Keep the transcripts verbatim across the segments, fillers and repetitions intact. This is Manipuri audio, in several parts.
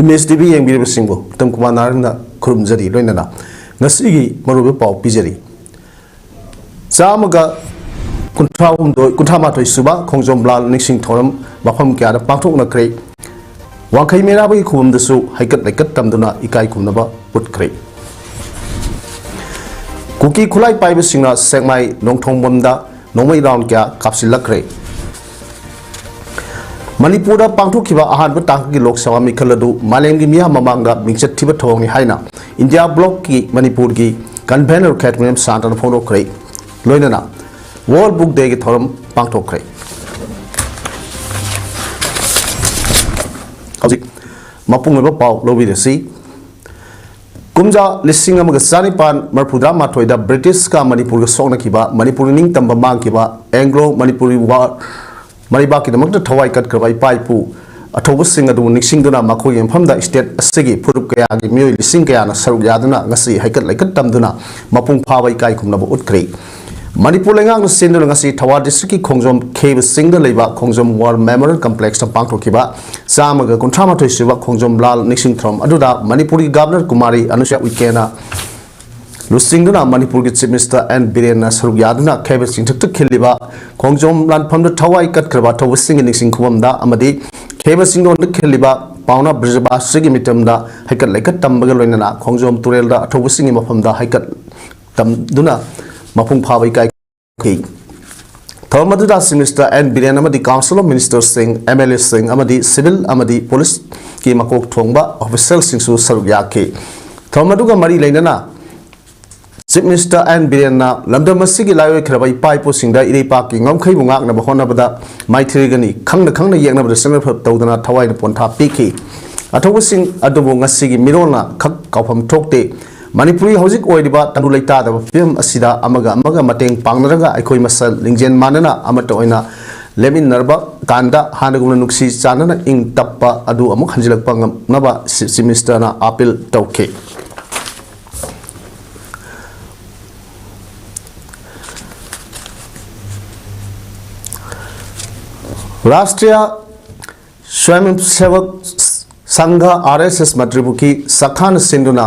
ꯃꯤꯁ ꯇꯤ ꯚꯤ ꯌꯦꯡꯕꯤꯔꯤꯕꯁꯤꯡꯕꯨ ꯎꯠꯇꯝ ꯀꯨꯃꯥꯔ ꯅꯥꯔꯪꯅ ꯈꯨꯔꯨꯝꯖꯔꯤ꯫ ꯂꯣꯏꯅꯅ ꯉꯁꯤꯒꯤ ꯃꯔꯨꯑꯣꯏꯕ ꯄꯥꯎ ꯄꯤꯖꯔꯤ꯫ ꯆꯥꯝꯃꯒ ꯀꯨꯟꯊ꯭ꯔꯥ ꯍꯨꯝꯗꯣꯏ, ꯀꯨꯟꯊ꯭ꯔꯥ ꯃꯥꯊꯣꯏ ꯁꯨꯕ ꯈꯣꯡꯖꯣꯝ ꯂꯥꯜ ꯅꯤꯡꯁꯤꯡ ꯊꯧꯔꯝ ꯃꯐꯝ ꯀꯌꯥꯗ ꯄꯥꯡꯊꯣꯛꯅꯈ꯭ꯔꯦ꯫ ꯋꯥꯡꯈꯩ ꯃꯩꯔꯥꯕꯒꯤ ꯈꯨꯕꯝꯗꯁꯨ ꯍꯩꯀꯠ ꯂꯩꯀꯠ ꯇꯝꯗꯨꯅ ꯏꯀꯥꯏ ꯈꯨꯝꯅꯕ ꯎꯠꯈ꯭ꯔꯦ꯫ ꯀꯨꯀꯤ ꯈꯨꯠꯂꯥꯏ ꯄꯥꯏꯕꯁꯤꯡꯅ ꯁꯦꯛꯃꯥꯏ ꯅꯣꯡꯊꯣꯡꯕꯝꯗ ꯅꯣꯡꯃꯩ ꯔꯥꯎꯟ ꯀꯌꯥ ꯀꯥꯞꯁꯤꯜꯂꯛꯈ꯭ꯔꯦ꯫ ꯃꯅꯤꯄꯨꯔꯗ ꯄꯥꯡꯊꯣꯛꯈꯤꯕ ꯑꯍꯥꯟꯕ ꯇꯥꯡꯀꯛꯀꯤ ꯂꯣꯛ ꯁꯚꯥ ꯃꯤꯈꯜ ꯑꯗꯨ ꯃꯥꯂꯦꯝꯒꯤ ꯃꯤꯌꯥꯝ ꯃꯃꯥꯡꯗ ꯃꯤꯡꯆꯠ ꯊꯤꯕ ꯊꯧꯑꯣꯡꯅꯤ ꯍꯥꯏꯅ ꯏꯟꯗꯤꯌꯥ ꯕ꯭ꯂꯣꯛꯀꯤ ꯃꯅꯤꯄꯨꯔꯒꯤ ꯀꯟꯚꯦꯅꯔ ꯈꯦꯇ꯭ꯔꯤꯅꯦꯝ ꯁꯥꯟꯇꯅ ꯐꯣꯡꯗꯣꯛꯈ꯭ꯔꯦ꯫ ꯂꯣꯏꯅꯅ ꯋꯥꯔꯜ ꯕꯨꯛ ꯗꯦꯒꯤ ꯊꯧꯔꯝ ꯄꯥꯡꯊꯣꯛꯈ꯭ꯔꯦ꯫ ꯍꯧꯖꯤꯛ ꯃꯄꯨꯡ ꯑꯣꯏꯕ ꯄꯥꯎ ꯂꯧꯕꯤꯔꯁꯤ꯫ ꯀꯨꯝꯖꯥ ꯂꯤꯁꯤꯡ ꯑꯃꯒ ꯆꯥꯅꯤꯄꯥꯟ ꯃꯔꯤꯐꯨꯇꯔꯥ ꯃꯥꯊꯣꯏꯗ ꯕ꯭ꯔꯤꯇꯤꯁꯀ ꯃꯅꯤꯄꯨꯔꯒ ꯁꯣꯛꯅꯈꯤꯕ, ꯃꯅꯤꯄꯨꯔꯒꯤ ꯅꯤꯡꯇꯝꯕ ꯃꯥꯡꯈꯤꯕ, ꯑꯦꯡꯒ꯭ꯂꯣ ꯃꯅꯤꯄꯨꯔꯤ ꯋꯥꯔ ꯃꯩꯕꯥꯛꯀꯤꯗꯃꯛꯇ ꯊꯋꯥꯏ ꯀꯠꯈ꯭ꯔꯕ ꯏꯄꯥ ꯏꯄꯨ ꯑꯊꯧꯕꯁꯤꯡ ꯑꯗꯨꯕꯨ ꯅꯤꯡꯁꯤꯡꯗꯨꯅ ꯃꯈꯣꯏꯒꯤ ꯃꯐꯝꯗ ꯁ꯭ꯇꯦꯠ ꯑꯁꯤꯒꯤ ꯐꯨꯔꯨꯞ ꯀꯌꯥꯒꯤ ꯃꯤꯑꯣꯏ ꯂꯤꯁꯤꯡ ꯀꯌꯥꯅ ꯁꯔꯨꯛ ꯌꯥꯗꯨꯅ ꯉꯁꯤ ꯍꯩꯀꯠ ꯂꯩꯀꯠ ꯇꯝꯗꯨꯅ ꯃꯄꯨꯡ ꯐꯥꯕ ꯏꯀꯥꯏ ꯈꯨꯝꯅꯕ ꯎꯠꯈ꯭ꯔꯦ꯫ ꯃꯅꯤꯄꯨꯔ ꯂꯩꯉꯥꯛꯅ ꯁꯤꯟꯗꯨꯅ ꯉꯁꯤ ꯊꯧꯕꯥꯜ ꯗꯤꯁꯇ꯭ꯔꯤꯛꯀꯤ ꯈꯣꯡꯖꯣꯝ ꯈꯦꯕ ꯆꯤꯡꯗ ꯂꯩꯕ ꯈꯣꯡꯖꯣꯝ ꯋꯥꯔ ꯃꯦꯃꯣꯔꯤꯌꯦꯜ ꯀꯝꯄ꯭ꯂꯦꯛꯁꯇ ꯄꯥꯡꯊꯣꯛꯈꯤꯕ ꯆꯥꯝꯃꯒ ꯀꯨꯟꯊ꯭ꯔꯥ ꯃꯥꯊꯣꯏ ꯁꯨꯕ ꯈꯣꯡꯖꯣꯝ ꯂꯥꯜ ꯅꯤꯡꯁꯤꯡ ꯊꯧꯔꯝ ꯑꯗꯨꯗ ꯃꯅꯤꯄꯨꯔꯒꯤ ꯒꯚꯔꯅꯔ ꯀꯨꯃꯥꯔꯤ ꯑꯅꯨꯁꯨꯏꯌꯥ ꯎꯏꯀꯦꯅ ꯂꯨꯆꯤꯡꯗꯨꯅ ꯃꯅꯤꯄꯨꯔꯒꯤ ꯆꯤꯐ ꯃꯤꯅꯤꯁꯇꯔ ꯑꯦꯟ ꯕꯤꯔꯦꯟꯅ ꯁꯔꯨꯛ ꯌꯥꯗꯨꯅ ꯈꯦꯕ ꯆꯤꯡꯊꯛꯇ ꯈꯤꯜꯂꯤꯕ ꯈꯣꯡꯖꯣꯝ ꯂꯥꯟꯐꯝꯗ ꯊꯋꯥꯏ ꯀꯠꯈ꯭ꯔꯕ ꯑꯊꯧꯕꯁꯤꯡꯒꯤ ꯅꯤꯡꯁꯤꯡ ꯈꯨꯕꯝꯗ ꯑꯃꯗꯤ ꯈꯦꯕ ꯆꯤꯡꯗꯣꯟꯗ ꯈꯤꯜꯂꯤꯕ ꯄꯥꯎꯅꯥ ꯕ꯭ꯔꯖꯕꯥꯁꯤꯒꯤ ꯃꯤꯇꯝꯗ ꯍꯩꯀꯠ ꯂꯩꯀꯠ ꯇꯝꯕꯒ ꯂꯣꯏꯅꯅ ꯈꯣꯡꯖꯣꯝ ꯇꯨꯔꯦꯜꯗ ꯑꯊꯧꯕꯁꯤꯡꯒꯤ ꯃꯐꯝꯗ ꯍꯩꯀꯠ ꯇꯝꯗꯨꯅ ꯃꯄꯨꯡ ꯐꯥꯕ ꯏꯀꯥꯏ ꯈꯨꯝꯈꯤ꯫ ꯊꯧꯔꯝ ꯑꯗꯨꯗ ꯆꯤꯐ ꯃꯤꯅꯤꯁꯇꯔ ꯑꯦꯟ ꯕꯤꯔꯦꯟ ꯑꯃꯗꯤ ꯀꯥꯎꯟꯁꯤꯜ ꯑꯣꯐ ꯃꯤꯅꯤꯁꯇꯔꯁꯤꯡ, ꯑꯦꯝ ꯑꯦꯜ ꯑꯦꯁꯤꯡ ꯑꯃꯗꯤ ꯁꯤꯚꯤꯜ ꯑꯃꯗꯤ ꯄꯨꯂꯤꯁꯀꯤ ꯃꯀꯣꯛ ꯊꯣꯡꯕ ꯑꯣꯐꯤꯁꯤꯌꯦꯜꯁꯤꯡꯁꯨ ꯁꯔꯨꯛ ꯌꯥꯈꯤ꯫ ꯊꯧꯔꯝ ꯑꯗꯨꯒ ꯃꯔꯤ ꯂꯩꯅꯅ ꯆꯤꯐ ꯃꯤꯅꯤꯁꯇꯔ ꯑꯦꯟ ꯕꯤꯔꯦꯟꯅ ꯂꯝꯗꯝ ꯑꯁꯤꯒꯤ ꯂꯥꯏꯑꯣꯏꯈ꯭ꯔꯕ ꯏꯄꯥ ꯏꯄꯨꯁꯤꯡꯗ ꯏꯔꯩꯄꯥꯛꯀꯤ ꯉꯝꯈꯩꯕꯨ ꯉꯥꯛꯅꯕ ꯍꯣꯠꯅꯕꯗ ꯃꯥꯏꯊꯤꯔꯒꯅꯤ ꯈꯪꯅ ꯈꯪꯅ ꯌꯦꯛꯅꯕꯗ ꯆꯠꯅꯐꯝ ꯇꯧꯗꯅ ꯊꯋꯥꯏꯅ ꯄꯣꯟꯊꯥ ꯄꯤꯈꯤ꯫ ꯑꯊꯧꯕꯁꯤꯡ ꯑꯗꯨꯕꯨ ꯉꯁꯤꯒꯤ ꯃꯤꯔꯣꯜꯅ ꯈꯛ ꯀꯥꯎꯐꯝ ꯊꯣꯛꯇꯦ꯫ ꯃꯅꯤꯄꯨꯔꯒꯤ ꯍꯧꯖꯤꯛ ꯑꯣꯏꯔꯤꯕ ꯇꯪꯗꯨ ꯂꯩꯇꯥꯗꯕ ꯐꯤꯕꯝ ꯑꯁꯤꯗ ꯑꯃꯒ ꯑꯃꯒ ꯃꯇꯦꯡ ꯄꯥꯡꯅꯔꯒ ꯑꯩꯈꯣꯏ ꯃꯁꯦꯜ ꯂꯤꯡꯖꯦꯜ ꯃꯥꯟꯅꯅ ꯑꯃꯠꯇ ꯑꯣꯏꯅ ꯂꯦꯞꯃꯤꯟꯅꯔꯕ ꯀꯥꯟꯗ ꯍꯥꯟꯅꯒꯨꯝꯅ ꯅꯨꯡꯁꯤ ꯆꯥꯟꯅꯅ ꯏꯪ ꯇꯞꯄ ꯑꯗꯨ ꯑꯃꯨꯛ ꯍꯟꯖꯤꯜꯂꯛꯄ ꯉꯝꯅꯕ ꯆꯤꯐ ꯃꯤꯅꯤꯁꯇꯔꯅ ꯑꯥꯄꯤꯜ ꯇꯧꯈꯤ꯫ ꯔꯥꯁꯇ꯭ꯔꯤꯌꯥ ꯁ꯭ꯋꯌꯝꯁꯦꯋꯛ ꯁꯪꯘ ꯑꯥꯔ ꯑꯦꯁ ꯑꯦꯁ ꯃꯟꯇ꯭ꯔꯤꯄꯨꯈ꯭ꯔꯤ ꯁꯥꯈꯥꯅ ꯁꯤꯟꯗꯨꯅ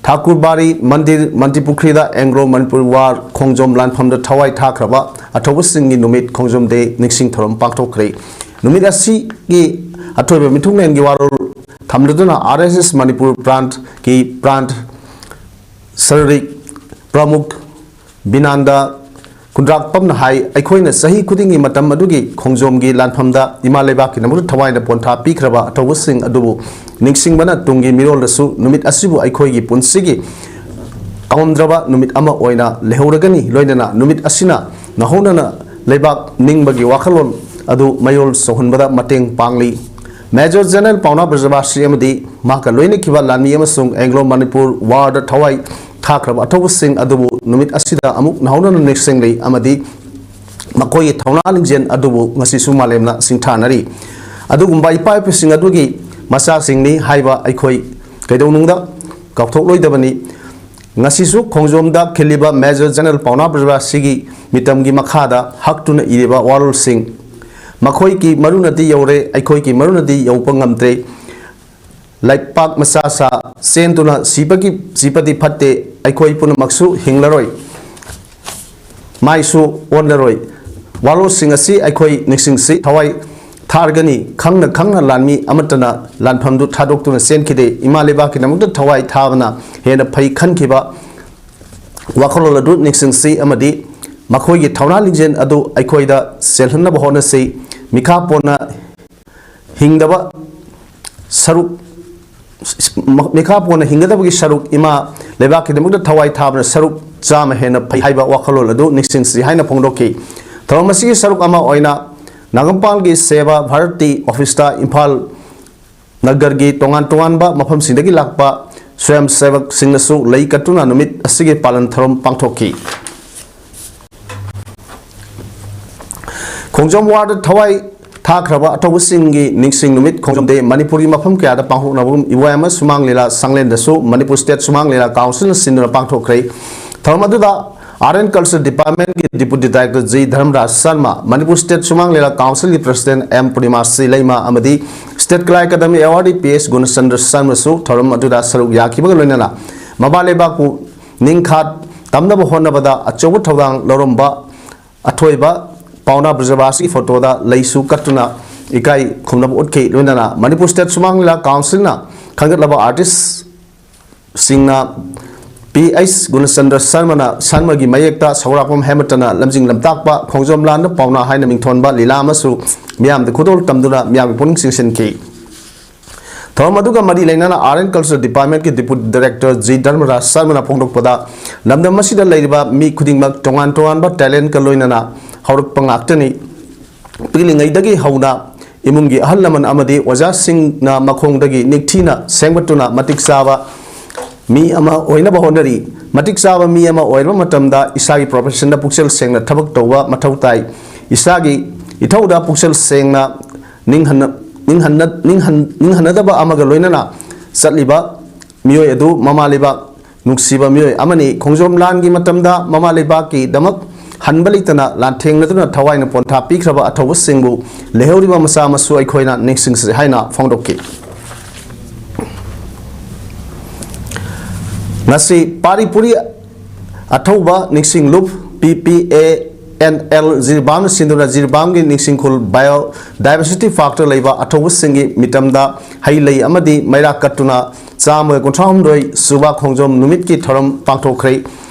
ꯊꯥꯀꯨꯔꯕꯥꯔꯤ ꯃꯟꯗꯤꯔ ꯃꯟꯇ꯭ꯔꯤꯄꯨꯈ꯭ꯔꯤꯗ ꯑꯦꯡꯒ꯭ꯂꯣ ꯃꯅꯤꯄꯨꯔ ꯋꯥꯔ ꯈꯣꯡꯖꯣꯝ ꯂꯥꯟꯐꯝꯗ ꯊꯋꯥꯏ ꯊꯥꯈ꯭ꯔꯕ ꯑꯊꯧꯕꯁꯤꯡꯒꯤ ꯅꯨꯃꯤꯠ ꯈꯣꯡꯖꯣꯝ ꯗꯦ ꯅꯤꯡꯁꯤꯡ ꯊꯧꯔꯝ ꯄꯥꯡꯊꯣꯛꯈ꯭ꯔꯦ꯫ ꯅꯨꯃꯤꯠ ꯑꯁꯤꯒꯤ ꯑꯊꯣꯏꯕ ꯃꯤꯊꯨꯡꯂꯦꯟꯒꯤ ꯋꯥꯔꯣꯜ ꯊꯝꯂꯗꯨꯅ ꯑꯥꯔ ꯑꯦꯁ ꯑꯦꯁ ꯃꯅꯤꯄꯨꯔ ꯕ꯭ꯔꯥꯟꯆꯀꯤ ꯕ꯭ꯔꯥꯟꯆ ꯁꯔꯤꯛ ꯄ꯭ꯔꯃꯨꯈ ꯕꯤꯅꯥꯟꯗ ꯀꯨꯟꯗ꯭ꯔꯥꯛꯄꯝꯅ ꯍꯥꯏ, ꯑꯩꯈꯣꯏꯅ ꯆꯍꯤ ꯈꯨꯗꯤꯡꯒꯤ ꯃꯇꯝ ꯑꯗꯨꯒꯤ ꯈꯣꯡꯖꯣꯝꯒꯤ ꯂꯥꯟꯐꯝꯗ ꯏꯃꯥ ꯂꯩꯕꯥꯛꯀꯤꯗꯃꯛꯇ ꯊꯋꯥꯏꯅ ꯄꯣꯟꯊꯥ ꯄꯤꯈ꯭ꯔꯕ ꯑꯊꯧꯕꯁꯤꯡ ꯑꯗꯨꯕꯨ ꯅꯤꯡꯁꯤꯡꯕꯅ ꯇꯨꯡꯒꯤ ꯃꯤꯔꯣꯜꯗꯁꯨ ꯅꯨꯃꯤꯠ ꯑꯁꯤꯕꯨ ꯑꯩꯈꯣꯏꯒꯤ ꯄꯨꯟꯁꯤꯒꯤ ꯀꯥꯎꯉꯝꯗ꯭ꯔꯕ ꯅꯨꯃꯤꯠ ꯑꯃ ꯑꯣꯏꯅ ꯂꯩꯍꯧꯔꯒꯅꯤ꯫ ꯂꯣꯏꯅꯅ ꯅꯨꯃꯤꯠ ꯑꯁꯤꯅ ꯅꯧꯍꯧꯅꯅ ꯂꯩꯕꯥꯛ ꯅꯤꯡꯕꯒꯤ ꯋꯥꯈꯜꯂꯣꯟ ꯑꯗꯨ ꯃꯌꯣꯜ ꯆꯧꯍꯟꯕꯗ ꯃꯇꯦꯡ ꯄꯥꯡꯂꯤ꯫ ꯃꯦꯖꯔ ꯖꯦꯅꯔꯦꯜ ꯄꯥꯎꯅꯥ ꯕ꯭ꯔꯖꯕꯥꯁꯤ ꯑꯃꯗꯤ ꯃꯍꯥꯛꯀ ꯂꯣꯏꯅꯈꯤꯕ ꯂꯥꯟꯃꯤ ꯑꯃꯁꯨꯡ ꯑꯦꯡꯒ꯭ꯂꯣ ꯃꯅꯤꯄꯨꯔ ꯋꯥꯔꯗ ꯊꯋꯥꯏ ꯊꯥꯈ꯭ꯔꯕ ꯑꯊꯧꯕꯁꯤꯡ ꯑꯗꯨꯕꯨ ꯅꯨꯃꯤꯠ ꯑꯁꯤꯗ ꯑꯃꯨꯛ ꯅꯧꯍꯧꯅꯅ ꯅꯤꯡꯁꯤꯡꯂꯤ ꯑꯃꯗꯤ ꯃꯈꯣꯏꯒꯤ ꯊꯧꯅꯥ ꯂꯤꯡꯖꯦꯜ ꯑꯗꯨꯕꯨ ꯉꯁꯤꯁꯨ ꯃꯥꯂꯦꯝꯅ ꯁꯤꯡꯊꯥꯅꯔꯤ꯫ ꯑꯗꯨꯒꯨꯝꯕ ꯏꯄꯥ ꯏꯄꯨꯁꯤꯡ ꯑꯗꯨꯒꯤ ꯃꯆꯥꯁꯤꯡꯅꯤ ꯍꯥꯏꯕ ꯑꯩꯈꯣꯏ ꯀꯩꯗꯧꯅꯨꯡꯗ ꯀꯥꯎꯊꯣꯛꯂꯣꯏꯗꯕꯅꯤ꯫ ꯉꯁꯤꯁꯨ ꯈꯣꯡꯖꯣꯝꯗ ꯈꯤꯜꯂꯤꯕ ꯃꯦꯖꯔ ꯖꯦꯅꯔꯦꯜ ꯄꯥꯎꯅꯥ ꯕ꯭ꯔꯖꯕꯥꯁꯤꯒꯤ ꯃꯤꯇꯝꯒꯤ ꯃꯈꯥꯗ ꯍꯛꯇꯨꯅ ꯏꯔꯤꯕ ꯋꯥꯔꯣꯜꯁꯤꯡ, "ꯃꯈꯣꯏꯒꯤ ꯃꯔꯨꯅꯗꯤ ꯌꯧꯔꯦ, ꯑꯩꯈꯣꯏꯒꯤ ꯃꯔꯨꯅꯗꯤ ꯌꯧꯕ ꯉꯝꯗ꯭ꯔꯦ꯫ ꯂꯩꯄꯥꯛ ꯃꯆꯥ ꯁꯥ ꯆꯦꯟꯗꯨꯅ ꯁꯤꯕꯒꯤ, ꯁꯤꯕꯗꯤ ꯐꯠꯇꯦ, ꯑꯩꯈꯣꯏ ꯄꯨꯝꯅꯃꯛꯁꯨ ꯍꯤꯡꯂꯔꯣꯏ, ꯃꯥꯏꯁꯨ ꯑꯣꯟꯂꯔꯣꯏ꯫ ꯋꯥꯔꯣꯜꯁꯤꯡ ꯑꯁꯤ ꯑꯩꯈꯣꯏ ꯅꯤꯡꯁꯤꯡꯁꯤ, ꯊꯋꯥꯏ ꯊꯥꯔꯒꯅꯤ꯫ ꯈꯪꯅ ꯈꯪꯅ ꯂꯥꯟꯃꯤ ꯑꯃꯠꯇꯅ ꯂꯥꯟꯐꯝꯗꯨ ꯊꯥꯗꯣꯛꯇꯨꯅ ꯆꯦꯟꯈꯤꯗꯦ꯫ ꯏꯃꯥ ꯂꯩꯕꯥꯛꯀꯤꯗꯃꯛꯇ ꯊꯋꯥꯏ ꯊꯥꯕꯅ ꯍꯦꯟꯅ ꯐꯩ ꯈꯟꯈꯤꯕ ꯋꯥꯈꯜꯂꯣꯟ ꯑꯗꯨ ꯅꯤꯡꯁꯤꯡꯁꯤ ꯑꯃꯗꯤ ꯃꯈꯣꯏꯒꯤ ꯊꯧꯅꯥ ꯂꯤꯡꯖꯦꯜ ꯑꯗꯨ ꯑꯩꯈꯣꯏꯗ ꯆꯦꯜꯍꯟꯅꯕ ꯍꯣꯠꯅꯁꯤ꯫ ꯃꯤꯈꯥ ꯄꯣꯟꯅ ꯍꯤꯡꯗꯕ ꯁꯔꯨꯛ, ꯃꯤꯈꯥ ꯄꯣꯟꯅ ꯍꯤꯡꯒꯗꯕꯒꯤ ꯁꯔꯨꯛ ꯏꯃꯥ ꯂꯩꯕꯥꯛꯀꯤꯗꯃꯛꯇ ꯊꯋꯥꯏ ꯊꯥꯕꯅ ꯁꯔꯨꯛ ꯆꯥꯝꯃ ꯍꯦꯟꯅ ꯐꯩ" ꯍꯥꯏꯕ ꯋꯥꯈꯜꯂꯣꯟ ꯑꯗꯨ ꯅꯤꯡꯁꯤꯡꯁꯤ ꯍꯥꯏꯅ ꯐꯣꯡꯗꯣꯛꯈꯤ꯫ ꯊꯧꯔꯝ ꯑꯁꯤꯒꯤ ꯁꯔꯨꯛ ꯑꯃ ꯑꯣꯏꯅ ꯅꯥꯒꯝꯄꯥꯜꯒꯤ ꯁꯦꯕꯥ ꯚꯥꯔꯇꯤ ꯑꯣꯐꯤꯁꯇ ꯏꯝꯐꯥꯜ ꯅꯒꯔꯒꯤ ꯇꯣꯉꯥꯟ ꯇꯣꯉꯥꯟꯕ ꯃꯐꯝꯁꯤꯡꯗꯒꯤ ꯂꯥꯛꯄ ꯁ꯭ꯋꯌꯝ ꯁꯦꯕꯛꯁꯤꯡꯅꯁꯨ ꯂꯩ ꯀꯠꯇꯨꯅ ꯅꯨꯃꯤꯠ ꯑꯁꯤꯒꯤ ꯄꯥꯂꯟ ꯊꯧꯔꯝ ꯄꯥꯡꯊꯣꯛꯈꯤ꯫ ꯈꯣꯡꯖꯣꯝ ꯋꯥꯔꯗ ꯊꯋꯥꯏ ꯊꯥꯈ꯭ꯔꯕ ꯑꯊꯧꯕꯁꯤꯡꯒꯤ ꯅꯤꯡꯁꯤꯡ ꯅꯨꯃꯤꯠ ꯈꯣꯡꯖꯣꯝ ꯗꯦ ꯃꯅꯤꯄꯨꯔꯒꯤ ꯃꯐꯝ ꯀꯌꯥꯗ ꯄꯥꯡꯊꯣꯛꯅꯕꯒꯨꯝ ꯏꯕꯣꯌꯥꯏꯃ ꯁꯨꯃꯥꯡ ꯂꯤꯂꯥ ꯁꯪꯂꯦꯟꯗꯁꯨ ꯃꯅꯤꯄꯨꯔ ꯁ꯭ꯇꯦꯠ ꯁꯨꯃꯥꯡ ꯂꯤꯂꯥ ꯀꯥꯎꯟꯁꯤꯜꯅ ꯁꯤꯟꯗꯨꯅ ꯄꯥꯡꯊꯣꯛꯈ꯭ꯔꯦ꯫ ꯊꯧꯔꯝ ꯑꯗꯨꯗ ꯑꯥꯔꯠ ꯑꯦꯟ ꯀꯜꯆꯔ ꯗꯤꯄꯥꯔꯠꯃꯦꯟꯒꯤ deputy director G Dharmaraj Sharma, Manipur state Sumang Lila ꯀꯥꯎꯟꯁꯤꯜꯒꯤ ꯄ꯭ꯔꯁꯤꯗꯦꯟ ꯑꯦꯝ ꯄꯨꯔꯅꯤꯃꯥ ꯁꯤ ꯂꯩꯃ ꯑꯃꯗꯤ State Kala Academy Awardee P S Gunachandra Sharmasu ꯊꯧꯔꯝ ꯑꯗꯨꯗ ꯁꯔꯨꯛ ꯌꯥꯈꯤꯕꯒ ꯂꯣꯏꯅꯅ ꯃꯃꯥ ꯂꯩꯕꯥꯛꯄꯨ ꯅꯤꯡꯈꯥ ꯇꯝꯅꯕ ꯍꯣꯠꯅꯕꯗ ꯑꯆꯧꯕ ꯊꯧꯗꯥꯡ ꯂꯧꯔꯝꯕ ꯑꯊꯣꯏꯕ ꯄꯥꯎꯅꯥ ꯕ꯭ꯔꯖꯕꯥꯁꯤꯒꯤ ꯐꯣꯇꯣꯗ ꯂꯩꯁꯨ ꯀꯠꯇꯨꯅ ꯏꯀꯥꯏ ꯈꯨꯝꯅꯕ ꯎꯠꯈꯤ꯫ ꯂꯣꯏꯅꯅ ꯃꯅꯤꯄꯨꯔ State ꯁꯨꯃꯥꯡ ꯂꯤꯂꯥ Councilꯅ ꯈꯟꯒꯠꯂꯕ artist ꯁꯤꯡꯅ ꯄꯤ ꯑꯩꯆ ꯒꯨꯅꯆꯟꯗ꯭ꯔ ꯁꯔꯃꯅ, ꯁꯔꯃꯒꯤ ꯃꯌꯦꯛꯇ ꯁꯧꯒ꯭ꯔꯥꯛꯄꯝ ꯍꯦꯃꯇꯅ ꯂꯝꯖꯤꯡ ꯂꯝꯇꯥꯛꯄ ꯈꯣꯡꯖꯣꯝ ꯂꯥꯟꯗ ꯄꯥꯎꯅꯥ ꯍꯥꯏꯅ ꯃꯤꯡꯊꯣꯟꯕ ꯂꯤꯂꯥ ꯑꯃꯁꯨ ꯃꯤꯌꯥꯝꯗ ꯈꯨꯗꯣꯜ ꯇꯝꯗꯨꯅ ꯃꯤꯌꯥꯝꯒꯤ ꯄꯨꯛꯅꯤꯡ ꯆꯤꯡꯁꯤꯟꯈꯤ꯫ ꯊꯧꯔꯝ ꯑꯗꯨꯒ ꯃꯔꯤ ꯂꯩꯅꯅ Art and Culture Departmentꯀꯤ Deputy Director ꯖꯤ ꯙꯔꯃꯔꯥꯖ ꯁꯔꯃꯅ ꯐꯣꯡꯗꯣꯛꯄꯗ, ꯂꯝꯗꯝ ꯑꯁꯤꯗ ꯂꯩꯔꯤꯕ ꯃꯤ ꯈꯨꯗꯤꯡꯃꯛ ꯇꯣꯉꯥꯟ ꯇꯣꯉꯥꯟꯕ talentꯀ ꯂꯣꯏꯅꯅ ꯍꯧꯔꯛꯄ ꯉꯥꯛꯇꯅꯤ꯫ ꯄꯤꯛꯂꯤꯉꯩꯗꯒꯤ ꯍꯧꯅ ꯏꯃꯨꯡꯒꯤ ꯑꯍꯜ ꯂꯃꯟ ꯑꯃꯗꯤ ꯑꯣꯖꯥꯁꯤꯡꯅ ꯃꯈꯣꯡꯗꯒꯤ ꯅꯤꯡꯊꯤꯅ ꯁꯦꯝꯒꯠꯇꯨꯅ ꯃꯇꯤꯛ ꯆꯥꯕ ꯃꯤ ꯑꯃ ꯑꯣꯏꯅꯕ ꯍꯣꯠꯅꯔꯤ꯫ ꯃꯇꯤꯛ ꯆꯥꯕ ꯃꯤ ꯑꯃ ꯑꯣꯏꯔꯕ ꯃꯇꯝꯗ ꯏꯁꯥꯒꯤ professionꯗ ꯄꯨꯛꯆꯦꯜ ꯁꯦꯡꯅ ꯊꯕꯛ ꯇꯧꯕ ꯃꯊꯧ ꯇꯥꯏ꯫ ꯏꯁꯥꯒꯤ ꯏꯊꯧꯗ ꯄꯨꯛꯆꯦꯜ ꯁꯦꯡꯅ ꯅꯤꯡꯍꯟꯅ-, ꯅꯤꯡꯍꯟꯅ-, ꯅꯤꯡꯍꯟ-, ꯅꯤꯡꯍꯟꯅꯗꯕ ꯑꯃꯒ ꯂꯣꯏꯅꯅ ꯆꯠꯂꯤꯕ ꯃꯤꯑꯣꯏ ꯑꯗꯨ ꯃꯃꯥ ꯂꯩꯕꯥꯛ ꯅꯨꯡꯁꯤꯕ ꯃꯤꯑꯣꯏ ꯑꯃꯅꯤ꯫ ꯈꯣꯡꯖꯣꯝ ꯂꯥꯟꯒꯤ ꯃꯇꯝꯗ ꯃꯃꯥ ꯂꯩꯕꯥꯛꯀꯤꯗꯃꯛ ꯍꯟꯕ ꯂꯩꯇꯅ ꯂꯥꯟꯊꯦꯡꯅꯗꯨꯅ ꯊꯋꯥꯏꯅ ꯄꯣꯟꯊꯥ ꯄꯤꯈ꯭ꯔꯕ ꯑꯊꯧꯕꯁꯤꯡꯕꯨ ꯂꯩꯍꯧꯔꯤꯕ ꯃꯆꯥ ꯃꯁꯨ ꯑꯩꯈꯣꯏꯅ ꯅꯤꯡꯁꯤꯡꯁꯤ ꯍꯥꯏꯅ ꯐꯣꯡꯗꯣꯛꯈꯤ꯫ ꯉꯁꯤ ꯄꯥꯔꯤ ꯄꯨꯔꯤ ꯑꯊꯧꯕ ꯅꯤꯡꯁꯤꯡ ꯂꯨꯞ, ꯄꯤ ꯄꯤ ꯑꯦ ꯑꯦꯟ ꯑꯦꯜ, ꯖꯤꯔꯤꯕꯥꯝꯅ ꯁꯤꯟꯗꯨꯅ ꯖꯤꯔꯤꯕꯥꯝꯒꯤ ꯅꯤꯡꯁꯤꯡꯈꯨꯜ Biodiversity Parkꯇ ꯂꯩꯕ ꯑꯊꯧꯕꯁꯤꯡꯒꯤ ꯃꯤꯇꯝꯗ ꯍꯩ ꯂꯩ ꯑꯃꯗꯤ ꯃꯩꯔꯥ ꯀꯠꯇꯨꯅ ꯆꯥꯝꯃꯒ ꯀꯨꯟꯊ꯭ꯔꯥꯍꯨꯝꯗꯣꯏ ꯁꯨꯕ ꯈꯣꯡꯖꯣꯝ ꯅꯨꯃꯤꯠꯀꯤ ꯊꯧꯔꯝ ꯄꯥꯡꯊꯣꯛꯈ꯭ꯔꯦ꯫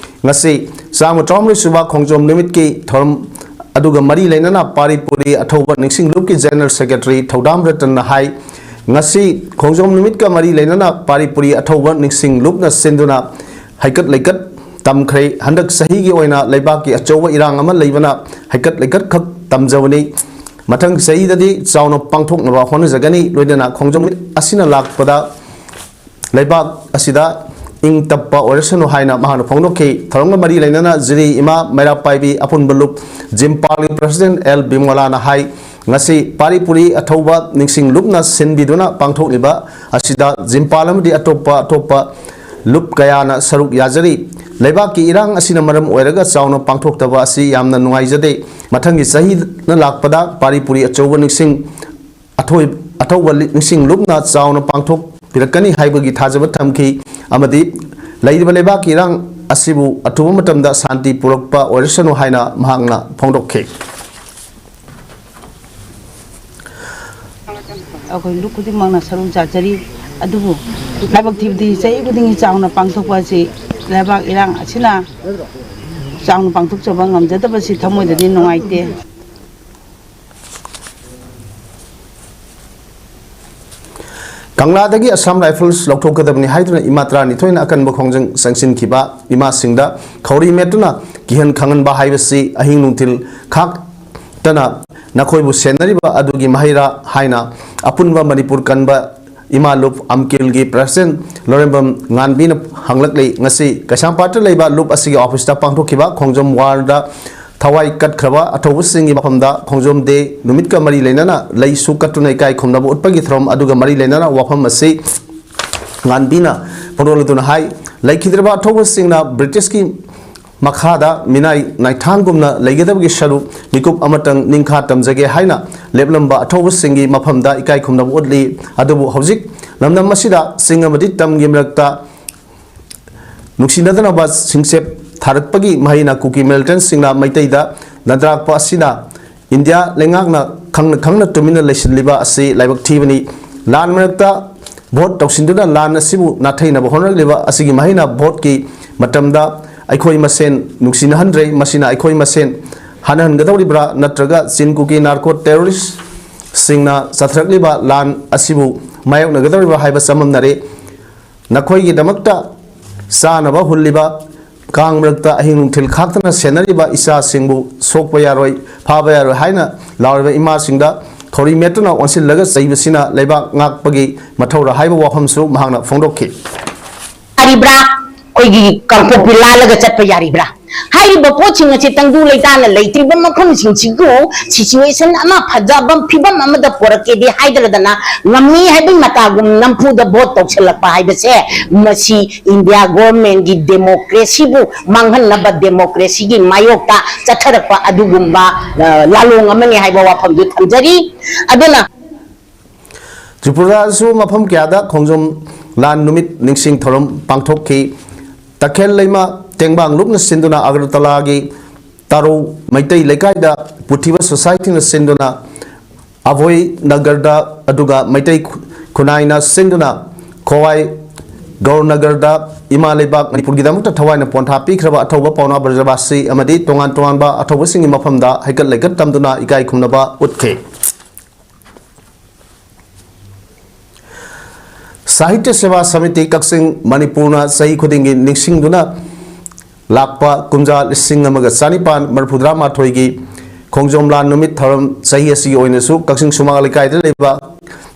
ꯉꯁꯤ ꯆꯥꯝꯃ ꯇꯔꯥꯍꯨꯝꯗꯣꯏ ꯁꯨꯕ ꯈꯣꯡꯖꯣꯝ ꯅꯨꯃꯤꯠꯀꯤ ꯊꯧꯔꯝ ꯑꯗꯨꯒ ꯃꯔꯤ ꯂꯩꯅꯅ ꯄꯥꯔꯤ ꯄꯨꯔꯤ ꯑꯊꯧꯕ ꯅꯤꯡꯁꯤꯡ ꯂꯨꯞꯀꯤ General Secretary ꯊꯧꯗꯥꯝ ꯔꯇꯟꯅ ꯍꯥꯏ, ꯉꯁꯤ ꯈꯣꯡꯖꯣꯝ ꯅꯨꯃꯤꯠꯀ ꯃꯔꯤ ꯂꯩꯅꯅ ꯄꯥꯔꯤ ꯄꯨꯔꯤ ꯑꯊꯧꯕ ꯅꯤꯡꯁꯤꯡ ꯂꯨꯞꯅ ꯁꯤꯟꯗꯨꯅ ꯍꯩꯀꯠ ꯂꯩꯀꯠ ꯇꯝꯈ꯭ꯔꯦ꯫ ꯍꯟꯗꯛ ꯆꯍꯤꯒꯤ ꯑꯣꯏꯅ ꯂꯩꯕꯥꯛꯀꯤ ꯑꯆꯧꯕ ꯏꯔꯥꯡ ꯑꯃ ꯂꯩꯕꯅ ꯍꯩꯀꯠ ꯂꯩꯀꯠ ꯈꯛ ꯇꯝꯖꯕꯅꯤ꯫ ꯃꯊꯪ ꯆꯍꯤꯗꯗꯤ ꯆꯥꯎꯅ ꯄꯥꯡꯊꯣꯛꯅꯕ ꯍꯣꯠꯅꯖꯒꯅꯤ꯫ ꯂꯣꯏꯅꯅ ꯈꯣꯡꯖꯣꯝ ꯅꯨꯃꯤꯠ ꯑꯁꯤꯅ ꯂꯥꯛꯄꯗ ꯂꯩꯕꯥꯛ ꯑꯁꯤꯗ ꯏꯪ ꯇꯞꯄ ꯑꯣꯏꯔꯁꯅꯨ ꯍꯥꯏꯅ ꯃꯍꯥꯛꯅ ꯐꯣꯡꯗꯣꯛꯈꯤ꯫ ꯊꯧꯔꯝꯒ ꯃꯔꯤ ꯂꯩꯅꯅ ꯖꯤꯔꯤ ꯏꯃꯥ ꯃꯩꯔꯥ ꯄꯥꯏꯕꯤ ꯑꯄꯨꯟꯕ ꯂꯨꯞ ꯖꯤꯝꯄꯥꯜꯒꯤ President ꯑꯦꯜ ꯕꯤꯃꯣꯂꯥꯅ ꯍꯥꯏ, ꯉꯁꯤ ꯄꯥꯔꯤ ꯄꯨꯔꯤ ꯑꯊꯧꯕ ꯅꯤꯡꯁꯤꯡ ꯂꯨꯞꯅ ꯁꯤꯟꯕꯤꯗꯨꯅ ꯄꯥꯡꯊꯣꯛꯂꯤꯕ ꯑꯁꯤꯗ ꯖꯤꯝꯄꯥꯜ ꯑꯃꯗꯤ ꯑꯇꯣꯞꯄ ꯑꯇꯣꯞꯄ ꯂꯨꯞ ꯀꯌꯥꯅ ꯁꯔꯨꯛ ꯌꯥꯖꯔꯤ꯫ ꯂꯩꯕꯥꯛꯀꯤ ꯏꯔꯥꯡ ꯑꯁꯤꯅ ꯃꯔꯝ ꯑꯣꯏꯔꯒ ꯆꯥꯎꯅ ꯄꯥꯡꯊꯣꯛꯇꯕ ꯑꯁꯤ ꯌꯥꯝꯅ ꯅꯨꯡꯉꯥꯏꯖꯗꯦ꯫ ꯃꯊꯪꯒꯤ ꯆꯍꯤꯅ ꯂꯥꯛꯄꯗ ꯄꯥꯔꯤ ꯄꯨꯔꯤ ꯑꯆꯧꯕ ꯅꯤꯡꯁꯤꯡ ꯑꯊꯣꯏ-, ꯑꯊꯧꯕ ꯂꯤꯡꯁꯤꯡ ꯂꯨꯞꯅ ꯆꯥꯎꯅ ꯄꯥꯡꯊꯣꯛꯄꯤꯔꯛꯀꯅꯤ ꯍꯥꯏꯕꯒꯤ ꯊꯥꯖꯕ ꯊꯝꯈꯤ ꯑꯃꯗꯤ ꯂꯩꯔꯤꯕ ꯂꯩꯕꯥꯛꯀꯤ ꯏꯔꯥꯡ ꯑꯁꯤꯕꯨ ꯑꯊꯨꯕ ꯃꯇꯝꯗ ꯁꯥꯟꯇꯤ ꯄꯨꯔꯛꯄ ꯑꯣꯏꯔꯁꯅꯨ ꯍꯥꯏꯅ ꯃꯍꯥꯛꯅ ꯐꯣꯡꯗꯣꯛꯈꯤ꯫ ꯑꯩꯈꯣꯏ ꯂꯨꯞ ꯈꯨꯗꯤꯡꯃꯛꯅ ꯁꯔꯨꯛ ꯆꯥꯖꯔꯤ꯫ ꯑꯗꯨꯕꯨ ꯂꯥꯏꯕꯛ ꯊꯤꯕꯗꯤ ꯆꯍꯤ ꯈꯨꯗꯤꯡꯒꯤ ꯆꯥꯎꯅ ꯄꯥꯡꯊꯣꯛꯄ ꯑꯁꯤ ꯂꯩꯕꯥꯛ ꯏꯔꯥꯡ ꯑꯁꯤꯅ ꯆꯥꯎꯅ ꯄꯥꯡꯊꯣꯛꯆꯕ ꯉꯝꯖꯗꯕꯁꯤ ꯊꯃꯣꯏꯗꯗꯤ ꯅꯨꯡꯉꯥꯏꯇꯦ꯫ ꯀꯪꯂꯥꯗꯒꯤ ꯑꯁꯥꯝ ꯔꯥꯏꯐꯜꯁ ꯂꯧꯊꯣꯛꯀꯗꯕꯅꯤ ꯍꯥꯏꯗꯨꯅ ꯏꯃꯥ ꯇꯔꯥꯅꯤꯊꯣꯏꯅ ꯑꯀꯟꯕ ꯈꯣꯡꯖꯪ ꯆꯪꯁꯤꯟꯈꯤꯕ ꯏꯃꯥꯁꯤꯡꯗ ꯈꯧꯔꯤ ꯃꯦꯠꯇꯨꯅ ꯀꯤꯍꯟ ꯈꯪꯍꯟꯕ ꯍꯥꯏꯕꯁꯤ ꯑꯍꯤꯡ ꯅꯨꯡꯊꯤꯜ ꯈꯥꯛꯇꯅ ꯅꯈꯣꯏꯕꯨ ꯁꯦꯟꯅꯔꯤꯕ ꯑꯗꯨꯒꯤ ꯃꯍꯩꯔꯥ ꯍꯥꯏꯅ ꯑꯄꯨꯟꯕ ꯃꯅꯤꯄꯨꯔ ꯀꯟꯕ ꯏꯃꯥ ꯂꯨꯞ ꯑꯝꯀꯤꯜꯒꯤ ꯄ꯭ꯔꯁꯤꯗꯦꯟꯠ ꯂꯣꯔꯦꯝꯕꯝ ꯉꯥꯟꯕꯤꯅ ꯍꯪꯂꯛꯂꯤ꯫ ꯉꯁꯤ ꯀꯩꯁꯥꯝꯄꯥꯠꯇ ꯂꯩꯕ ꯂꯨꯞ ꯑꯁꯤꯒꯤ ꯑꯣꯐꯤꯁꯇ ꯄꯥꯡꯊꯣꯛꯈꯤꯕ ꯈꯣꯡꯖꯣꯝ ꯋꯥꯔꯗ ꯊꯋꯥꯏ ꯀꯠꯈ꯭ꯔꯕ ꯑꯊꯧꯕꯁꯤꯡꯒꯤ ꯃꯐꯝꯗ ꯈꯣꯡꯖꯣꯝ ꯗꯦ ꯅꯨꯃꯤꯠꯀ ꯃꯔꯤ ꯂꯩꯅꯅ ꯂꯩꯁꯨ ꯀꯠꯇꯨꯅ ꯏꯀꯥꯏ ꯈꯨꯝꯅꯕ ꯎꯠꯄꯒꯤ ꯊꯧꯔꯝ ꯑꯗꯨꯒ ꯃꯔꯤ ꯂꯩꯅꯅ ꯋꯥꯐꯝ ꯑꯁꯤ ꯉꯥꯟꯕꯤꯅ ꯐꯣꯡꯗꯣꯛꯂꯗꯨꯅ ꯍꯥꯏ, ꯂꯩꯈꯤꯗ꯭ꯔꯕ ꯑꯊꯧꯕꯁꯤꯡꯅ ꯕ꯭ꯔꯤꯇꯤꯁꯀꯤ ꯃꯈꯥꯗ ꯃꯤꯅꯥꯏ ꯅꯥꯏꯊꯥꯡꯒꯨꯝꯅ ꯂꯩꯒꯗꯕꯒꯤ ꯁꯔꯨꯛ ꯃꯤꯀꯨꯞ ꯑꯃꯇꯪ ꯅꯤꯡꯈꯥ ꯇꯝꯖꯒꯦ ꯍꯥꯏꯅ ꯂꯦꯞꯂꯝꯕ ꯑꯊꯧꯕꯁꯤꯡꯒꯤ ꯃꯐꯝꯗ ꯏꯀꯥꯏ ꯈꯨꯝꯅꯕ ꯎꯠꯂꯤ꯫ ꯑꯗꯨꯕꯨ ꯍꯧꯖꯤꯛ ꯂꯝꯗꯝ ꯑꯁꯤꯗ ꯆꯤꯡ ꯑꯃꯗꯤ ꯇꯝꯒꯤ ꯃꯔꯛꯇ ꯅꯨꯡꯁꯤꯅꯗꯅꯕ ꯁꯤꯡꯆꯦꯞ ꯊꯥꯔꯛꯄꯒꯤ ꯃꯍꯩꯅ ꯀꯨꯀꯤ ꯃꯤꯂꯤꯇꯦꯟꯠꯁꯤꯡꯅ ꯃꯩꯇꯩꯗ ꯅꯟꯗ꯭ꯔꯥꯛꯄ ꯑꯁꯤꯅ ꯏꯟꯗꯤꯌꯥ ꯂꯩꯉꯥꯛꯅ ꯈꯪꯅ ꯈꯪꯅ ꯇꯨꯃꯤꯟꯅ ꯂꯩꯁꯤꯜꯂꯤꯕ ꯑꯁꯤ ꯂꯥꯏꯕꯛ ꯊꯤꯕꯅꯤ꯫ ꯂꯥꯟ ꯃꯔꯛꯇ ꯚꯣꯠ ꯇꯧꯁꯤꯟꯗꯨꯅ ꯂꯥꯟ ꯑꯁꯤꯕꯨ ꯅꯥꯊꯩꯅꯕ ꯍꯣꯠꯅꯔꯛꯂꯤꯕ ꯑꯁꯤꯒꯤ ꯃꯍꯩꯅ ꯚꯣꯠꯀꯤ ꯃꯇꯝꯗ ꯑꯩꯈꯣꯏ ꯃꯁꯦꯟ ꯅꯨꯡꯁꯤꯅꯍꯟꯗ꯭ꯔꯦ꯫ ꯃꯁꯤꯅ ꯑꯩꯈꯣꯏ ꯃꯁꯦꯟ ꯍꯟꯍꯟꯒꯗꯧꯔꯤꯕ꯭ꯔꯥ ꯅꯠꯇ꯭ꯔꯒ ꯆꯤꯟ ꯀꯨꯀꯤ ꯅꯥꯔꯀꯣ ꯇꯦꯔꯣꯔꯤꯁ꯭ꯠꯁꯤꯡꯅ ꯆꯠꯊꯔꯛꯂꯤꯕ ꯂꯥꯟ ꯑꯁꯤꯕꯨ ꯃꯥꯌꯣꯛꯅꯒꯗꯧꯔꯤꯕ꯭ꯔꯥ ꯍꯥꯏꯕ ꯆꯃꯝꯅꯔꯦ꯫ ꯅꯈꯣꯏꯒꯤꯗꯃꯛꯇ ꯆꯥꯅꯕ ꯍꯨꯜꯂꯤꯕ, ꯀꯥꯡ ꯃꯔꯛꯇ ꯑꯍꯤꯡ ꯅꯨꯡꯊꯤꯜ ꯈꯥꯛꯇꯅ ꯁꯦꯟꯅꯔꯤꯕ ꯏꯆꯥꯁꯤꯡꯕꯨ ꯁꯣꯛꯄ ꯌꯥꯔꯣꯏ, ꯐꯥꯕ ꯌꯥꯔꯣꯏ ꯍꯥꯏꯅ ꯂꯥꯎꯔꯤꯕ ꯏꯃꯥꯁꯤꯡꯗ ꯈꯧꯔꯤ ꯃꯦꯠꯇꯨꯅ ꯑꯣꯟꯁꯤꯜꯂꯒ ꯆꯩꯕꯁꯤꯅ ꯂꯩꯕꯥꯛ ꯉꯥꯛꯄꯒꯤ ꯃꯊꯧꯔꯥ ꯍꯥꯏꯕ ꯋꯥꯐꯝꯁꯨ ꯃꯍꯥꯛꯅ ꯐꯣꯡꯗꯣꯛꯈꯤ꯫ ꯌꯥꯔꯤꯕ꯭ꯔꯥ? ꯑꯩꯈꯣꯏꯒꯤ ꯀꯥꯡꯄꯣꯛꯄꯤ ꯂꯥꯜꯂꯒ ꯆꯠꯄ ꯌꯥꯔꯤꯕ꯭ꯔꯥ? ꯍꯥꯏꯔꯤꯕ ꯄꯣꯠꯁꯤꯡ ꯑꯁꯤ ꯇꯪꯗꯨ ꯂꯩꯇꯥꯅ ꯂꯩꯇ꯭ꯔꯤꯕ ꯃꯐꯝꯁꯤꯡꯁꯤꯕꯨ situation ꯑꯃ ꯐꯖꯕ ꯐꯤꯕꯝ ꯑꯃꯗ ꯄꯣꯔꯛꯀꯦꯗꯤ ꯍꯥꯏꯗ꯭ꯔꯗꯅ ꯉꯝꯃꯤ ꯍꯥꯏꯕꯒꯤ ꯃꯇꯥꯒꯨꯝ ꯅꯝꯐꯨꯗ ꯚꯣꯠ ꯇꯧꯁꯤꯜꯂꯛꯄ ꯍꯥꯏꯕꯁꯦ ꯃꯁꯤ ꯏꯟꯗꯤꯌꯥ ꯒꯣꯔꯃꯦꯟꯒꯤ ꯗꯦꯃꯣꯀ꯭ꯔꯦꯁꯤꯕꯨ ꯃꯥꯡꯍꯟꯅꯕ, ꯗꯦꯃꯣꯀ꯭ꯔꯦꯁꯤꯒꯤ ꯃꯥꯌꯣꯛꯇ ꯆꯠꯊꯔꯛꯄ ꯑꯗꯨꯒꯨꯝꯕ, ꯑ, ꯂꯥꯂꯣꯡ ꯑꯃꯅꯤ ꯍꯥꯏꯕ ꯋꯥꯐꯝꯗꯨ ꯊꯝꯖꯔꯤ꯫ ꯑꯗꯨꯅ ꯇ꯭ꯔꯤꯄꯨꯔꯥꯗꯁꯨ ꯃꯐꯝ ꯀꯌꯥꯗ ꯈꯣꯡꯖꯣꯝ ꯂꯥꯟ ꯅꯨꯃꯤꯠ ꯅꯤꯡꯁꯤꯡ ꯊꯧꯔꯝ ꯄꯥꯡꯊꯣꯛꯈꯤ꯫ ꯇꯈꯦꯜ ꯂꯩꯃ ꯇꯦꯡꯕꯥꯡ ꯂꯨꯞꯅ ꯁꯤꯟꯗꯨꯅ ꯑꯒꯔꯇꯂꯥꯒꯤ ꯇꯥꯔꯧ ꯃꯩꯇꯩ ꯂꯩꯀꯥꯏꯗ ꯄꯨꯊꯤꯕ ꯁꯣꯁꯥꯏꯇꯤꯅ ꯁꯤꯟꯗꯨꯅ ꯑꯚꯣꯏ ꯅꯒꯔꯗ, ꯑꯗꯨꯒ ꯃꯩꯇꯩ ꯈꯨꯟꯅꯥꯏꯅ ꯁꯤꯟꯗꯨꯅ ꯈꯣꯋꯥꯏ ꯒꯧꯔꯅꯒꯔꯗ ꯏꯃꯥ ꯂꯩꯕꯥꯛ ꯃꯅꯤꯄꯨꯔꯒꯤꯗꯃꯛꯇ ꯊꯋꯥꯏꯅ ꯄꯣꯟꯊꯥ ꯄꯤꯈ꯭ꯔꯕ ꯑꯊꯧꯕ ꯄꯥꯎꯅꯥ ꯕ꯭ꯔꯖꯕꯥꯁꯤ ꯑꯃꯗꯤ ꯇꯣꯉꯥꯟ ꯇꯣꯉꯥꯟꯕ ꯑꯊꯧꯕꯁꯤꯡꯒꯤ ꯃꯐꯝꯗ ꯍꯩꯀꯠ ꯂꯩꯀꯠ ꯇꯝꯗꯨꯅ ꯏꯀꯥꯏ ꯈꯨꯝꯅꯕ ꯎꯠꯈꯤ꯫ ꯁꯥꯍꯤꯇ꯭ꯌ ꯁꯦꯕꯥ ꯁꯃꯤꯇꯤ ꯀꯛꯆꯤꯡ ꯃꯅꯤꯄꯨꯔꯅ ꯆꯍꯤ ꯈꯨꯗꯤꯡꯒꯤ ꯅꯤꯡꯁꯤꯡꯗꯨꯅ ꯂꯥꯛꯄ ꯀꯨꯝꯖꯥ ꯂꯤꯁꯤꯡ ꯑꯃꯒ ꯆꯅꯤꯄꯥꯟ ꯃꯔꯤꯐꯨꯇꯔꯥ ꯃꯥꯊꯣꯏꯒꯤ ꯈꯣꯡꯖꯣꯝ ꯂꯥꯟ ꯅꯨꯃꯤꯠ ꯊꯧꯔꯝ ꯆꯍꯤ ꯑꯁꯤꯒꯤ ꯑꯣꯏꯅꯁꯨ ꯀꯛꯆꯤꯡ ꯁꯨꯃꯥꯡ ꯂꯩꯀꯥꯏꯗ ꯂꯩꯕ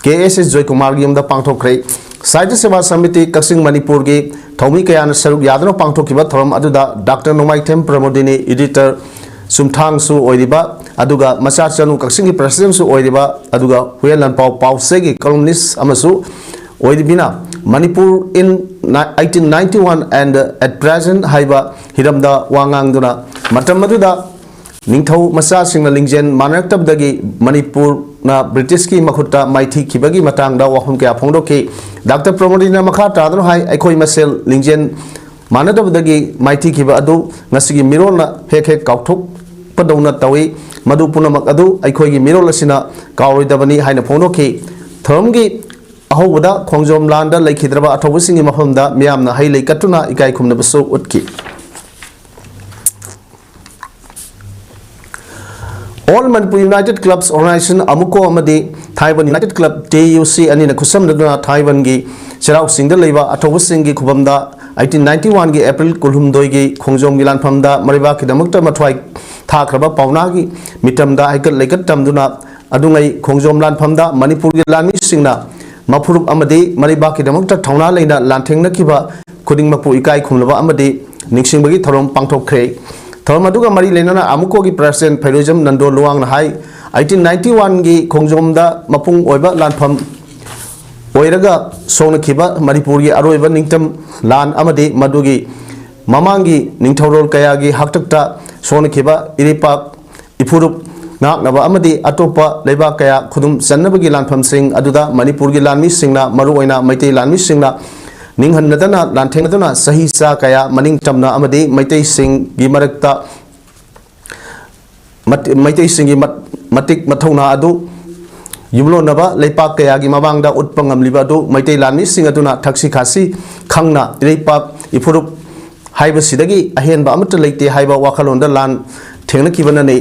ꯀꯦ ꯑꯦꯁ ꯑꯦꯁ ꯖꯣꯏꯀꯨꯃꯥꯔꯒꯤ ꯌꯨꯝꯗ ꯄꯥꯡꯊꯣꯛꯈ꯭ꯔꯦ꯫ ꯁꯥꯍꯤꯇ꯭ꯌ ꯁꯦꯕꯥ ꯁꯃꯤꯇꯤ ꯀꯛꯆꯤꯡ ꯃꯅꯤꯄꯨꯔꯒꯤ ꯊꯧꯃꯤ ꯀꯌꯥꯅ ꯁꯔꯨꯛ ꯌꯥꯗꯨꯅ ꯄꯥꯡꯊꯣꯛꯈꯤꯕ ꯊꯧꯔꯝ ꯑꯗꯨꯗ ꯗꯥꯛꯇꯔ ꯅꯣꯡꯃꯥꯏꯊꯦꯝ ꯄ꯭ꯔꯃꯣꯗꯤꯅꯤ, ꯏꯗꯤꯇꯔ ꯆꯨꯝꯊꯥꯡꯁꯨ ꯑꯣꯏꯔꯤꯕ, ꯑꯗꯨꯒ ꯃꯆꯥ ꯆꯅꯨ ꯀꯛꯆꯤꯡꯒꯤ ꯄ꯭ꯔꯁꯤꯗꯦꯟꯁꯨ ꯑꯣꯏꯔꯤꯕ, ꯑꯗꯨꯒ ꯍꯨꯌꯦꯟ ꯂꯥꯟꯄꯥꯎ ꯄꯥꯎꯆꯦꯒꯤ ꯀꯣꯂꯝꯅꯤꯁ ꯑꯃꯁꯨ ꯑꯣꯏꯔꯤꯕꯤꯅ Manipur in eighteen ninety one and at present ꯍꯥꯏꯕ ꯍꯤꯔꯝꯗ ꯋꯥ ꯉꯥꯡꯗꯨꯅ, ꯃꯇꯝ ꯑꯗꯨꯗ ꯅꯤꯡꯊꯧ ꯃꯆꯥꯁꯤꯡꯅ ꯂꯤꯡꯖꯦꯜ ꯃꯥꯟꯅꯔꯛꯇꯕꯗꯒꯤ ꯃꯅꯤꯄꯨꯔꯅ ꯕ꯭ꯔꯤꯇꯤꯁꯀꯤ ꯃꯈꯨꯠꯇ ꯃꯥꯏꯊꯤꯈꯤꯕꯒꯤ ꯃꯇꯥꯡꯗ ꯋꯥꯐꯝ ꯀꯌꯥ ꯐꯣꯡꯗꯣꯛꯈꯤ꯫ ꯗꯥꯛꯇꯔ ꯄ꯭ꯔꯃꯣꯗꯤꯅ ꯃꯈꯥ ꯇꯥꯗꯨꯅ ꯍꯥꯏ, ꯑꯩꯈꯣꯏ ꯃꯁꯦꯜ ꯂꯤꯡꯖꯦꯜ ꯃꯥꯟꯅꯗꯕꯗꯒꯤ ꯃꯥꯏꯊꯤꯈꯤꯕ ꯑꯗꯨ ꯉꯁꯤꯒꯤ ꯃꯤꯔꯣꯜꯅ ꯍꯦꯛ ꯍꯦꯛ ꯀꯥꯎꯊꯣꯛꯄꯗꯧꯅ ꯇꯧꯏ꯫ ꯃꯗꯨ ꯄꯨꯝꯅꯃꯛ ꯑꯗꯨ ꯑꯩꯈꯣꯏꯒꯤ ꯃꯤꯔꯣꯜ ꯑꯁꯤꯅ ꯀꯥꯎꯔꯣꯏꯗꯕꯅꯤ ꯍꯥꯏꯅ ꯐꯣꯡꯗꯣꯛꯈꯤ꯫ ꯊꯧꯔꯝꯒꯤ ꯑꯍꯧꯕꯗ ꯈꯣꯡꯖꯣꯝ ꯂꯥꯟꯗ ꯂꯩꯈꯤꯗ꯭ꯔꯕ ꯑꯊꯧꯕꯁꯤꯡꯒꯤ ꯃꯐꯝꯗ ꯃꯤꯌꯥꯝꯅ ꯍꯩ ꯂꯩ ꯀꯠꯇꯨꯅ ꯏꯀꯥꯏ ꯈꯨꯝꯅꯕꯁꯨ ꯎꯠꯈꯤ꯫ All Manipur United Clubs Organization, ꯑꯃꯨꯀꯣ, ꯑꯃꯗꯤ ꯊꯥꯏꯕꯟ United Club, ꯇꯤ ꯌꯨ ꯁꯤ, ꯑꯅꯤꯅ ꯈꯨꯠꯁꯝꯅꯗꯨꯅ ꯊꯥꯏꯕꯟꯒꯤ ꯆꯩꯔꯥꯎ ꯆꯤꯡꯗ ꯂꯩꯕ ꯑꯊꯧꯕꯁꯤꯡꯒꯤ ꯈꯨꯕꯝꯗ eighteen ninety one ꯒꯤ April ꯀꯨꯟꯍꯨꯝꯗꯣꯏꯒꯤ ꯈꯣꯡꯖꯣꯝꯒꯤ ꯂꯥꯟꯐꯝꯗ ꯃꯔꯩꯕꯥꯛꯀꯤꯗꯃꯛꯇ ꯃꯊ꯭ꯋꯥꯏ ꯊꯥꯈ꯭ꯔꯕ ꯄꯥꯎꯅꯥꯒꯤ ꯃꯤꯇꯝꯗ ꯍꯩꯀꯠ ꯂꯩꯀꯠ ꯇꯝꯗꯨꯅ ꯑꯗꯨꯉꯩ ꯈꯣꯡꯖꯣꯝ ꯂꯥꯟꯐꯝꯗ ꯃꯅꯤꯄꯨꯔꯒꯤ ꯂꯥꯟꯃꯤꯁꯤꯡꯅ ꯃꯐꯨꯔꯨꯞ ꯑꯃꯗꯤ ꯃꯔꯩꯕꯥꯛꯀꯤꯗꯃꯛꯇ ꯊꯧꯅꯥ ꯂꯩꯅ ꯂꯥꯟꯊꯦꯡꯅꯈꯤꯕ ꯈꯨꯗꯤꯡꯃꯛꯄꯨ ꯏꯀꯥꯏ ꯈꯨꯝꯅꯕ ꯑꯃꯗꯤ ꯅꯤꯡꯁꯤꯡꯕꯒꯤ ꯊꯧꯔꯝ ꯄꯥꯡꯊꯣꯛꯈ꯭ꯔꯦ꯫ ꯊꯧꯔꯝ ꯑꯗꯨꯒ ꯃꯔꯤ ꯂꯩꯅꯅ ꯑꯃꯨꯀꯣꯒꯤ ꯄ꯭ꯔꯁꯤꯗꯦꯟꯠ ꯐꯩꯔꯣꯏꯖꯝ ꯅꯟꯗꯣ ꯂꯨꯋꯥꯡꯅ ꯍꯥꯏ, eighteen ninety one ꯒꯤ ꯈꯣꯡꯖꯣꯝꯗ ꯃꯄꯨꯡ ꯑꯣꯏꯕ ꯂꯥꯟꯐꯝ ꯑꯣꯏꯔꯒ ꯁꯣꯛꯅꯈꯤꯕ ꯃꯅꯤꯄꯨꯔꯒꯤ ꯑꯔꯣꯏꯕ ꯅꯤꯡꯇꯝ ꯂꯥꯟ ꯑꯃꯗꯤ ꯃꯗꯨꯒꯤ ꯃꯃꯥꯡꯒꯤ ꯅꯤꯡꯊꯧꯔꯣꯜ ꯀꯌꯥꯒꯤ ꯍꯥꯛꯇꯛꯇ ꯁꯣꯛꯅꯈꯤꯕ ꯏꯔꯩꯄꯥꯛ ꯏꯐꯨꯔꯨꯞ ꯉꯥꯛꯅꯕ ꯑꯃꯗꯤ ꯑꯇꯣꯞꯄ ꯂꯩꯕꯥꯛ ꯀꯌꯥ ꯈꯨꯗꯨꯝ ꯆꯟꯅꯕꯒꯤ ꯂꯥꯟꯐꯝꯁꯤꯡ ꯑꯗꯨꯗ ꯃꯅꯤꯄꯨꯔꯒꯤ ꯂꯥꯟꯃꯤꯁꯤꯡꯅ, ꯃꯔꯨꯑꯣꯏꯅ ꯃꯩꯇꯩ ꯂꯥꯟꯃꯤꯁꯤꯡꯅ, ꯅꯤꯡꯍꯟꯅꯗꯅ, ꯂꯥꯟꯊꯦꯡꯅꯗꯨꯅ ꯆꯍꯤ ꯆꯥ ꯀꯌꯥ ꯃꯅꯤꯡ ꯇꯝꯅ ꯑꯃꯗꯤ ꯃꯩꯇꯩꯁꯤꯡꯒꯤ ꯃꯔꯛꯇ ꯃꯩꯇꯩꯁꯤꯡꯒꯤ ꯃꯇꯤꯛ ꯃꯊꯧꯅꯥ ꯑꯗꯨ ꯌꯨꯝꯂꯣꯟꯅꯕ ꯂꯩꯄꯥꯛ ꯀꯌꯥꯒꯤ ꯃꯃꯥꯡꯗ ꯎꯠꯄ ꯉꯝꯂꯤꯕ ꯑꯗꯨ ꯃꯩꯇꯩ ꯂꯥꯟꯃꯤꯁꯤꯡ ꯑꯗꯨꯅ ꯊꯛꯁꯤ ꯈꯥꯁꯤ ꯈꯪꯅ ꯏꯔꯩꯄꯥꯛ ꯏꯐꯨꯔꯨꯞ ꯍꯥꯏꯕꯁꯤꯗꯒꯤ ꯑꯍꯦꯟꯕ ꯑꯃꯠꯇ ꯂꯩꯇꯦ ꯍꯥꯏꯕ ꯋꯥꯈꯜꯂꯣꯟꯗ ꯂꯥꯟ ꯊꯦꯡꯅꯈꯤꯕꯅꯅꯤ꯫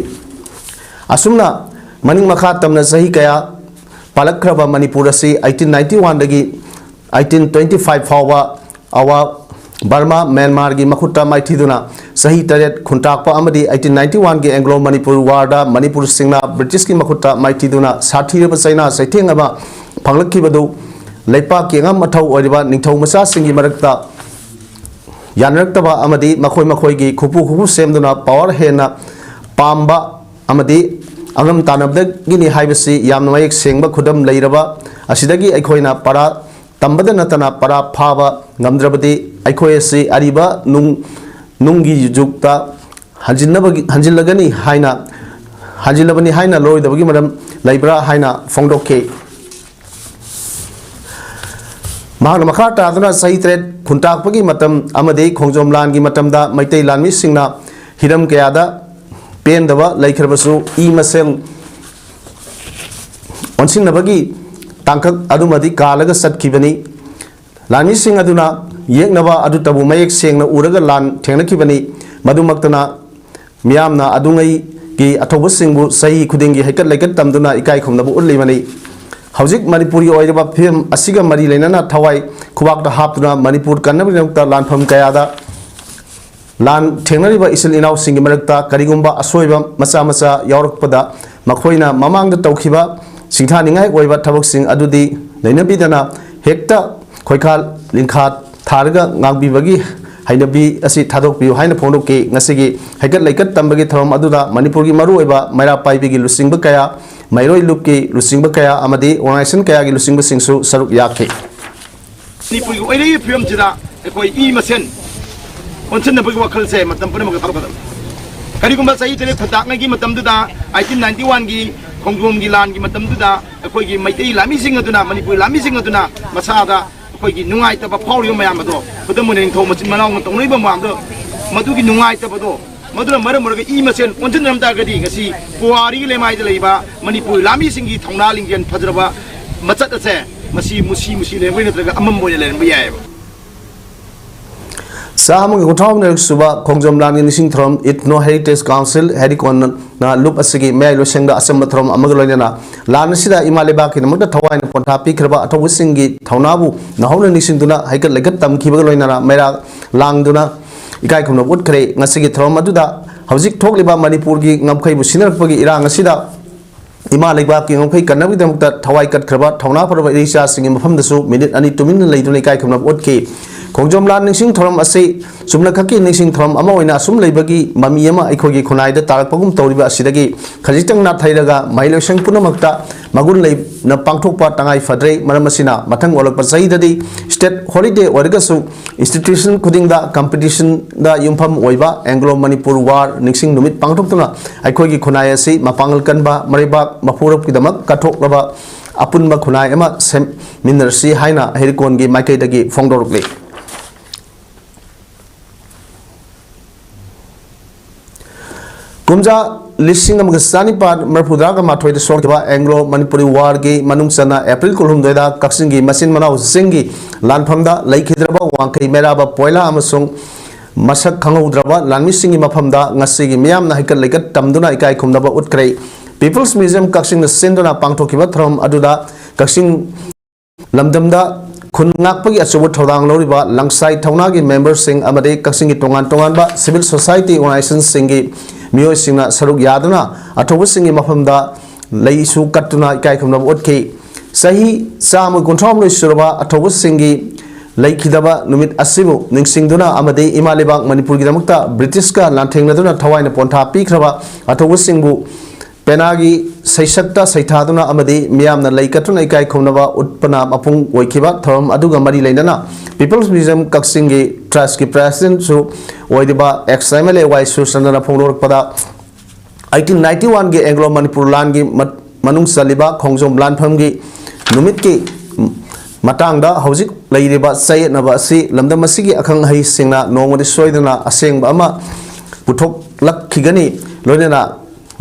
ꯑꯁꯨꯝꯅ ꯃꯅꯤꯡ ꯃꯈꯥ ꯇꯝꯅ ꯆꯍꯤ ꯀꯌꯥ ꯄꯥꯜꯂꯛꯈ꯭ꯔꯕ ꯃꯅꯤꯄꯨꯔ ꯑꯁꯤ eighteen ninety one ꯗꯒꯤ eighteen twenty five ꯐꯥꯎꯕ ꯑꯋꯥ ꯕꯔꯃꯥ, ꯃ꯭ꯌꯥꯟꯃꯥꯔꯒꯤ ꯃꯈꯨꯠꯇ ꯃꯥꯏꯊꯤꯗꯨꯅ ꯆꯍꯤ ꯇꯔꯦꯠ ꯈꯨꯟꯇꯥꯛꯄ ꯑꯃꯗꯤ eighteen ninety one ꯒꯤ Anglo Manipur War ꯗ ꯃꯅꯤꯄꯨꯔꯁꯤꯡꯅ ꯕ꯭ꯔꯤꯇꯤꯁꯀꯤ ꯃꯈꯨꯠꯇ ꯃꯥꯏꯊꯤꯗꯨꯅ ꯁꯥꯊꯤꯔꯕ ꯆꯩꯅꯥ ꯆꯩꯊꯦꯡ ꯑꯃ ꯐꯪꯂꯛꯈꯤꯕꯗꯨ ꯂꯩꯄꯥꯛꯀꯤ ꯑꯉꯝ ꯑꯊꯧ ꯑꯣꯏꯔꯤꯕ ꯅꯤꯡꯊꯧ ꯃꯆꯥꯁꯤꯡꯒꯤ ꯃꯔꯛꯇ ꯌꯥꯅꯔꯛꯇꯕ ꯑꯃꯗꯤ ꯃꯈꯣꯏ ꯃꯈꯣꯏꯒꯤ ꯈꯨꯄꯨ ꯈꯨꯄꯨ ꯁꯦꯝꯗꯨꯅ power ꯍꯦꯟꯅ ꯄꯥꯝꯕ ꯑꯃꯗꯤ ꯑꯉꯝ ꯇꯥꯟꯅꯕꯗꯒꯤꯅꯤ ꯍꯥꯏꯕꯁꯤ ꯌꯥꯝꯅ ꯃꯌꯦꯛ ꯁꯦꯡꯕ ꯈꯨꯗꯝ ꯂꯩꯔꯕ ꯑꯁꯤꯗꯒꯤ ꯑꯩꯈꯣꯏꯅ ꯄꯔꯥ ꯇꯝꯕꯗ ꯅꯠꯇꯅ ꯄꯔꯥ ꯐꯥꯕ ꯉꯝꯗ꯭ꯔꯕꯗꯤ ꯑꯩꯈꯣꯏ ꯑꯁꯤ ꯑꯔꯤꯕ ꯅꯨꯡ, ꯅꯨꯡꯒꯤ ꯌꯨꯖꯨꯛꯇ ꯍꯟꯖꯤꯟꯅꯕꯒꯤ, ꯍꯟꯖꯤꯜꯂꯒꯅꯤ ꯍꯥꯏꯅ, ꯍꯟꯖꯤꯜꯂꯕꯅꯤ ꯍꯥꯏꯅ ꯂꯧꯔꯣꯏꯗꯕꯒꯤ ꯃꯔꯝ ꯂꯩꯕ꯭ꯔꯥ ꯍꯥꯏꯅ ꯐꯣꯡꯗꯣꯛꯈꯤ꯫ ꯃꯍꯥꯛꯅ ꯃꯈꯥ ꯇꯥꯗꯨꯅ ꯆꯍꯤ ꯇꯔꯦꯠ ꯈꯨꯟꯇꯥꯛꯄꯒꯤ ꯃꯇꯝ ꯑꯃꯗꯤ ꯈꯣꯡꯖꯣꯝ ꯂꯥꯟꯒꯤ ꯃꯇꯝꯗ ꯃꯩꯇꯩ ꯂꯥꯟꯃꯤꯁꯤꯡꯅ ꯍꯤꯔꯝ ꯀꯌꯥꯗ ꯄꯦꯟꯗꯕ ꯂꯩꯈ꯭ꯔꯕꯁꯨ ꯏ ꯃꯁꯦꯜ ꯑꯣꯟꯁꯤꯟꯅꯕꯒꯤ ꯇꯥꯡꯀꯛ ꯑꯗꯨꯃꯗꯤ ꯀꯥꯜꯂꯒ ꯆꯠꯈꯤꯕꯅꯤ꯫ ꯂꯥꯟꯃꯤꯁꯤꯡ ꯑꯗꯨꯅ ꯌꯦꯛꯅꯕ ꯑꯗꯨꯇꯕꯨ ꯃꯌꯦꯛ ꯁꯦꯡꯅ ꯎꯔꯒ ꯂꯥꯟ ꯊꯦꯡꯅꯈꯤꯕꯅꯤ꯫ ꯃꯗꯨꯃꯛꯇꯅ ꯃꯤꯌꯥꯝꯅ ꯑꯗꯨꯉꯩꯒꯤ ꯑꯊꯧꯕꯁꯤꯡꯕꯨ ꯆꯍꯤ ꯈꯨꯗꯤꯡꯒꯤ ꯍꯩꯀꯠ ꯂꯩꯀꯠ ꯇꯝꯗꯨꯅ ꯏꯀꯥꯏ ꯈꯨꯝꯅꯕ ꯎꯠꯂꯤꯕꯅꯤ꯫ ꯍꯧꯖꯤꯛ ꯃꯅꯤꯄꯨꯔꯒꯤ ꯑꯣꯏꯔꯤꯕ ꯐꯤꯕꯝ ꯑꯁꯤꯒ ꯃꯔꯤ ꯂꯩꯅꯅ ꯊꯋꯥꯏ ꯈꯨꯕꯥꯛꯇ ꯍꯥꯞꯇꯨꯅ ꯃꯅꯤꯄꯨꯔ ꯀꯟꯅꯕꯒꯤꯗꯃꯛꯇ ꯂꯥꯟꯐꯝ ꯀꯌꯥꯗ ꯂꯥꯟ ꯊꯦꯡꯅꯔꯤꯕ ꯏꯆꯤꯜ ꯏꯅꯥꯎꯁꯤꯡꯒꯤ ꯃꯔꯛꯇ ꯀꯔꯤꯒꯨꯝꯕ ꯑꯁꯣꯏꯕ ꯃꯆꯥ ꯃꯆꯥ ꯌꯥꯎꯔꯛꯄꯗ ꯃꯈꯣꯏꯅ ꯃꯃꯥꯡꯗ ꯇꯧꯈꯤꯕ ꯁꯤꯡꯊꯥꯅꯤꯡꯉꯥꯏ ꯑꯣꯏꯕ ꯊꯕꯛꯁꯤꯡ ꯑꯗꯨꯗꯤ ꯅꯩꯅꯕꯤꯗꯅ ꯍꯦꯛꯇ ꯈꯣꯏꯈꯥ ꯂꯤꯡꯈꯥ ꯊꯥꯔꯒ ꯉꯥꯡꯕꯤꯕꯒꯤ ꯍꯩꯅꯕꯤ ꯑꯁꯤ ꯊꯥꯗꯣꯛꯄꯤꯌꯨ ꯍꯥꯏꯅ ꯐꯣꯡꯗꯣꯛꯈꯤ꯫ ꯉꯁꯤꯒꯤ ꯍꯩꯀꯠ ꯂꯩꯀꯠ ꯇꯝꯕꯒꯤ ꯊꯧꯔꯝ ꯑꯗꯨꯗ ꯃꯅꯤꯄꯨꯔꯒꯤ ꯃꯔꯨꯑꯣꯏꯕ ꯃꯩꯔꯥ ꯄꯥꯏꯕꯤꯒꯤ ꯂꯨꯆꯤꯡꯕ ꯀꯌꯥ, ꯃꯩꯔꯣꯏ ꯂꯨꯞꯀꯤ ꯂꯨꯆꯤꯡꯕ ꯀꯌꯥ ꯑꯃꯗꯤ organization ꯀꯌꯥꯒꯤ ꯂꯨꯆꯤꯡꯕꯁꯤꯡꯁꯨ ꯁꯔꯨꯛ ꯌꯥꯈꯤ꯫ ꯃꯅꯤꯄꯨꯔꯒꯤ ꯑꯣꯏꯔꯛꯏꯕ ꯐꯤꯕꯝꯁꯤꯗ ꯑꯩꯈꯣꯏ ꯏ ꯃꯁꯦꯟ ꯑꯣꯟꯁꯤꯟꯅꯕꯒꯤ ꯋꯥꯈꯜꯁꯦ ꯃꯇꯝ ꯄꯨꯝꯅꯃꯛꯇ ꯊꯥꯗꯣꯛꯀꯗꯕꯅꯤ꯫ ꯀꯔꯤꯒꯨꯝꯕ ꯆꯍꯤ ꯇꯔꯦꯠ ꯈꯨꯟꯇꯥꯛꯅꯒꯤ ꯃꯇꯝꯗꯨꯗ, ꯑꯩꯠꯇꯤꯟ ꯅꯥꯏꯟꯇꯤ ꯋꯥꯟꯒꯤ ꯈꯣꯡꯖꯣꯝꯒꯤ ꯂꯥꯟꯒꯤ ꯃꯇꯝꯗꯨꯗ, ꯑꯩꯈꯣꯏꯒꯤ ꯃꯩꯇꯩ ꯂꯥꯟꯃꯤꯁꯤꯡ ꯑꯗꯨꯅ, ꯃꯅꯤꯄꯨꯔꯤ ꯂꯥꯟꯃꯤꯁꯤꯡ ꯑꯗꯨꯅ ꯃꯁꯥꯗ ꯑꯩꯈꯣꯏꯒꯤ ꯅꯨꯡꯉꯥꯏꯇꯕ ꯐꯥꯎꯔꯤꯕ ꯃꯌꯥꯝ ꯑꯗꯣ, ꯈꯨꯗꯝ ꯑꯣꯏꯅ ꯅꯤꯡꯊꯧ ꯃꯆꯤꯟ ꯃꯅꯥꯎꯅ ꯇꯧꯅꯔꯤꯕ ꯃꯌꯥꯝꯗꯣ, ꯃꯗꯨꯒꯤ ꯅꯨꯡꯉꯥꯏꯇꯕꯗꯣ, ꯃꯗꯨꯅ ꯃꯔꯝ ꯑꯣꯏꯔꯒ ꯏ ꯃꯁꯦꯟ ꯑꯣꯟꯁꯤꯟꯅꯔꯝ ꯇꯥꯔꯒꯗꯤ, ꯉꯁꯤ ꯄꯨꯋꯥꯔꯤꯒꯤ ꯂꯩꯃꯥꯏꯗ ꯂꯩꯕ ꯃꯅꯤꯄꯨꯔ ꯂꯥꯟꯃꯤꯁꯤꯡꯒꯤ ꯊꯧꯅꯥ ꯂꯤꯡꯖꯦꯜ ꯐꯖꯔꯕ ꯃꯆꯠ ꯑꯁꯦ ꯃꯁꯤ ꯃꯨꯁꯤ ꯃꯨꯁꯤ ꯂꯩꯔꯝꯕ ꯅꯠꯇ꯭ꯔꯒ ꯑꯃꯝꯕ ꯑꯣꯏꯅ ꯂꯩꯔꯝꯕ ꯌꯥꯏꯑꯕ꯫ ꯆꯥꯝꯃꯒꯤ ꯀꯨꯟꯊ꯭ꯔꯥ ꯍꯨꯝꯗꯣꯏꯔꯛ ꯁꯨꯕ ꯈꯣꯡꯖꯣꯝ ꯂꯥꯟꯒꯤ ꯅꯤꯡꯁꯤꯡ ꯊꯧꯔꯝ Ethno Heritage Council ꯍꯦꯔꯤꯀꯣꯟꯅ ꯂꯨꯞ ꯑꯁꯤꯒꯤ ꯃꯌꯥꯏ ꯂꯣꯏꯁꯪꯗ ꯑꯆꯝꯕ ꯊꯧꯔꯝ ꯑꯃꯒ ꯂꯣꯏꯅꯅ ꯂꯥꯟ ꯑꯁꯤꯗ ꯏꯃꯥ ꯂꯩꯕꯥꯛꯀꯤꯗꯃꯛꯇ ꯊꯋꯥꯏꯅ ꯄꯣꯟꯊꯥ ꯄꯤꯈ꯭ꯔꯕ ꯑꯊꯧꯕꯁꯤꯡꯒꯤ ꯊꯧꯅꯥꯕꯨ ꯅꯧꯍꯧꯅ ꯅꯤꯡꯁꯤꯡꯗꯨꯅ ꯍꯩꯀꯠ ꯂꯩꯀꯠ ꯇꯝꯈꯤꯕꯒ ꯂꯣꯏꯅꯅ ꯃꯩꯔꯥ ꯂꯥꯡꯗꯨꯅ ꯏꯀꯥꯏ ꯈꯨꯝꯅꯕ ꯎꯠꯈ꯭ꯔꯦ꯫ ꯉꯁꯤꯒꯤ ꯊꯧꯔꯝ ꯑꯗꯨꯗ ꯍꯧꯖꯤꯛ ꯊꯣꯛꯂꯤꯕ ꯃꯅꯤꯄꯨꯔꯒꯤ ꯉꯝꯈꯩꯕꯨ ꯁꯤꯟꯅꯔꯛꯄꯒꯤ ꯏꯔꯥꯡ ꯑꯁꯤꯗ ꯏꯃꯥ ꯂꯩꯕꯥꯛꯀꯤ ꯉꯝꯈꯩ ꯀꯟꯅꯕꯒꯤꯗꯃꯛꯇ ꯊꯋꯥꯏ ꯀꯠꯈ꯭ꯔꯕ ꯊꯧꯅꯥ ꯐꯔꯕ ꯏꯔꯩꯆꯥꯁꯤꯡꯒꯤ ꯃꯐꯝꯗꯁꯨ ꯃꯤꯅꯤꯠ ꯑꯅꯤ ꯇꯨꯃꯤꯟꯅ ꯂꯩꯗꯨꯅ ꯏꯀꯥꯏ ꯈꯨꯝꯅꯕ ꯎꯠꯈꯤ꯫ ꯈꯣꯡꯖꯣꯝ ꯂꯥꯟ ꯅꯤꯡꯁꯤꯡ ꯊꯧꯔꯝ ꯑꯁꯤ ꯆꯨꯝꯅꯈꯛꯀꯤ ꯅꯤꯡꯁꯤꯡ ꯊꯧꯔꯝ ꯑꯃ ꯑꯣꯏꯅ ꯑꯁꯨꯝ ꯂꯩꯕꯒꯤ ꯃꯃꯤ ꯑꯃ ꯑꯩꯈꯣꯏꯒꯤ ꯈꯨꯟꯅꯥꯏꯗ ꯇꯥꯔꯛꯄꯒꯨꯝ ꯇꯧꯔꯤꯕ ꯑꯁꯤꯗꯒꯤ ꯈꯖꯤꯛꯇꯪ ꯅꯥꯊꯩꯔꯒ ꯃꯍꯩꯂꯣꯏꯁꯪ ꯄꯨꯝꯅꯃꯛꯇ ꯃꯒꯨꯟ ꯂꯩꯅ ꯄꯥꯡꯊꯣꯛꯄ ꯇꯉꯥꯏ ꯐꯗ꯭ꯔꯦ꯫ ꯃꯔꯝ ꯑꯁꯤꯅ ꯃꯊꯪ ꯑꯣꯜꯂꯛꯄ ꯆꯍꯤꯗꯗꯤ state holiday ꯑꯣꯏꯔꯒꯁꯨ institution ꯈꯨꯗꯤꯡꯗ competitionꯗ ꯌꯨꯝꯐꯝ ꯑꯣꯏꯕ Anglo Manipur War ꯅꯤꯡꯁꯤꯡ ꯅꯨꯃꯤꯠ ꯄꯥꯡꯊꯣꯛꯇꯨꯅ ꯑꯩꯈꯣꯏꯒꯤ ꯈꯨꯟꯅꯥꯏ ꯑꯁꯤ ꯃꯄꯥꯡꯒꯜ ꯀꯟꯕ ꯃꯔꯩꯕꯥꯛ ꯃꯄꯨꯔꯛꯀꯤꯗꯃꯛ ꯀꯠꯊꯣꯛꯂꯕ ꯑꯄꯨꯟꯕ ꯈꯨꯟꯅꯥꯏ ꯑꯃ ꯁꯦꯝꯃꯤꯟꯅꯔꯁꯤ ꯍꯥꯏꯅ ꯍꯦꯔꯤꯀꯣꯟꯒꯤ ꯃꯥꯏꯀꯩꯗꯒꯤ ꯐꯣꯡꯗꯣꯔꯛꯂꯤ꯫ ꯀꯨꯝꯖꯥ ꯂꯤꯁꯤꯡ ꯑꯃꯒ ꯆꯅꯤꯄꯥꯟ ꯃꯔꯤꯐꯨꯇꯔꯥꯒ ꯃꯥꯊꯣꯏꯗ ꯁꯣꯛꯈꯤꯕ Anglo Manipur Warꯒꯤ ꯃꯅꯨꯡ ꯆꯟꯅ April ꯀꯨꯟꯍꯨꯝꯗꯣꯏꯗ ꯀꯛꯆꯤꯡꯒꯤ ꯃꯆꯤꯟ ꯃꯅꯥꯎꯁꯤꯡꯒꯤ ꯂꯥꯟꯐꯝꯗ ꯂꯩꯈꯤꯗ꯭ꯔꯕ ꯋꯥꯡꯈꯩ ꯃꯩꯔꯥꯕ ꯄꯣꯏꯂꯥ ꯑꯃꯁꯨꯡ ꯃꯁꯛ ꯈꯪꯍꯧꯗ꯭ꯔꯕ ꯂꯥꯟꯃꯤꯁꯤꯡꯒꯤ ꯃꯐꯝꯗ ꯉꯁꯤꯒꯤ ꯃꯤꯌꯥꯝꯅ ꯍꯩꯀꯠ ꯂꯩꯀꯠ ꯇꯝꯗꯨꯅ ꯏꯀꯥꯏ ꯈꯨꯝꯅꯕ ꯎꯠꯈ꯭ꯔꯦ꯫ People's Museum ꯀꯛꯆꯤꯡꯅ ꯁꯤꯟꯗꯨꯅ ꯄꯥꯡꯊꯣꯛꯈꯤꯕ ꯊꯧꯔꯝ ꯑꯗꯨꯗ ꯀꯛꯆꯤꯡ ꯂꯝꯗꯝꯗ ꯈꯨꯟ ꯉꯥꯛꯄꯒꯤ ꯑꯆꯧꯕ ꯊꯧꯗꯥꯡ ꯂꯧꯔꯤꯕ ꯂꯪꯁꯥꯏ ꯊꯧꯅꯥꯒꯤ memberꯁꯤꯡ ꯑꯃꯗꯤ ꯀꯛꯆꯤꯡꯒꯤ ꯇꯣꯉꯥꯟ ꯇꯣꯉꯥꯟꯕ civil society organizationꯁꯤꯡꯒꯤ ꯃꯤꯑꯣꯏꯁꯤꯡꯅ ꯁꯔꯨꯛ ꯌꯥꯗꯨꯅ ꯑꯊꯧꯕꯁꯤꯡꯒꯤ ꯃꯐꯝꯗ ꯂꯩꯁꯨ ꯀꯠꯇꯨꯅ ꯏꯀꯥꯏ ꯈꯨꯝꯅꯕ ꯎꯠꯈꯤ꯫ ꯆꯍꯤ ꯆꯥꯝꯃ ꯀꯨꯟꯊ꯭ꯔꯥꯍꯨꯝꯗꯣꯏ ꯁꯨꯔꯕ ꯑꯊꯧꯕꯁꯤꯡꯒꯤ ꯂꯩꯈꯤꯗꯕ ꯅꯨꯃꯤꯠ ꯑꯁꯤꯕꯨ ꯅꯤꯡꯁꯤꯡꯗꯨꯅ ꯑꯃꯗꯤ ꯏꯃꯥ ꯂꯩꯕꯥꯛ ꯃꯅꯤꯄꯨꯔꯒꯤꯗꯃꯛꯇ ꯕ꯭ꯔꯤꯇꯤꯁꯀ ꯂꯥꯟꯊꯦꯡꯅꯗꯨꯅ ꯊꯋꯥꯏꯅ ꯄꯣꯟꯊꯥ ꯄꯤꯈ꯭ꯔꯕ ꯑꯊꯧꯕꯁꯤꯡꯕꯨ ꯄꯦꯅꯥꯒꯤ ꯁꯩꯁꯛꯇ ꯁꯩꯊꯥꯗꯨꯅ ꯑꯃꯗꯤ ꯃꯤꯌꯥꯝꯅ ꯂꯩ ꯀꯠꯇꯨꯅ ꯏꯀꯥꯏ ꯈꯨꯝꯅꯕ ꯎꯠꯄꯅ ꯃꯄꯨꯡ ꯑꯣꯏꯈꯤꯕ ꯊꯧꯔꯝ ꯑꯗꯨꯒ ꯃꯔꯤ ꯂꯩꯅꯅ People's Museum ꯀꯛꯆꯤꯡꯒꯤ Trustꯀꯤ Presidentꯁꯨ ꯑꯣꯏꯔꯤꯕ ex MLA ꯋꯥꯏ ꯁꯨꯔꯆꯟꯗ꯭ꯔꯅ ꯐꯣꯡꯗꯣꯔꯛꯄꯗ, eighteen ninety oneꯒꯤ Anglo Manipur ꯂꯥꯟꯒꯤ ꯃ-, ꯃꯅꯨꯡ ꯆꯜꯂꯤꯕ ꯈꯣꯡꯖꯣꯝ ꯂꯥꯟꯐꯝꯒꯤ ꯅꯨꯃꯤꯠꯀꯤ ꯃꯇꯥꯡꯗ ꯍꯧꯖꯤꯛ ꯂꯩꯔꯤꯕ ꯆꯌꯦꯠꯅꯕ ꯑꯁꯤ ꯂꯝꯗꯝ ꯑꯁꯤꯒꯤ ꯑꯈꯪ ꯑꯍꯩꯁꯤꯡꯅ ꯅꯣꯡꯃꯗꯤ ꯁꯣꯏꯗꯅ ꯑꯁꯦꯡꯕ ꯑꯃ ꯄꯨꯊꯣꯛꯂꯛꯈꯤꯒꯅꯤ꯫ ꯂꯣꯏꯅꯅ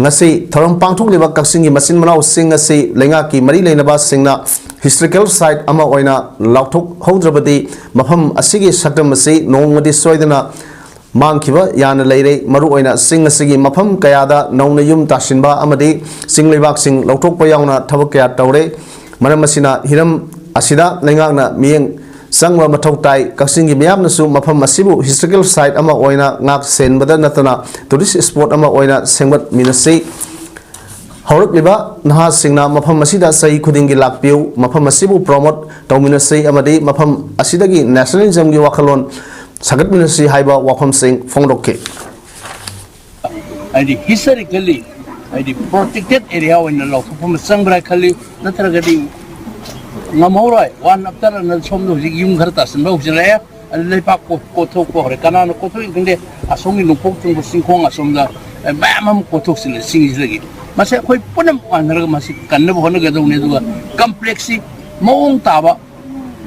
ꯉꯁꯤ ꯊꯧꯔꯝ ꯄꯥꯡꯊꯣꯛꯂꯤꯕ ꯀꯛꯆꯤꯡꯒꯤ ꯃꯆꯤꯟ ꯃꯅꯥꯎꯁꯤꯡ ꯑꯁꯤ ꯂꯩꯉꯥꯛꯀꯤ ꯃꯔꯤ ꯂꯩꯅꯕꯁꯤꯡꯅ historical site ꯑꯃ ꯑꯣꯏꯅ ꯂꯥꯎꯊꯣꯛꯍꯧꯗ꯭ꯔꯕꯗꯤ ꯃꯐꯝ ꯑꯁꯤꯒꯤ ꯁꯛꯇꯝ ꯑꯁꯤ ꯅꯣꯡꯃꯗꯤ ꯁꯣꯏꯗꯅ ꯃꯥꯡꯈꯤꯕ ꯌꯥꯅ ꯂꯩꯔꯦ꯫ ꯃꯔꯨꯑꯣꯏꯅ ꯆꯤꯡ ꯑꯁꯤꯒꯤ ꯃꯐꯝ ꯀꯌꯥꯗ ꯅꯧꯅ ꯌꯨꯝ ꯇꯥꯁꯤꯟꯕ ꯑꯃꯗꯤ ꯆꯤꯡ ꯂꯩꯕꯥꯛꯁꯤꯡ ꯂꯧꯊꯣꯛꯄ ꯌꯥꯎꯅ ꯊꯕꯛ ꯀꯌꯥ ꯇꯧꯔꯦ꯫ ꯃꯔꯝ ꯑꯁꯤꯅ ꯍꯤꯔꯝ ꯑꯁꯤꯗ ꯂꯩꯉꯥꯛꯅ ꯃꯤꯠꯌꯦꯡ ꯆꯪꯕ ꯃꯊꯧ ꯇꯥꯏ꯫ ꯀꯛꯆꯤꯡꯒꯤ ꯃꯤꯌꯥꯝꯅꯁꯨ ꯃꯐꯝ ꯑꯁꯤꯕꯨ historical site ꯑꯃ ꯑꯣꯏꯅ ꯉꯥꯛ ꯁꯦꯟꯕꯗ ꯅꯠꯇꯅ tourist spot ꯑꯃ ꯑꯣꯏꯅ ꯁꯦꯝꯒꯠꯃꯤꯟꯅꯁꯤ꯫ ꯍꯧꯔꯛꯂꯤꯕ ꯅꯍꯥꯁꯤꯡꯅ ꯃꯐꯝ ꯑꯁꯤꯗ ꯆꯍꯤ ꯈꯨꯗꯤꯡꯒꯤ ꯂꯥꯛꯄꯤꯌꯨ, ꯃꯐꯝ ꯑꯁꯤꯕꯨ promote ꯇꯧꯃꯤꯟꯅꯁꯤ ꯑꯃꯗꯤ ꯃꯐꯝ ꯑꯁꯤꯗꯒꯤ nationalismꯒꯤ ꯋꯥꯈꯜꯂꯣꯟ ꯁꯥꯒꯠꯃꯤꯟꯅꯁꯤ ꯍꯥꯏꯕ ꯋꯥꯐꯝꯁꯤꯡ ꯐꯣꯡꯗꯣꯛꯈꯤ꯫ ꯍꯥꯏꯗꯤ historically ꯍꯥꯏꯗꯤ protected area ꯑꯣꯏꯅ ꯂꯥꯎꯊꯣꯛꯄ ꯑꯃ ꯆꯪꯕ꯭ꯔꯥ ꯈꯜꯂꯤ꯫ ꯅꯠꯇ꯭ꯔꯒꯗꯤ ꯉꯝꯍꯧꯔꯣꯏ꯫ One after another ꯁꯣꯝꯗ ꯍꯧꯖꯤꯛ ꯌꯨꯝ ꯈꯔ ꯇꯥꯁꯤꯟꯕ ꯍꯧꯖꯤꯜꯂꯛꯑꯦ꯫ ꯑꯗꯨ ꯂꯩꯄꯥꯛ ꯀꯣ-, ꯀꯣꯊꯣꯛꯄ ꯍꯧꯔꯦ꯫ ꯀꯅꯥꯅ ꯀꯣꯊꯣꯛꯏ ꯈꯪꯗꯦ꯫ ꯑꯁꯣꯝꯒꯤ ꯅꯣꯡꯄꯣꯛ ꯊꯪꯕ ꯆꯤꯡꯈꯣꯡ ꯑꯁꯣꯝꯗ, ꯑꯦ, ꯃꯌꯥꯝ ꯑꯃ ꯀꯣꯊꯣꯛꯆꯤꯜꯂꯦ ꯆꯤꯡꯁꯤꯗꯒꯤ꯫ ꯃꯁꯤ ꯑꯩꯈꯣꯏ ꯄꯨꯝꯅꯃꯛ ꯃꯥꯟꯅꯔꯒ ꯃꯁꯤ ꯀꯟꯅꯕ ꯍꯣꯠꯅꯒꯗꯧꯅꯤ꯫ ꯑꯗꯨꯒ complexꯁꯤ ꯃꯑꯣꯡ ꯇꯥꯕ,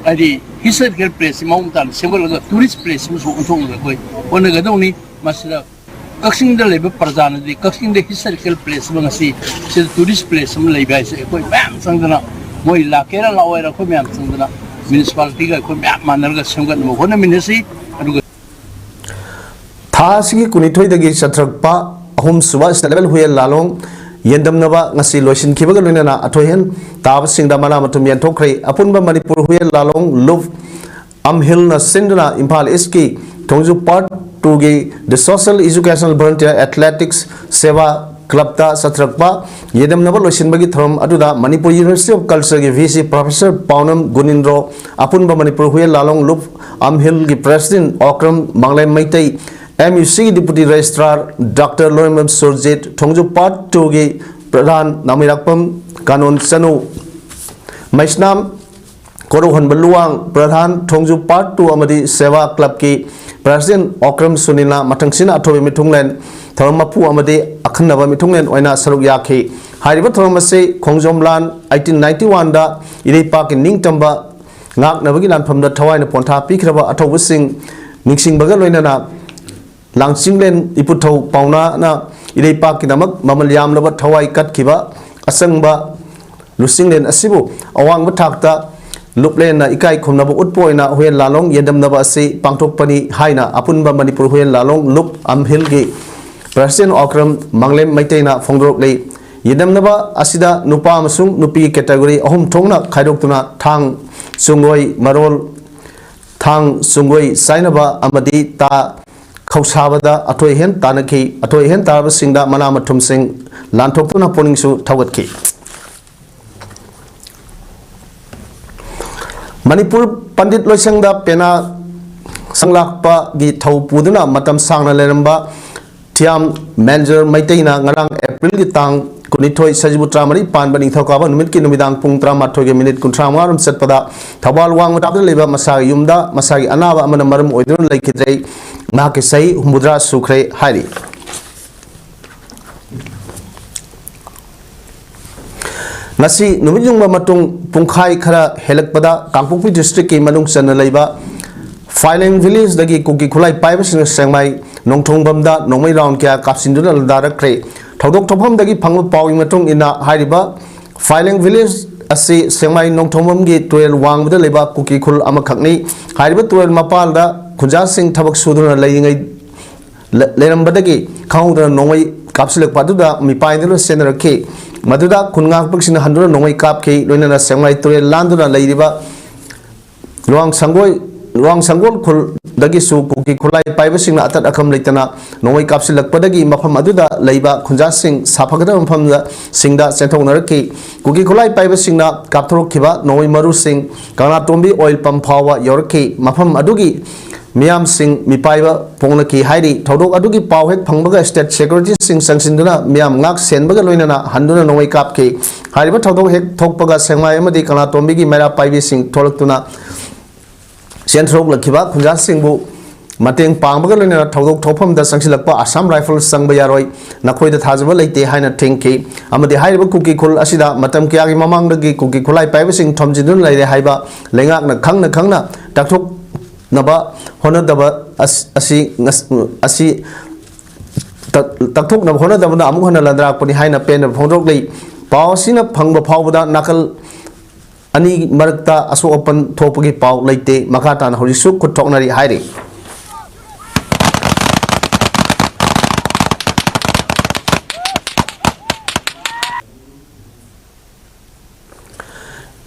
ꯍꯥꯏꯗꯤ historical placeꯁꯤ ꯃꯑꯣꯡ ꯇꯥꯅ ꯁꯦꯝꯒꯠꯂꯒ tourist placeꯁꯤꯃꯁꯨ ꯑꯣꯟꯊꯣꯛꯅꯕ ꯑꯩꯈꯣꯏ ꯍꯣꯠꯅꯒꯗꯧꯅꯤ꯫ ꯃꯁꯤꯗ ꯀꯛꯆꯤꯡꯗ ꯂꯩꯕ ꯄ꯭ꯔꯖꯥꯅꯗꯤ ꯀꯛꯆꯤꯡꯗ historical place ꯑꯃ ꯉꯁꯤ ꯁꯤꯗ tourist place ꯑꯃ ꯂꯩꯕ ꯍꯥꯏꯁꯦ ꯑꯩꯈꯣꯏ ꯃꯌꯥꯝ ꯆꯪꯗꯅ, ꯃꯣꯏ ꯂꯥꯛꯀꯦꯔꯥ ꯂꯥꯛꯑꯣꯏꯔꯥ ꯑꯩꯈꯣꯏ ꯃꯌꯥꯝ ꯆꯪꯗꯅ municipalityꯒ ꯑꯩꯈꯣꯏ ꯃꯌꯥꯝ ꯃꯥꯟꯅꯔꯒ ꯁꯦꯝꯒꯠꯅꯕ ꯍꯣꯠꯅꯃꯤꯟꯅꯁꯤ꯫ ꯑꯗꯨꯒ ꯊꯥ ꯑꯁꯤꯒꯤ ꯀꯨꯟꯅꯤꯊꯣꯏꯗꯒꯤ ꯆꯠꯊꯔꯛꯄ ꯑꯍꯨꯝꯁꯨꯕ state level ꯍꯨꯌꯦꯟ ꯂꯥꯂꯣꯡ ꯌꯦꯟꯗꯝꯅꯕ ꯉꯁꯤ ꯂꯣꯏꯁꯤꯟꯈꯤꯕꯒ ꯂꯣꯏꯅꯅ ꯑꯊꯣꯏꯍꯦꯟ ꯇꯥꯕꯁꯤꯡꯗ ꯃꯅꯥ ꯃꯊꯨꯝ ꯌꯦꯟꯊꯣꯛꯈ꯭ꯔꯦ꯫ ꯑꯄꯨꯟꯕ ꯃꯅꯤꯄꯨꯔ ꯍꯨꯌꯦꯟ ꯂꯥꯂꯣꯡ ꯂꯨꯞ ꯑꯝꯍꯤꯜꯅ ꯁꯤꯟꯗꯨꯅ ꯏꯝꯐꯥꯜ ꯏꯁꯀꯤ ꯊꯣꯡꯖꯨ ꯄꯥꯔꯠ ꯇꯨꯒꯤ The Social Educational Volunteer Athletics Seva Clubꯇ ꯆꯠꯊꯔꯛꯄ ꯌꯦꯟꯗꯝꯅꯕ ꯂꯣꯏꯁꯤꯟꯕꯒꯤ ꯊꯧꯔꯝ ꯑꯗꯨꯗ Manipur University of Cultureꯒꯤ VC Professor ꯄꯥꯎꯅꯝ ꯒꯨꯅꯤꯟꯗ꯭ꯔꯣ, ꯑꯄꯨꯟꯕ ꯃꯅꯤꯄꯨꯔ ꯍꯨꯌꯦꯟ ꯂꯥꯂꯣꯡ ꯂꯨꯞ ꯑꯝꯍꯤꯜꯒꯤ President Okram Manglem Meitei, M U ꯁꯤꯒꯤ deputy registrar doctor Loirembam Surjit, Thongju part ꯇꯨꯒꯤ ꯄ꯭ꯔꯙꯥꯟ ꯅꯥꯃꯩꯔꯥꯛꯄꯝ ꯀꯥꯅꯣꯟ ꯆꯅꯨ, ꯃꯩꯁꯅꯥꯝ ꯀꯣꯔꯧꯍꯟꯕ ꯂꯨꯋꯥꯡ, ꯄ꯭ꯔꯙꯥꯟ ꯊꯣꯡꯖꯨ ꯄꯥꯔꯠ ꯇꯨ ꯑꯃꯗꯤ ꯁꯦꯕꯥ ꯀ꯭ꯂꯕꯀꯤ ꯄ꯭ꯔꯁꯤꯗꯦꯟ ꯑꯣꯀ꯭ꯔꯝ ꯁꯨꯅꯤꯜꯅ ꯃꯊꯪꯁꯤꯅ ꯑꯊꯣꯏꯕ ꯃꯤꯊꯨꯡꯂꯦꯟ ꯊꯧꯔꯝ ꯃꯄꯨ ꯑꯃꯗꯤ ꯑꯈꯟꯅꯕ ꯃꯤꯊꯨꯡꯂꯦꯟ ꯑꯣꯏꯅ ꯁꯔꯨꯛ ꯌꯥꯈꯤ꯫ ꯍꯥꯏꯔꯤꯕ ꯊꯧꯔꯝ ꯑꯁꯤ ꯈꯣꯡꯖꯣꯝ ꯂꯥꯟ ꯑꯩꯠꯇꯤꯟ ꯅꯥꯏꯟꯇꯤ ꯋꯥꯟꯗ ꯏꯔꯩꯄꯥꯛꯀꯤ ꯅꯤꯡꯇꯝꯕ ꯉꯥꯛꯅꯕꯒꯤ ꯂꯥꯟꯐꯝꯗ ꯊꯋꯥꯏꯅ ꯄꯣꯟꯊꯥ ꯄꯤꯈ꯭ꯔꯕ ꯑꯊꯧꯕꯁꯤꯡ ꯅꯤꯡꯁꯤꯡꯕꯒ ꯂꯣꯏꯅꯅ ꯂꯥꯡꯆꯤꯡꯂꯦꯟ ꯏꯄꯨꯊꯧ ꯄꯥꯎꯅꯥꯅ ꯏꯔꯩꯄꯥꯛꯀꯤꯗꯃꯛ ꯃꯃꯜ ꯌꯥꯝꯂꯕ ꯊꯋꯥꯏ ꯀꯠꯈꯤꯕ ꯑꯆꯪꯕ ꯂꯨꯆꯤꯡꯂꯦꯟ ꯑꯁꯤꯕꯨ ꯑꯋꯥꯡꯕ ꯊꯥꯛꯇ ꯂꯨꯞꯂꯦꯟꯅ ꯏꯀꯥꯏ ꯈꯨꯝꯅꯕ ꯎꯠꯄ ꯑꯣꯏꯅ ꯍꯨꯌꯦꯟ ꯂꯥꯂꯣꯡ ꯌꯦꯟꯗꯝꯅꯕ ꯑꯁꯤ ꯄꯥꯡꯊꯣꯛꯄꯅꯤ ꯍꯥꯏꯅ ꯑꯄꯨꯟꯕ ꯃꯅꯤꯄꯨꯔ ꯍꯨꯌꯦꯟ ꯂꯥꯂꯣꯡ ꯂꯨꯞ ꯑꯝꯍꯤꯜꯒꯤ ꯄ꯭ꯔꯁꯤꯗꯦꯟ ꯑꯣꯀ꯭ꯔꯝ ꯃꯥꯡꯂꯦꯝ ꯃꯩꯇꯩꯅ ꯐꯣꯡꯗꯣꯔꯛꯂꯤ꯫ ꯌꯦꯟꯗꯝꯅꯕ ꯑꯁꯤꯗ ꯅꯨꯄꯥ ꯑꯃꯁꯨꯡ ꯅꯨꯄꯤ ꯀꯦꯇꯒꯣꯔꯤ ꯑꯍꯨꯝ ꯊꯣꯛꯅ ꯈꯥꯏꯗꯣꯛꯇꯨꯅ ꯊꯥꯡ, ꯆꯨꯡꯒꯣꯏ, ꯃꯔꯣꯜ, ꯊꯥꯡ, ꯆꯨꯡꯒꯣꯏ ꯆꯥꯏꯅꯕ ꯑꯃꯗꯤ ꯇꯥ ꯈꯧꯁꯥꯕꯗ ꯑꯊꯣꯏ ꯑꯍꯦꯟ ꯇꯥꯟꯅꯈꯤ꯫ ꯑꯊꯣꯏ ꯑꯍꯦꯟ ꯇꯥꯔꯕꯁꯤꯡꯗ ꯃꯅꯥ ꯃꯊꯨꯝꯁꯤꯡ ꯂꯥꯟꯊꯣꯛꯇꯨꯅ ꯄꯨꯛꯅꯤꯡꯁꯨ ꯊꯧꯒꯠꯈꯤ꯫ ꯃꯅꯤꯄꯨꯔ ꯄꯟꯗꯤꯠ ꯂꯣꯏꯁꯪꯗ ꯄꯦꯅꯥ ꯁꯪꯂꯥꯛꯄꯒꯤ ꯊꯧ ꯄꯨꯗꯨꯅ ꯃꯇꯝ ꯁꯥꯡꯅ ꯂꯩꯔꯝꯕ ꯊꯤꯌꯥꯝ ꯃꯦꯟꯖꯔ ꯃꯩꯇꯩꯅ ꯉꯔꯥꯡ ꯑꯦꯄ꯭ꯔꯤꯜꯒꯤ ꯇꯥꯡ ꯀꯨꯟꯅꯤꯊꯣꯏ, ꯁꯖꯤꯕꯨ ꯇꯔꯥꯃꯔꯤ ꯄꯥꯟꯕ ꯅꯤꯡꯊꯧꯀꯥꯕ ꯅꯨꯃꯤꯠꯀꯤ ꯅꯨꯃꯤꯗꯥꯡ ꯄꯨꯡ ꯇꯔꯥꯃꯥꯊꯣꯏꯒꯤ ꯃꯤꯅꯤꯠ ꯀꯨꯟꯊ꯭ꯔꯥ ꯃꯉꯥꯔꯣꯝ ꯆꯠꯄꯗ ꯊꯧꯕꯥꯜ ꯋꯥꯡꯃ ꯇꯥꯞꯇ ꯂꯩꯕ ꯃꯁꯥꯒꯤ ꯌꯨꯝꯗ ꯃꯁꯥꯒꯤ ꯑꯅꯥꯕ ꯑꯃꯅ ꯃꯔꯝ ꯑꯣꯏꯗꯨꯅ ꯂꯩꯈꯤꯗ꯭ꯔꯦ꯫ ꯃꯍꯥꯛꯀꯤ ꯆꯍꯤ ꯍꯨꯝꯐꯨꯇꯔꯥ ꯁꯨꯈ꯭ꯔꯦ ꯍꯥꯏꯔꯤ꯫ ꯉꯁꯤ ꯅꯨꯃꯤꯠ ꯌꯨꯡꯕ ꯃꯇꯨꯡ ꯄꯨꯡꯈꯥꯏ ꯈꯔ ꯍꯦꯜꯂꯛꯄꯗ ꯀꯥꯡꯄꯣꯛꯄꯤ ꯗꯤꯁꯇ꯭ꯔꯤꯛꯀꯤ ꯃꯅꯨꯡ ꯆꯟꯅ ꯂꯩꯕ ꯐꯥꯏꯂꯦꯡ ꯚꯤꯂꯦꯖꯗꯒꯤ ꯀꯨꯀꯤ ꯈꯨꯠꯂꯥꯏ ꯄꯥꯏꯕꯁꯤꯡꯅ ꯁꯦꯡꯃꯥꯏ ꯅꯣꯡꯊꯣꯡꯕꯝꯗ ꯅꯣꯡꯃꯩ ꯔꯥꯎꯟ ꯀꯌꯥ ꯀꯥꯞꯁꯤꯟꯗꯨꯅ ꯂꯥꯟꯗꯥꯔꯛꯈ꯭ꯔꯦ꯫ ꯊꯧꯗꯣꯛ ꯊꯣꯛꯐꯝꯗꯒꯤ ꯐꯪꯕ ꯄꯥꯎꯒꯤ ꯃꯇꯨꯡ ꯏꯟꯅ ꯍꯥꯏꯔꯤꯕ ꯐꯥꯏꯂꯦꯡ ꯚꯤꯂꯦꯖ ꯑꯁꯤ ꯁꯦꯡꯃꯥꯏ ꯅꯣꯡꯊꯣꯡꯕꯝꯒꯤ ꯇꯨꯔꯦꯜ ꯋꯥꯡꯃꯗ ꯂꯩꯕ ꯀꯨꯀꯤ ꯈꯨꯜ ꯑꯃꯈꯛꯅꯤ꯫ ꯍꯥꯏꯔꯤꯕ ꯇꯨꯔꯦꯜ ꯃꯄꯥꯜꯗ ꯈꯨꯟꯖꯥꯁꯤꯡ ꯊꯕꯛ ꯁꯨꯗꯨꯅ ꯂꯩꯔꯤꯉꯩ ꯂ-, ꯂꯩꯔꯝꯕꯗꯒꯤ ꯈꯪꯍꯧꯗꯅ ꯅꯣꯡꯃꯩ ꯀꯥꯞꯁꯤꯜꯂꯛꯄ ꯑꯗꯨꯗ ꯃꯤꯄꯥꯏꯗꯨꯅ ꯆꯦꯟꯅꯔꯛꯈꯤ꯫ ꯃꯗꯨꯗ ꯈꯨꯟ ꯉꯥꯛꯄꯁꯤꯡꯅ ꯍꯟꯗꯨꯅ ꯅꯣꯡꯃꯩ ꯀꯥꯞꯈꯤ꯫ ꯂꯣꯏꯅꯅ ꯁꯦꯡꯃꯥꯏ ꯇꯨꯔꯦꯜ ꯂꯥꯟꯗꯨꯅ ꯂꯩꯔꯤꯕ ꯂꯨꯋꯥꯡ ꯁꯪꯒꯣꯏ, ꯂꯨꯋꯥꯡ ꯁꯪꯒꯣꯜ ꯈꯨꯜꯗꯒꯤꯁꯨ ꯀꯨꯀꯤ ꯈꯨꯠꯂꯥꯏ ꯄꯥꯏꯕꯁꯤꯡꯅ ꯑꯇꯠ ꯑꯈꯝ ꯂꯩꯇꯅ ꯅꯣꯡꯃꯩ ꯀꯥꯞꯁꯤꯜꯂꯛꯄꯗꯒꯤ ꯃꯐꯝ ꯑꯗꯨꯗ ꯂꯩꯕ ꯈꯨꯟꯖꯥꯁꯤꯡ ꯁꯥꯐꯒꯗꯕ ꯃꯐꯝꯁꯤꯡꯗ ꯆꯦꯟꯊꯣꯛꯅꯔꯛꯈꯤ꯫ ꯀꯨꯀꯤ ꯈꯨꯠꯂꯥꯏ ꯄꯥꯏꯕꯁꯤꯡꯅ ꯀꯥꯞꯊꯣꯔꯛꯈꯤꯕ ꯅꯣꯡꯃꯩ ꯃꯔꯨꯁꯤꯡ ꯀꯪꯂꯥꯇꯣꯝꯕꯤ ꯑꯣꯏꯜ ꯄꯝ ꯐꯥꯎꯕ ꯌꯧꯔꯛꯈꯤ꯫ ꯃꯐꯝ ꯑꯗꯨꯒꯤ ꯃꯤꯌꯥꯝꯁꯤꯡ ꯃꯤꯄꯥꯏꯕ ꯐꯣꯡꯂꯛꯈꯤ ꯍꯥꯏꯔꯤ꯫ ꯊꯧꯗꯣꯛ ꯑꯗꯨꯒꯤ ꯄꯥꯎ ꯍꯦꯛ ꯐꯪꯕꯒ state security ꯁꯤꯡ ꯆꯪꯁꯤꯟꯗꯨꯅ ꯃꯤꯌꯥꯝ ꯉꯥꯛ ꯁꯦꯟꯕꯒ ꯂꯣꯏꯅꯅ ꯍꯟꯗꯨꯅ ꯅꯣꯡꯃꯩ ꯀꯥꯞꯈꯤ꯫ ꯍꯥꯏꯔꯤꯕ ꯊꯧꯗꯣꯛ ꯍꯦꯛ ꯊꯣꯛꯄꯒ ꯁꯦꯛꯃꯥꯏ ꯑꯃꯗꯤ ꯀꯪꯂꯥꯇꯣꯝꯕꯤꯒꯤ ꯃꯩꯔꯥ ꯄꯥꯏꯕꯤꯁꯤꯡ ꯊꯣꯛꯂꯛꯇꯨꯅ ꯆꯦꯟꯊꯣꯔꯛꯂꯛꯈꯤꯕ ꯈꯨꯟꯖꯥꯁꯤꯡꯕꯨ ꯃꯇꯦꯡ ꯄꯥꯡꯕꯒ ꯂꯣꯏꯅꯅ ꯊꯧꯗꯣꯛ ꯊꯣꯛꯐꯝꯗ ꯆꯪꯁꯤꯜꯂꯛꯄ ꯑꯁꯥꯝ ꯔꯥꯏꯐꯜꯁ ꯆꯪꯕ ꯌꯥꯔꯣꯏ, ꯅꯈꯣꯏꯗ ꯊꯥꯖꯕ ꯂꯩꯇꯦ ꯍꯥꯏꯅ ꯊꯤꯡꯈꯤ꯫ ꯑꯃꯗꯤ ꯍꯥꯏꯔꯤꯕ ꯀꯨꯀꯤ ꯈꯨꯜ ꯑꯁꯤꯗ ꯃꯇꯝ ꯀꯌꯥꯒꯤ ꯃꯃꯥꯡꯗꯒꯤ ꯀꯨꯀꯤ ꯈꯨꯠꯂꯥꯏ ꯄꯥꯏꯕꯁꯤꯡ ꯊꯣꯝꯖꯤꯟꯗꯨꯅ ꯂꯩꯔꯦ ꯍꯥꯏꯕ ꯂꯩꯉꯥꯛꯅ ꯈꯪꯅ ꯈꯪꯅ ꯇꯛꯊꯣꯛꯅꯕ ꯍꯣꯠꯅꯗꯕ ꯑꯁ-, ꯑꯁꯤ ꯉꯁ-, ꯑꯁꯤ ꯇꯛ-, ꯇꯛꯊꯣꯛꯅꯕ ꯍꯣꯠꯅꯗꯕꯅ ꯑꯃꯨꯛ ꯍꯟꯅ ꯂꯥꯟꯗꯥꯔꯛꯄꯅꯤ ꯍꯥꯏꯅ ꯄꯦꯟꯗꯕ ꯐꯣꯡꯗꯣꯔꯛꯂꯤ꯫ ꯄꯥꯎ ꯑꯁꯤꯅ ꯐꯪꯕ ꯐꯥꯎꯕꯗ ꯅꯥꯀꯜ ꯑꯅꯤ ꯃꯔꯛꯇ ꯑꯁꯣꯛ ꯑꯄꯟ ꯊꯣꯛꯄꯒꯤ ꯄꯥꯎ ꯂꯩꯇꯦ꯫ ꯃꯈꯥ ꯇꯥꯅ ꯍꯧꯖꯤꯛꯁꯨ ꯈꯨꯠ ꯊꯣꯛꯅꯔꯤ ꯍꯥꯏꯔꯤ꯫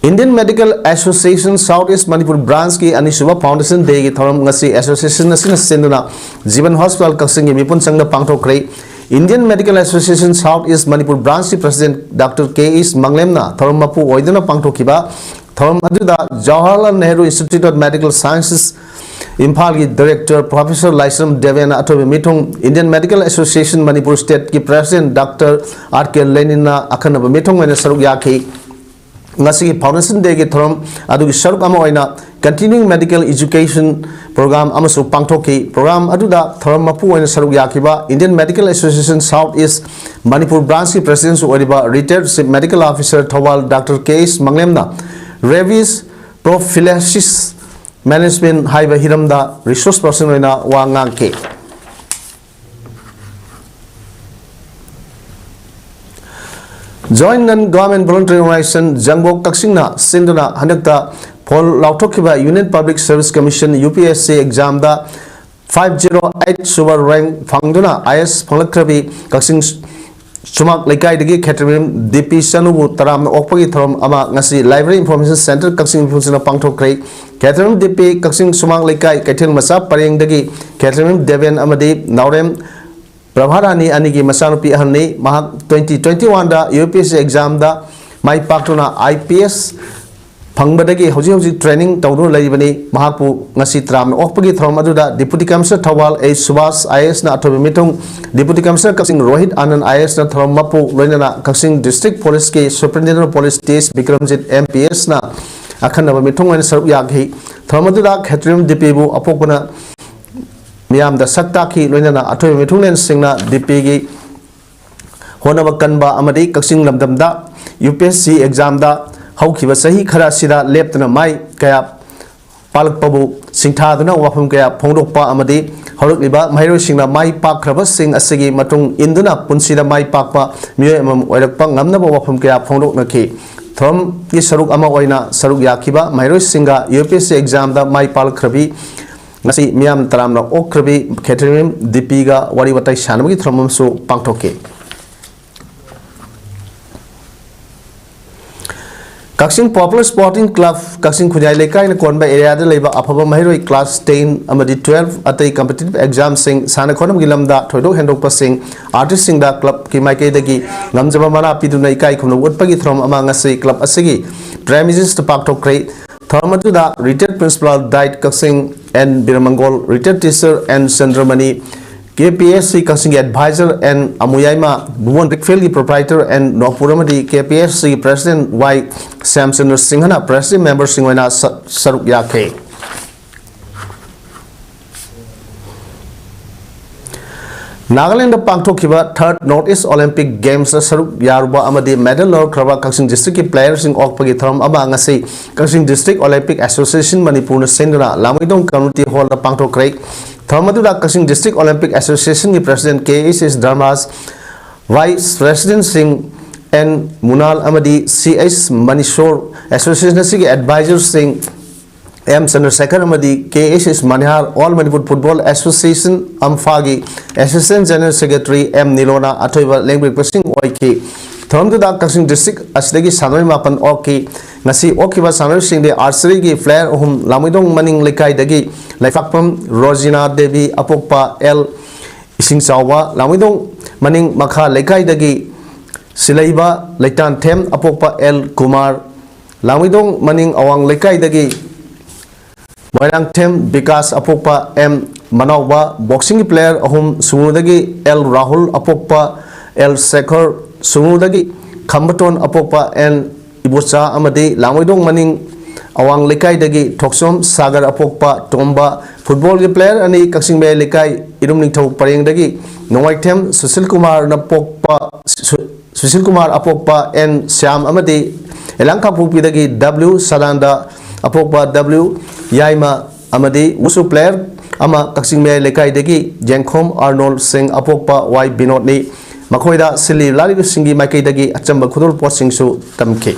Indian Medical Association South East Manipur Branch ꯀꯤ ꯑꯅꯤꯁꯨꯕ Foundation Day ꯒꯤ ꯊꯧꯔꯝ ꯉꯁꯤ association ꯑꯁꯤꯅ ꯁꯤꯟꯗꯨꯅ ꯖꯤꯕꯟ Hospital ꯀꯛꯆꯤꯡꯒꯤ ꯃꯤꯄꯨꯟ ꯆꯪꯗ ꯄꯥꯡꯊꯣꯛꯈ꯭ꯔꯦ꯫ Indian Medical Association South East Manipur Branch ꯀꯤ President Doctor K H ꯃꯪꯂꯦꯝꯅ ꯊꯧꯔꯝ ꯃꯄꯨ ꯑꯣꯏꯗꯨꯅ ꯄꯥꯡꯊꯣꯛꯈꯤꯕ ꯊꯧꯔꯝ ꯑꯗꯨꯗ Jawaharlal Nehru Institute of Medical Sciences ꯏꯝꯐꯥꯜꯒꯤ Director Professor ꯂꯥꯏꯁ꯭ꯔꯝ ꯗꯦꯕꯦꯟꯅ ꯑꯊꯣꯏꯕ ꯃꯤꯊꯨꯡ, Indian Medical Association Manipur State ꯀꯤ President Doctor R K ꯂꯦꯅꯤꯟꯅ ꯑꯈꯟꯅꯕ ꯃꯤꯊꯨꯡ ꯑꯣꯏꯅ ꯁꯔꯨꯛ ꯌꯥꯈꯤ꯫ ꯉꯁꯤꯒꯤ Foundation Day ꯒꯤ ꯊꯧꯔꯝ ꯑꯗꯨꯒꯤ ꯁꯔꯨꯛ ꯑꯃ ꯑꯣꯏꯅ Continuing Medical Education Program ꯑꯃꯁꯨ ꯄꯥꯡꯊꯣꯛꯈꯤ꯫ Program ꯑꯗꯨꯗ ꯊꯧꯔꯝ ꯃꯄꯨ ꯑꯣꯏꯅ ꯁꯔꯨꯛ ꯌꯥꯈꯤꯕ Indian Medical Association South East Manipur Branch ꯀꯤ President ꯁꯨ ꯑꯣꯏꯔꯤꯕ Retired Chief Medical Officer Thoubal Doctor K H ꯃꯪꯂꯦꯝꯅ Rabies Prophylaxis Management ꯍꯥꯏꯕ ꯍꯤꯔꯝꯗ Resource Person ꯑꯣꯏꯅ ꯋꯥ ꯉꯥꯡꯈꯤ꯫ Joint Non Government Voluntary Organization ꯖꯪꯕꯣꯛ ꯀꯛꯆꯤꯡꯅ ꯁꯤꯟꯗꯨꯅ ꯍꯟꯗꯛꯇ ꯐꯣꯜ ꯂꯥꯎꯊꯣꯛꯈꯤꯕ Union Public Service Commission, U P S C, exam ꯗ five zero eight ꯁꯨꯕ rank ꯐꯪꯗꯨꯅ I S ꯐꯪꯂꯛꯈ꯭ꯔꯕꯤ ꯀꯛꯆꯤꯡ ꯁꯨꯃꯥꯡ ꯂꯩꯀꯥꯏꯗꯒꯤ ꯈꯦꯇ꯭ꯔꯤꯃꯌꯨꯝ ꯗꯤ ꯄꯤ ꯆꯅꯨꯕꯨ ꯇꯔꯥꯝꯅ ꯑꯣꯛꯄꯒꯤ ꯊꯧꯔꯝ ꯑꯃ ꯉꯁꯤ Library Information Centre ꯀꯛꯆꯤꯡ ꯏꯝꯐꯥꯜꯁꯤꯅ ꯄꯥꯡꯊꯣꯛꯈ꯭ꯔꯦ꯫ ꯈꯦꯇ꯭ꯔꯤꯃꯌꯨꯝ ꯗꯤ ꯄꯤ ꯀꯛꯆꯤꯡ ꯁꯨꯃꯥꯡ ꯂꯩꯀꯥꯏ ꯀꯩꯊꯦꯜ ꯃꯆꯥ ꯄꯔꯦꯡꯗꯒꯤ ꯈꯦꯇ꯭ꯔꯤꯃꯌꯨꯝ ꯗꯦꯕꯦꯟ ꯑꯃꯗꯤ ꯅꯥꯎꯔꯦꯝ ꯄ꯭ꯔꯚꯥꯔꯥꯅꯤ ꯑꯅꯤꯒꯤ ꯃꯆꯥꯅꯨꯄꯤ ꯑꯍꯜꯅꯤ꯫ ꯃꯍꯥꯛ twenty twenty-one the U P S C exam the my ꯄꯥꯛꯇꯨꯅ I P S ꯐꯪꯕꯗꯒꯤ ꯍꯧꯖꯤꯛ ꯍꯧꯖꯤꯛ training ꯇꯧꯗꯨꯅ ꯂꯩꯔꯤꯕꯅꯤ꯫ ꯃꯍꯥꯛꯄꯨ ꯉꯁꯤ ꯇꯔꯥꯝꯅ ꯑꯣꯛꯄꯒꯤ ꯊꯧꯔꯝ ꯑꯗꯨꯗ Deputy Commissioner ꯊꯧꯕꯥꯜ ꯑꯦ ꯁꯨꯕꯥꯁ ꯑꯥꯏ ꯑꯦꯁꯅ ꯑꯊꯣꯏꯕ ꯃꯤꯊꯨꯡ, Deputy Commissioner ꯀꯛꯆꯤꯡ ꯔꯣꯍꯤꯠ ꯑꯅꯟ ꯑꯥꯏ ꯑꯦꯁꯅ ꯊꯧꯔꯝ ꯃꯄꯨ ꯂꯣꯏꯅꯅ ꯀꯛꯆꯤꯡ District Policeꯀꯤ Superintendent of Police T S Bikramjit M P ꯑꯦꯁꯅ ꯑꯈꯟꯅꯕ ꯃꯤꯊꯨꯡ ꯑꯣꯏꯅ ꯁꯔꯨꯛ ꯌꯥꯈꯤ꯫ ꯊꯧꯔꯝ ꯑꯗꯨꯗ ꯈꯦꯇ꯭ꯔꯤꯝ ꯗꯤꯄꯤꯕꯨ ꯑꯄꯣꯛꯄꯅ ꯃꯤꯌꯥꯝꯗ ꯁꯛ ꯇꯥꯛꯈꯤ꯫ ꯂꯣꯏꯅꯅ ꯑꯊꯣꯏꯕ ꯃꯤꯊꯨꯡꯂꯦꯟꯁꯤꯡꯅ ꯗꯤꯄꯤꯒꯤ ꯍꯣꯠꯅꯕ ꯀꯟꯕ ꯑꯃꯗꯤ ꯀꯛꯆꯤꯡ ꯂꯝꯗꯝꯗ ꯌꯨ ꯄꯤ ꯑꯦꯁ ꯁꯤ examꯗ ꯍꯧꯈꯤꯕ ꯆꯍꯤ ꯈꯔ ꯑꯁꯤꯗ ꯂꯦꯞꯇꯅ ꯃꯥꯏ ꯀꯌꯥ ꯄꯥꯛꯂꯛꯄꯕꯨ ꯁꯤꯡꯊꯥꯗꯨꯅ ꯋꯥꯐꯝ ꯀꯌꯥ ꯐꯣꯡꯗꯣꯛꯄ ꯑꯃꯗꯤ ꯍꯧꯔꯛꯂꯤꯕ ꯃꯍꯩꯔꯣꯏꯁꯤꯡꯅ ꯃꯥꯏ ꯄꯥꯛꯈ꯭ꯔꯕꯁꯤꯡ ꯑꯁꯤꯒꯤ ꯃꯇꯨꯡ ꯏꯟꯗꯨꯅ ꯄꯨꯟꯁꯤꯗ ꯃꯥꯏ ꯄꯥꯛꯄ ꯃꯤꯑꯣꯏ ꯑꯃꯃꯝ ꯑꯣꯏꯔꯛꯄ ꯉꯝꯅꯕ ꯋꯥꯐꯝ ꯀꯌꯥ ꯐꯣꯡꯗꯣꯛꯅꯈꯤ꯫ ꯊꯧꯔꯝꯒꯤ ꯁꯔꯨꯛ ꯑꯃ ꯑꯣꯏꯅ ꯁꯔꯨꯛ ꯌꯥꯈꯤꯕ ꯃꯍꯩꯔꯣꯏꯁꯤꯡꯒ ꯌꯨ ꯄꯤ ꯑꯦꯁ ꯁꯤ examꯗ ꯃꯥꯏ ꯄꯥꯛꯂꯛꯈ꯭ꯔꯕꯤ ꯉꯁꯤ ꯃꯤꯌꯥꯝ ꯇꯔꯥꯝꯅ ꯑꯣꯛꯈ꯭ꯔꯕꯤ ꯈꯦꯇ꯭ꯔꯤꯝ ꯗꯤꯄꯤꯒ ꯋꯥꯔꯤ ꯋꯥꯇꯥꯏ ꯁꯥꯟꯅꯕꯒꯤ ꯊꯧꯔꯝ ꯑꯃꯁꯨ ꯄꯥꯡꯊꯣꯛꯈꯤ꯫ ꯀꯛꯆꯤꯡ Popular Sporting Club, ꯀꯛꯆꯤꯡ ꯈꯨꯟꯌꯥꯏ ꯂꯩꯀꯥꯏꯅ ꯀꯣꯟꯕ areaꯗ ꯂꯩꯕ ꯑꯐꯕ ꯃꯍꯩꯔꯣꯏ class ten ꯑꯃꯗꯤ twelve ꯑꯇꯩ competitive examꯁꯤꯡ, ꯁꯥꯟꯅ ꯈꯣꯠꯅꯕꯒꯤ ꯂꯝꯗ ꯊꯣꯏꯗꯣꯛ ꯍꯦꯟꯗꯣꯛꯄꯁꯤꯡ, artistꯁꯤꯡꯗ clubꯀꯤ ꯃꯥꯏꯀꯩꯗꯒꯤ ꯉꯝꯖꯕ ꯃꯅꯥ ꯄꯤꯗꯨꯅ ꯏꯀꯥꯏ ꯈꯨꯝꯅꯕ ꯎꯠꯄꯒꯤ ꯊꯧꯔꯝ ꯑꯃ ꯉꯁꯤ club ꯑꯁꯤꯒꯤ premises ꯇ ꯄꯥꯡꯊꯣꯛꯈ꯭ꯔꯦ꯫ ꯊꯧꯔꯝ ꯑꯗꯨꯗ retired principal Diet Kakching N Biramangol, retired teacher N Chandramani, K P S C ꯀꯛꯆꯤꯡꯒꯤ advisor N Amuyaima, Bubon Brickfield ꯒꯤ proprietor ꯑꯦꯟ ꯅꯣꯄꯨꯔ ꯑꯃꯗꯤ ꯀꯦ ꯄꯤ ꯑꯦꯁ ꯁꯤ ꯒꯤ president ꯋꯥꯏ ꯁ꯭ꯌꯥꯝꯆꯟꯗ꯭ꯔ ꯁꯤꯡꯍꯅ president memberꯁꯤꯡ ꯑꯣꯏꯅ ꯁ-, ꯁꯔꯨꯛ ꯌꯥꯈꯤ꯫ ꯅꯥꯒꯥꯂꯦꯟꯗ ꯄꯥꯡꯊꯣꯛꯈꯤꯕ third North East Olympic Gamesꯇ ꯁꯔꯨꯛ ꯌꯥꯔꯨꯕ ꯑꯃꯗꯤ medal ꯂꯧꯔꯛꯈ꯭ꯔꯕ ꯀꯛꯆꯤꯡ districtꯀꯤ playerꯁꯤꯡ ꯑꯣꯛꯄꯒꯤ ꯊꯧꯔꯝ ꯑꯃ ꯉꯁꯤ ꯀꯛꯆꯤꯡ District Olympic Association ꯃꯅꯤꯄꯨꯔꯅ ꯁꯤꯟꯗꯨꯅ ꯂꯥꯡꯃꯩꯗꯣꯡ Community Hallꯗ ꯄꯥꯡꯊꯣꯛꯈ꯭ꯔꯦ꯫ ꯊꯧꯔꯝ ꯑꯗꯨꯗ ꯀꯛꯆꯤꯡ District Olympic Associationꯒꯤ president K H S Dharmaj, vice presidentꯁꯤꯡ ꯑꯦꯟ ꯃꯨꯅꯥꯜ ꯑꯃꯗꯤ ꯁꯤ ꯑꯩꯆ ꯃꯅꯤꯁꯣꯔ, association ꯑꯁꯤꯒꯤ advisorꯁꯤꯡ ꯑꯦꯝ ꯆꯟꯗ꯭ꯔꯁꯦꯈꯔ ꯑꯃꯗꯤ K H S Manihar, All Manipur Football Association, ꯑꯝꯐꯥꯒꯤ assistant general secretary M Nilona ꯑꯊꯣꯏꯕ ꯂꯦꯡꯕꯤꯔꯛꯄꯁꯤꯡ ꯑꯣꯏꯈꯤ꯫ ꯊꯧꯔꯝꯗꯨꯗ ꯀꯛꯆꯤꯡ district ꯑꯁꯤꯗꯒꯤ ꯁꯥꯟꯅꯔꯣꯏ ꯃꯥꯄꯟ ꯑꯣꯛꯈꯤ꯫ ꯉꯁꯤ ꯑꯣꯛꯈꯤꯕ ꯁꯥꯟꯅꯔꯣꯏꯁꯤꯡꯗꯤ archeryꯒꯤ player ꯑꯍꯨꯝ, ꯂꯥꯡꯃꯩꯗꯣꯡ ꯃꯅꯤꯡ ꯂꯩꯀꯥꯏꯗꯒꯤ ꯂꯩꯄꯥꯛꯄꯝ ꯔꯣꯖꯤꯅꯥ ꯗꯦꯕꯤ, ꯑꯄꯣꯛꯄ ꯑꯦꯜ ꯏꯁꯤꯡꯆꯥꯎꯕ, ꯂꯥꯡꯃꯩꯗꯣꯡ ꯃꯅꯤꯡ ꯃꯈꯥ ꯂꯩꯀꯥꯏꯗꯒꯤ ꯁꯤꯂꯩꯕ ꯂꯩꯇꯥꯟꯊꯦꯝ, ꯑꯄꯣꯛꯄ ꯑꯦꯜ ꯀꯨꯃꯥꯔ, ꯂꯥꯡꯃꯩꯗꯣꯡ ꯃꯅꯤꯡ ꯑꯋꯥꯡ ꯂꯩꯀꯥꯏꯗꯒꯤ ꯃꯣꯏꯔꯥꯡꯊꯦꯝ ꯕꯤꯀꯥꯁ ꯑꯄꯣꯛꯄ ꯑꯦꯝ ꯃꯅꯥꯎꯕ, ꯕꯣꯛꯁꯤꯡꯒꯤ ꯄ꯭ꯂꯦꯌꯔ ꯑꯍꯨꯝ ꯁꯨꯡꯅꯨꯗꯒꯤ ꯑꯦꯜ ꯔꯥꯍꯨꯜ ꯑꯄꯣꯛꯄ, ꯑꯦꯜ ꯁꯦꯈꯔ ꯁꯨꯡꯅꯨꯗꯒꯤ ꯈꯝꯕꯇꯣꯟ ꯑꯄꯣꯛꯄ ꯑꯦꯟ ꯏꯕꯣꯆꯥ ꯑꯃꯗꯤ ꯂꯥꯡꯃꯩꯗꯣꯡ ꯃꯅꯤꯡ ꯑꯋꯥꯡ ꯂꯩꯀꯥꯏꯗꯒꯤ ꯊꯣꯛꯆꯣꯝ ꯁꯥꯒꯔ ꯑꯄꯣꯛꯄ ꯇꯣꯝꯕ, ꯐꯨꯠꯕꯣꯜꯒꯤ ꯄ꯭ꯂꯦꯌꯔ ꯑꯅꯤ ꯀꯛꯆꯤꯡ ꯃꯌꯥꯏ ꯂꯩꯀꯥꯏ ꯏꯔꯨꯝ ꯅꯤꯡꯊꯧ ꯄꯔꯦꯡꯗꯒꯤ ꯅꯣꯡꯃꯥꯏꯊꯦꯝ ꯁꯨꯁꯤꯜ ꯀꯨꯃꯥꯔꯅ ꯄꯣꯛꯄ, ꯁꯨ-, ꯁꯨꯁꯤꯜ ꯀꯨꯃꯥꯔ ꯑꯄꯣꯛꯄ ꯑꯦꯟ ꯁ꯭ꯌꯥꯝ ꯑꯃꯗꯤ ꯏꯂꯥꯡꯀꯥꯄꯣꯛꯄꯤꯗꯒꯤ ꯗꯕ꯭ꯂꯤꯎ ꯁꯗꯥꯅꯟꯗ ꯑꯄꯣꯛꯄ ꯗꯕ꯭ꯂꯤꯎ ꯌꯥꯏꯃ ꯑꯃꯗꯤ ꯋꯨꯁꯨ ꯄ꯭ꯂꯦꯌꯔ ꯑꯃ ꯀꯛꯆꯤꯡ ꯃꯌꯥꯏ ꯂꯩꯀꯥꯏꯗꯒꯤ ꯌꯦꯡꯈꯣꯝ ꯑꯥꯔꯅꯣꯜ ꯁꯤꯡ ꯑꯄꯣꯛꯄ ꯋꯥꯏ ꯕꯤꯅꯣꯗꯅꯤ꯫ ꯃꯈꯣꯏꯗ ꯁꯤꯜꯂꯤ ꯂꯥꯛꯂꯤꯕꯁꯤꯡꯒꯤ ꯃꯥꯏꯀꯩꯗꯒꯤ ꯑꯆꯝꯕ ꯈꯨꯗꯣꯜ ꯄꯣꯠꯁꯤꯡꯁꯨ ꯇꯝꯈꯤ꯫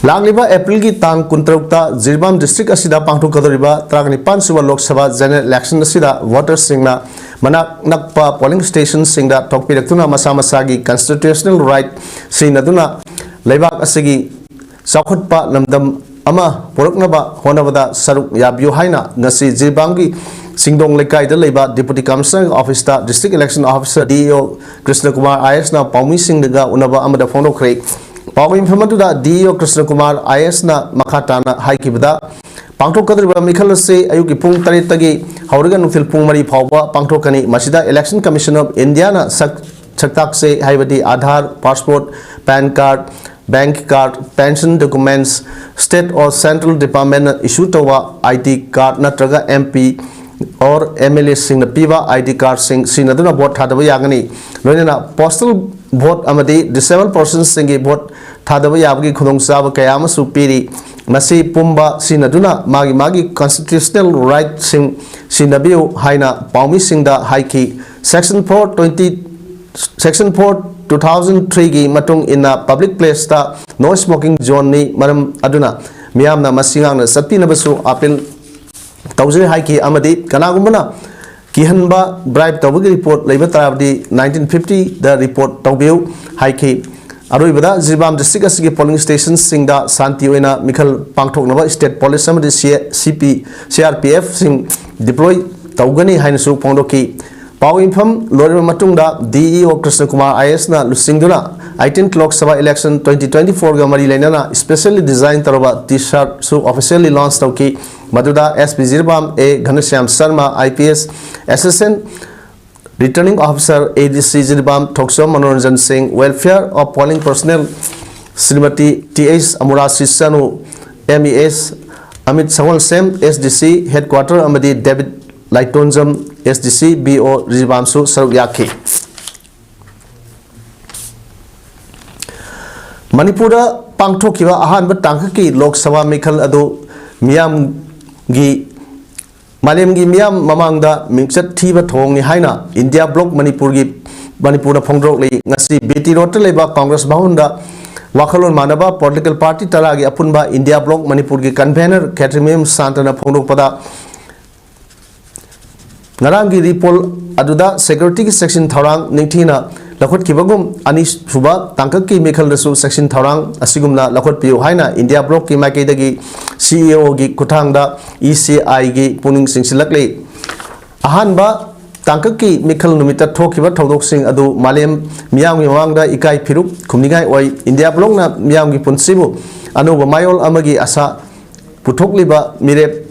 ꯂꯥꯛꯂꯤꯕ ꯑꯦꯄ꯭ꯔꯤꯜꯒꯤ ꯇꯥꯡ ꯀꯨꯟꯇꯔꯨꯛꯇ ꯖꯤꯔꯤꯕꯥꯝ ꯗꯤꯁꯇ꯭ꯔꯤꯛ ꯑꯁꯤꯗ ꯄꯥꯡꯊꯣꯛꯀꯗꯧꯔꯤꯕ ꯇꯔꯥꯅꯤꯄꯥꯟ ꯁꯨꯕ ꯂꯣꯛ ꯁꯚꯥ ꯖꯦꯅꯔꯦꯜ ꯏꯂꯦꯛꯁꯟ ꯑꯁꯤꯗ ꯚꯣꯇꯔꯁꯤꯡꯅ ꯃꯅꯥꯛ ꯅꯛꯄ ꯄꯣꯂꯤꯡ ꯁ꯭ꯇꯦꯁꯟꯁꯤꯡꯗ ꯊꯣꯛꯄꯤꯔꯛꯇꯨꯅ ꯃꯁꯥ ꯃꯁꯥꯒꯤ ꯀꯟꯁꯇꯤꯇ꯭ꯌꯨꯁꯅꯦꯜ ꯔꯥꯏꯠ ꯁꯤꯖꯤꯟꯅꯗꯨꯅ ꯂꯩꯕꯥꯛ ꯑꯁꯤꯒꯤ ꯆꯥꯎꯈꯠꯄ ꯂꯝꯗꯝ ꯑꯃ ꯄꯨꯔꯛꯅꯕ ꯍꯣꯠꯅꯕꯗ ꯁꯔꯨꯛ ꯌꯥꯕꯤꯌꯨ ꯍꯥꯏꯅ ꯉꯁꯤ ꯖꯤꯔꯤꯕꯥꯝꯒꯤ ꯆꯤꯡꯗꯣꯡ ꯂꯩꯀꯥꯏꯗ ꯂꯩꯕ ꯗꯤꯄꯨꯇꯤ ꯀꯃꯤꯁꯅꯔ ꯑꯣꯐꯤꯁꯇ ꯗꯤꯁꯇ꯭ꯔꯤꯛ ꯏꯂꯦꯛꯁꯟ ꯑꯣꯐꯤꯁꯔ, ꯗꯤ ꯏ ꯑꯣ ꯀ꯭ꯔꯤꯁꯅ ꯀꯨꯃꯥꯔ ꯑꯥꯏ ꯑꯦꯁꯅ ꯄꯥꯎꯃꯤꯁꯤꯡꯒ ꯎꯅꯕ ꯑꯃꯗ ꯐꯣꯡꯗꯣꯛꯈ꯭ꯔꯦ꯫ ꯄꯥꯎꯃꯤ ꯃꯤꯐꯝ ꯑꯗꯨꯗ ꯗꯤ ꯏ ꯑꯣ ꯀ꯭ꯔꯤꯁꯅ ꯀꯨꯃꯥꯔ ꯑꯥꯏ ꯑꯦꯁꯅ ꯃꯈꯥ ꯇꯥꯅ ꯍꯥꯏꯈꯤꯕꯗ, ꯄꯥꯡꯊꯣꯛꯀꯗꯧꯔꯤꯕ ꯃꯤꯈꯜ ꯑꯁꯤ ꯑꯌꯨꯛꯀꯤ ꯄꯨꯡ ꯇꯔꯦꯠꯇꯒꯤ ꯍꯧꯔꯒ ꯅꯨꯡꯊꯤꯜ ꯄꯨꯡ ꯃꯔꯤ ꯐꯥꯎꯕ ꯄꯥꯡꯊꯣꯛꯀꯅꯤ꯫ ꯃꯁꯤꯗ ꯏꯂꯦꯛꯁꯟ ꯀꯃꯤꯁꯟ ꯑꯣꯐ ꯏꯟꯗꯤꯌꯥꯅ ꯁꯛ, ꯁꯛꯇꯥꯛꯆꯩ ꯍꯥꯏꯕꯗꯤ Aadhaar, passport, pan card, bank card, pension documents, state or central ꯗꯤꯄꯥꯔꯠꯃꯦꯟꯠꯅ ꯏꯁꯨ ꯇꯧꯕ ꯑꯥꯏ ꯗꯤ ꯀꯥꯔꯗ ꯅꯠꯇ꯭ꯔꯒ M P or M L ꯑꯦꯁꯤꯡꯅ ꯄꯤꯕ ꯑꯥꯏ ꯗꯤ ꯀꯥꯔꯗꯁꯤꯡ ꯁꯤꯖꯤꯟꯅꯗꯨꯅ ꯚꯣꯠ ꯊꯥꯗꯕ ꯌꯥꯒꯅꯤ꯫ ꯂꯣꯏꯅꯅ ꯄꯣꯁꯇꯦꯜ ꯚꯣꯠ ꯑꯃꯗꯤ ꯗꯤꯁꯦꯕꯜ ꯄꯔꯁꯟꯁꯤꯡꯒꯤ ꯚꯣꯠ ꯊꯥꯗꯕ ꯌꯥꯕꯒꯤ ꯈꯨꯗꯣꯡꯆꯥꯕ ꯀꯌꯥ ꯑꯃꯁꯨ ꯄꯤꯔꯤ꯫ ꯃꯁꯤ ꯄꯨꯝꯕ ꯁꯤꯖꯤꯟꯅꯗꯨꯅ ꯃꯥꯒꯤ ꯃꯥꯒꯤ ꯀꯟꯁꯇꯤꯇ꯭ꯌꯨꯁꯅꯦꯜ ꯔꯥꯏꯠꯁꯤꯡ ꯁꯤꯖꯤꯟꯅꯕꯤꯌꯨ ꯍꯥꯏꯅ ꯄꯥꯎꯃꯤꯁꯤꯡꯗ ꯍꯥꯏꯈꯤ꯫ Section four twenty, Section four two thousand three ꯒꯤ ꯃꯇꯨꯡ ꯏꯟꯅ ꯄꯕ꯭ꯂꯤꯛ ꯄ꯭ꯂꯦꯁꯇ ꯅꯣ ꯁ꯭ꯃꯣꯀꯤꯡ ꯖꯣꯟꯅꯤ꯫ ꯃꯔꯝ ꯑꯗꯨꯅ ꯃꯤꯌꯥꯝꯅ ꯃꯁꯤ ꯉꯥꯛꯅ ꯆꯠꯄꯤꯅꯕꯁꯨ ꯑꯥꯄꯤꯜ ꯇꯧꯖꯔꯤ ꯍꯥꯏꯈꯤ꯫ ꯑꯃꯗꯤ ꯀꯅꯥꯒꯨꯝꯕꯅ ꯀꯤꯍꯟꯕ, ꯕ꯭ꯔꯥꯏꯕ ꯇꯧꯕꯒꯤ ꯔꯤꯄꯣꯔꯠ ꯂꯩꯕ ꯇꯥꯔꯕꯗꯤ nineteen fifty ꯗ ꯔꯤꯄꯣꯔꯠ ꯇꯧꯕꯤꯌꯨ ꯍꯥꯏꯈꯤ꯫ ꯑꯔꯣꯏꯕꯗ ꯖꯤꯔꯤꯕꯥꯝ ꯗꯤꯁꯇ꯭ꯔꯤꯛ ꯑꯁꯤꯒꯤ ꯄꯣꯂꯤꯡ ꯁ꯭ꯇꯦꯁꯟꯁꯤꯡꯗ ꯁꯥꯟꯇꯤ ꯑꯣꯏꯅ ꯃꯤꯈꯜ ꯄꯥꯡꯊꯣꯛꯅꯕ ꯁ꯭ꯇꯦꯠ ꯄꯣꯂꯤꯁ ꯑꯃꯗꯤ ꯁꯤ, ꯁꯤ ꯄꯤ, ꯁꯤ ꯑꯥꯔ ꯄꯤ ꯑꯦꯐꯁꯤꯡ ꯗꯤꯄ꯭ꯂꯣꯏ ꯇꯧꯒꯅꯤ ꯍꯥꯏꯅꯁꯨ ꯐꯣꯡꯗꯣꯛꯈꯤ꯫ ꯄꯥꯎ ꯏꯐꯝ ꯂꯣꯏꯔꯕ ꯃꯇꯨꯡꯗ D E O Krishna Kumar I A S ꯅ ꯂꯨꯆꯤꯡꯗꯨꯅ eighteenth Lok Sabha election twenty twenty-four ꯒ ꯃꯔꯤ ꯂꯩꯅꯅ specially design ꯇꯧꯔꯕ T-shirt ꯁꯨ officially launch ꯇꯧꯈꯤ꯫ ꯃꯗꯨꯗ S P Jiribam, A Ghanshyam Sharma, I P S Assistant Returning Officer, A D C Jiribam, Thokchom Manoranjan Singh, Welfare of Polling Personnel, Shrimati T H Amurasi Chanu, M E S Amit Sangolsem, S D C Headquarter, ꯑꯃꯗꯤ David Laitonjam, S D C B O ꯖꯤꯔꯤꯕꯥꯝꯁꯨ ꯁꯔꯨꯛ ꯌꯥꯈꯤ꯫ ꯃꯅꯤꯄꯨꯔꯗ ꯄꯥꯡꯊꯣꯛꯈꯤꯕ ꯑꯍꯥꯟꯕ ꯇꯥꯡꯀꯛꯀꯤ ꯂꯣꯛ ꯁꯚꯥ ꯃꯤꯈꯜ ꯑꯗꯨ ꯃꯤꯌꯥꯝꯒꯤ, ꯃꯥꯂꯦꯝꯒꯤ ꯃꯤꯌꯥꯝ ꯃꯃꯥꯡꯗ ꯃꯤꯡꯆꯠ ꯊꯤꯕ ꯊꯧꯑꯣꯡꯅꯤ ꯍꯥꯏꯅ ꯏꯟꯗꯤꯌꯥ ꯕ꯭ꯂꯣꯛ ꯃꯅꯤꯄꯨꯔꯒꯤ, ꯃꯅꯤꯄꯨꯔꯗ ꯐꯣꯡꯗꯣꯔꯛꯂꯤ꯫ ꯉꯁꯤ B T ꯔꯣꯗꯇ ꯂꯩꯕ ꯀꯪꯒ꯭ꯔꯦꯁ ꯚꯕꯟꯗ ꯋꯥꯈꯜꯂꯣꯟ ꯃꯥꯟꯅꯕ ꯄꯣꯂꯤꯇꯤꯀꯦꯜ ꯄꯥꯔꯇꯤ ꯇꯔꯥꯒꯤ ꯑꯄꯨꯟꯕ ꯏꯟꯗꯤꯌꯥ ꯕ꯭ꯂꯣꯛ ꯃꯅꯤꯄꯨꯔꯒꯤ ꯀꯟꯚꯦꯅꯔ ꯈꯦꯇ꯭ꯔꯤꯃꯌꯨꯝ ꯁꯥꯟꯇꯅ ꯐꯣꯡꯗꯣꯛꯄꯗ, ꯉꯔꯥꯡꯒꯤ ꯔꯤꯄꯣꯜ ꯑꯗꯨꯗ ꯁꯦꯀ꯭ꯌꯨꯔꯤꯇꯤꯒꯤ ꯆꯦꯛꯁꯤꯟ ꯊꯧꯔꯥꯡ ꯅꯤꯡꯊꯤꯅ ꯂꯧꯈꯠꯈꯤꯕꯒꯨꯝ, ꯑꯅꯤꯁꯨꯕ ꯇꯥꯡꯀꯛꯀꯤ ꯃꯤꯈꯜꯗꯁꯨ ꯆꯦꯛꯁꯤꯟ ꯊꯧꯔꯥꯡ ꯑꯁꯤꯒꯨꯝꯅ ꯂꯧꯈꯠꯄꯤꯌꯨ ꯍꯥꯏꯅ ꯏꯟꯗꯤꯌꯥ ꯕ꯭ꯂꯣꯛꯀꯤ ꯃꯥꯏꯀꯩꯗꯒꯤ C E O ꯒꯤ ꯈꯨꯠꯊꯥꯡꯗ E C I ꯒꯤ ꯄꯨꯛꯅꯤꯡ ꯆꯤꯡꯁꯤꯜꯂꯛꯂꯤ꯫ ꯑꯍꯥꯟꯕ ꯇꯥꯡꯀꯛꯀꯤ ꯃꯤꯈꯜ ꯅꯨꯃꯤꯠꯇ ꯊꯣꯛꯈꯤꯕ ꯊꯧꯗꯣꯛꯁꯤꯡ ꯑꯗꯨ ꯃꯥꯂꯦꯝ ꯃꯤꯌꯥꯝꯒꯤ ꯃꯃꯥꯡꯗ ꯏꯀꯥꯏ ꯐꯤꯔꯨꯛ ꯈꯨꯝꯅꯤꯡꯉꯥꯏ ꯑꯣꯏ꯫ ꯏꯟꯗꯤꯌꯥ ꯕ꯭ꯂꯣꯛꯅ ꯃꯤꯌꯥꯝꯒꯤ ꯄꯨꯟꯁꯤꯕꯨ ꯑꯅꯧꯕ ꯃꯌꯣꯜ ꯑꯃꯒꯤ ꯑꯁꯥ ꯄꯨꯊꯣꯛꯂꯤꯕ ꯃꯤꯔꯦꯞ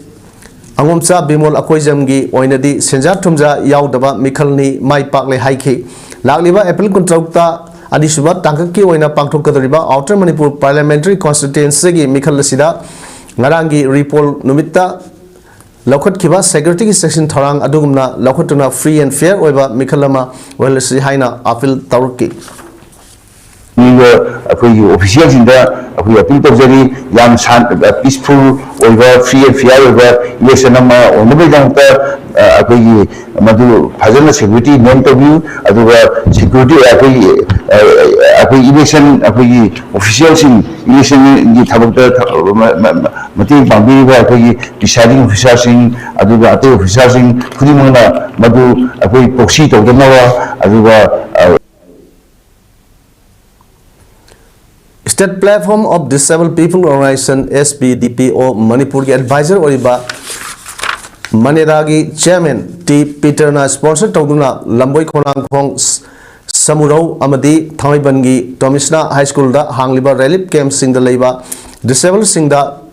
ꯑꯉꯣꯝꯆꯥ ꯕꯤꯃꯣꯜ ꯑꯀꯣꯏꯖꯝꯒꯤ ꯑꯣꯏꯅꯗꯤ ꯁꯦꯟꯖꯥ ꯊꯨꯝꯖꯥ ꯌꯥꯎꯗꯕ ꯃꯤꯈꯜꯅꯤ ꯃꯥꯏ ꯄꯥꯛꯂꯦ ꯍꯥꯏꯈꯤ꯫ ꯂꯥꯛꯂꯤꯕ April ꯀꯨꯟꯇꯔꯨꯛꯇ ꯑꯅꯤꯁꯨꯕ ꯇꯥꯡꯀꯛꯀꯤ ꯑꯣꯏꯅ ꯄꯥꯡꯊꯣꯛꯀꯗꯧꯔꯤꯕ Outer Manipur Parliamentary Constituencyꯒꯤ ꯃꯤꯈꯜ ꯑꯁꯤꯗ ꯉꯔꯥꯡꯒꯤ ꯔꯤꯄꯣꯜ ꯅꯨꯃꯤꯠꯇ ꯂꯧꯈꯠꯈꯤꯕ ꯁꯦꯀ꯭ꯌꯨꯔꯤꯇꯤꯒꯤ ꯆꯦꯛꯁꯤꯟ ꯊꯧꯔꯥꯡ ꯑꯗꯨꯒꯨꯝꯅ ꯂꯧꯈꯠꯇꯨꯅ free and fair ꯑꯣꯏꯕ ꯃꯤꯈꯜ ꯑꯃ ꯑꯣꯏꯍꯜꯂꯁꯤ ꯍꯥꯏꯅ ꯑꯥꯄꯤꯜ ꯇꯧꯔꯛꯈꯤ꯫ ꯑꯗꯨꯒ ꯑꯩꯈꯣꯏꯒꯤ ꯑꯣꯐꯤꯁꯤꯌꯦꯜꯁꯤꯡꯗ ꯑꯩꯈꯣꯏ ꯑꯄꯤꯜ ꯇꯧꯖꯔꯤ, ꯌꯥꯝ ꯁꯥꯟ-, ꯄꯤꯁꯐꯨꯜ ꯑꯣꯏꯕ, ꯐ꯭ꯔꯤ ꯑꯦꯟ ꯐꯤꯌꯥꯔ ꯑꯣꯏꯕ ꯏꯂꯦꯛꯁꯟ ꯑꯃ ꯑꯣꯏꯅꯕꯒꯤꯗꯃꯛꯇ, ꯑ, ꯑꯩꯈꯣꯏꯒꯤ ꯃꯗꯨ ꯐꯖꯅ ꯁꯦꯀ꯭ꯌꯨꯔꯤꯇꯤ ꯃꯦꯟ ꯇꯧꯕꯤꯌꯨ꯫ ꯑꯗꯨꯒ ꯁꯦꯀ꯭ꯌꯨꯔꯤꯇꯤ ꯑꯩꯈꯣꯏꯒꯤ, ꯑ, ꯑꯩꯈꯣꯏ ꯏꯂꯦꯛꯁꯟ, ꯑꯩꯈꯣꯏꯒꯤ ꯑꯣꯐꯤꯁꯤꯌꯦꯜꯁꯤꯡ ꯏꯂꯦꯛꯁꯟꯒꯤ ꯊꯕꯛꯇ ꯊ-, ꯃ-, ꯃ-, ꯃ-, ꯃꯇꯦꯡ ꯄꯥꯡꯕꯤꯔꯤꯕ ꯑꯩꯈꯣꯏꯒꯤ ꯄ꯭ꯔꯤꯁꯥꯏꯗꯤꯡ ꯑꯣꯐꯤꯁꯥꯔꯁꯤꯡ, ꯑꯗꯨꯒ ꯑꯇꯩ ꯑꯣꯐꯤꯁꯥꯔꯁꯤꯡ ꯈꯨꯗꯤꯡꯃꯛꯅ ꯃꯗꯨ ꯑꯩꯈꯣꯏ ꯄ꯭ꯔꯣꯛꯁꯤ ꯇꯧꯗꯅꯕ, ꯑꯗꯨꯒ, ꯑ, State Platform of Disabled People Organization, S P D P O, ꯃꯅꯤꯄꯨꯔꯒꯤ ꯑꯦꯗꯚꯥꯏꯖꯔ ꯑꯣꯏꯔꯤꯕ ꯃꯅꯦꯗꯥꯒꯤ ꯆꯤꯌꯔꯃꯦꯟ ꯇꯤ ꯄꯤꯇꯔꯅ ꯁ꯭ꯄꯣꯟꯁꯔ ꯇꯧꯗꯨꯅ ꯂꯝꯕꯣꯏ ꯈꯣꯡꯅꯥꯡꯈꯣꯡ, ꯁꯃꯨꯔꯧ ꯑꯃꯗꯤ ꯊꯥꯡꯃꯩꯕꯟꯒꯤ ꯇꯣꯃꯤꯁꯅꯥ ꯍꯥꯏ ꯁ꯭ꯀꯨꯜꯗ ꯍꯥꯡꯂꯤꯕ ꯔꯤꯂꯤꯐ ꯀꯦꯝꯞꯁꯤꯡꯗ ꯂꯩꯕ ꯗꯤꯁꯦꯕꯜꯁꯤꯡꯗ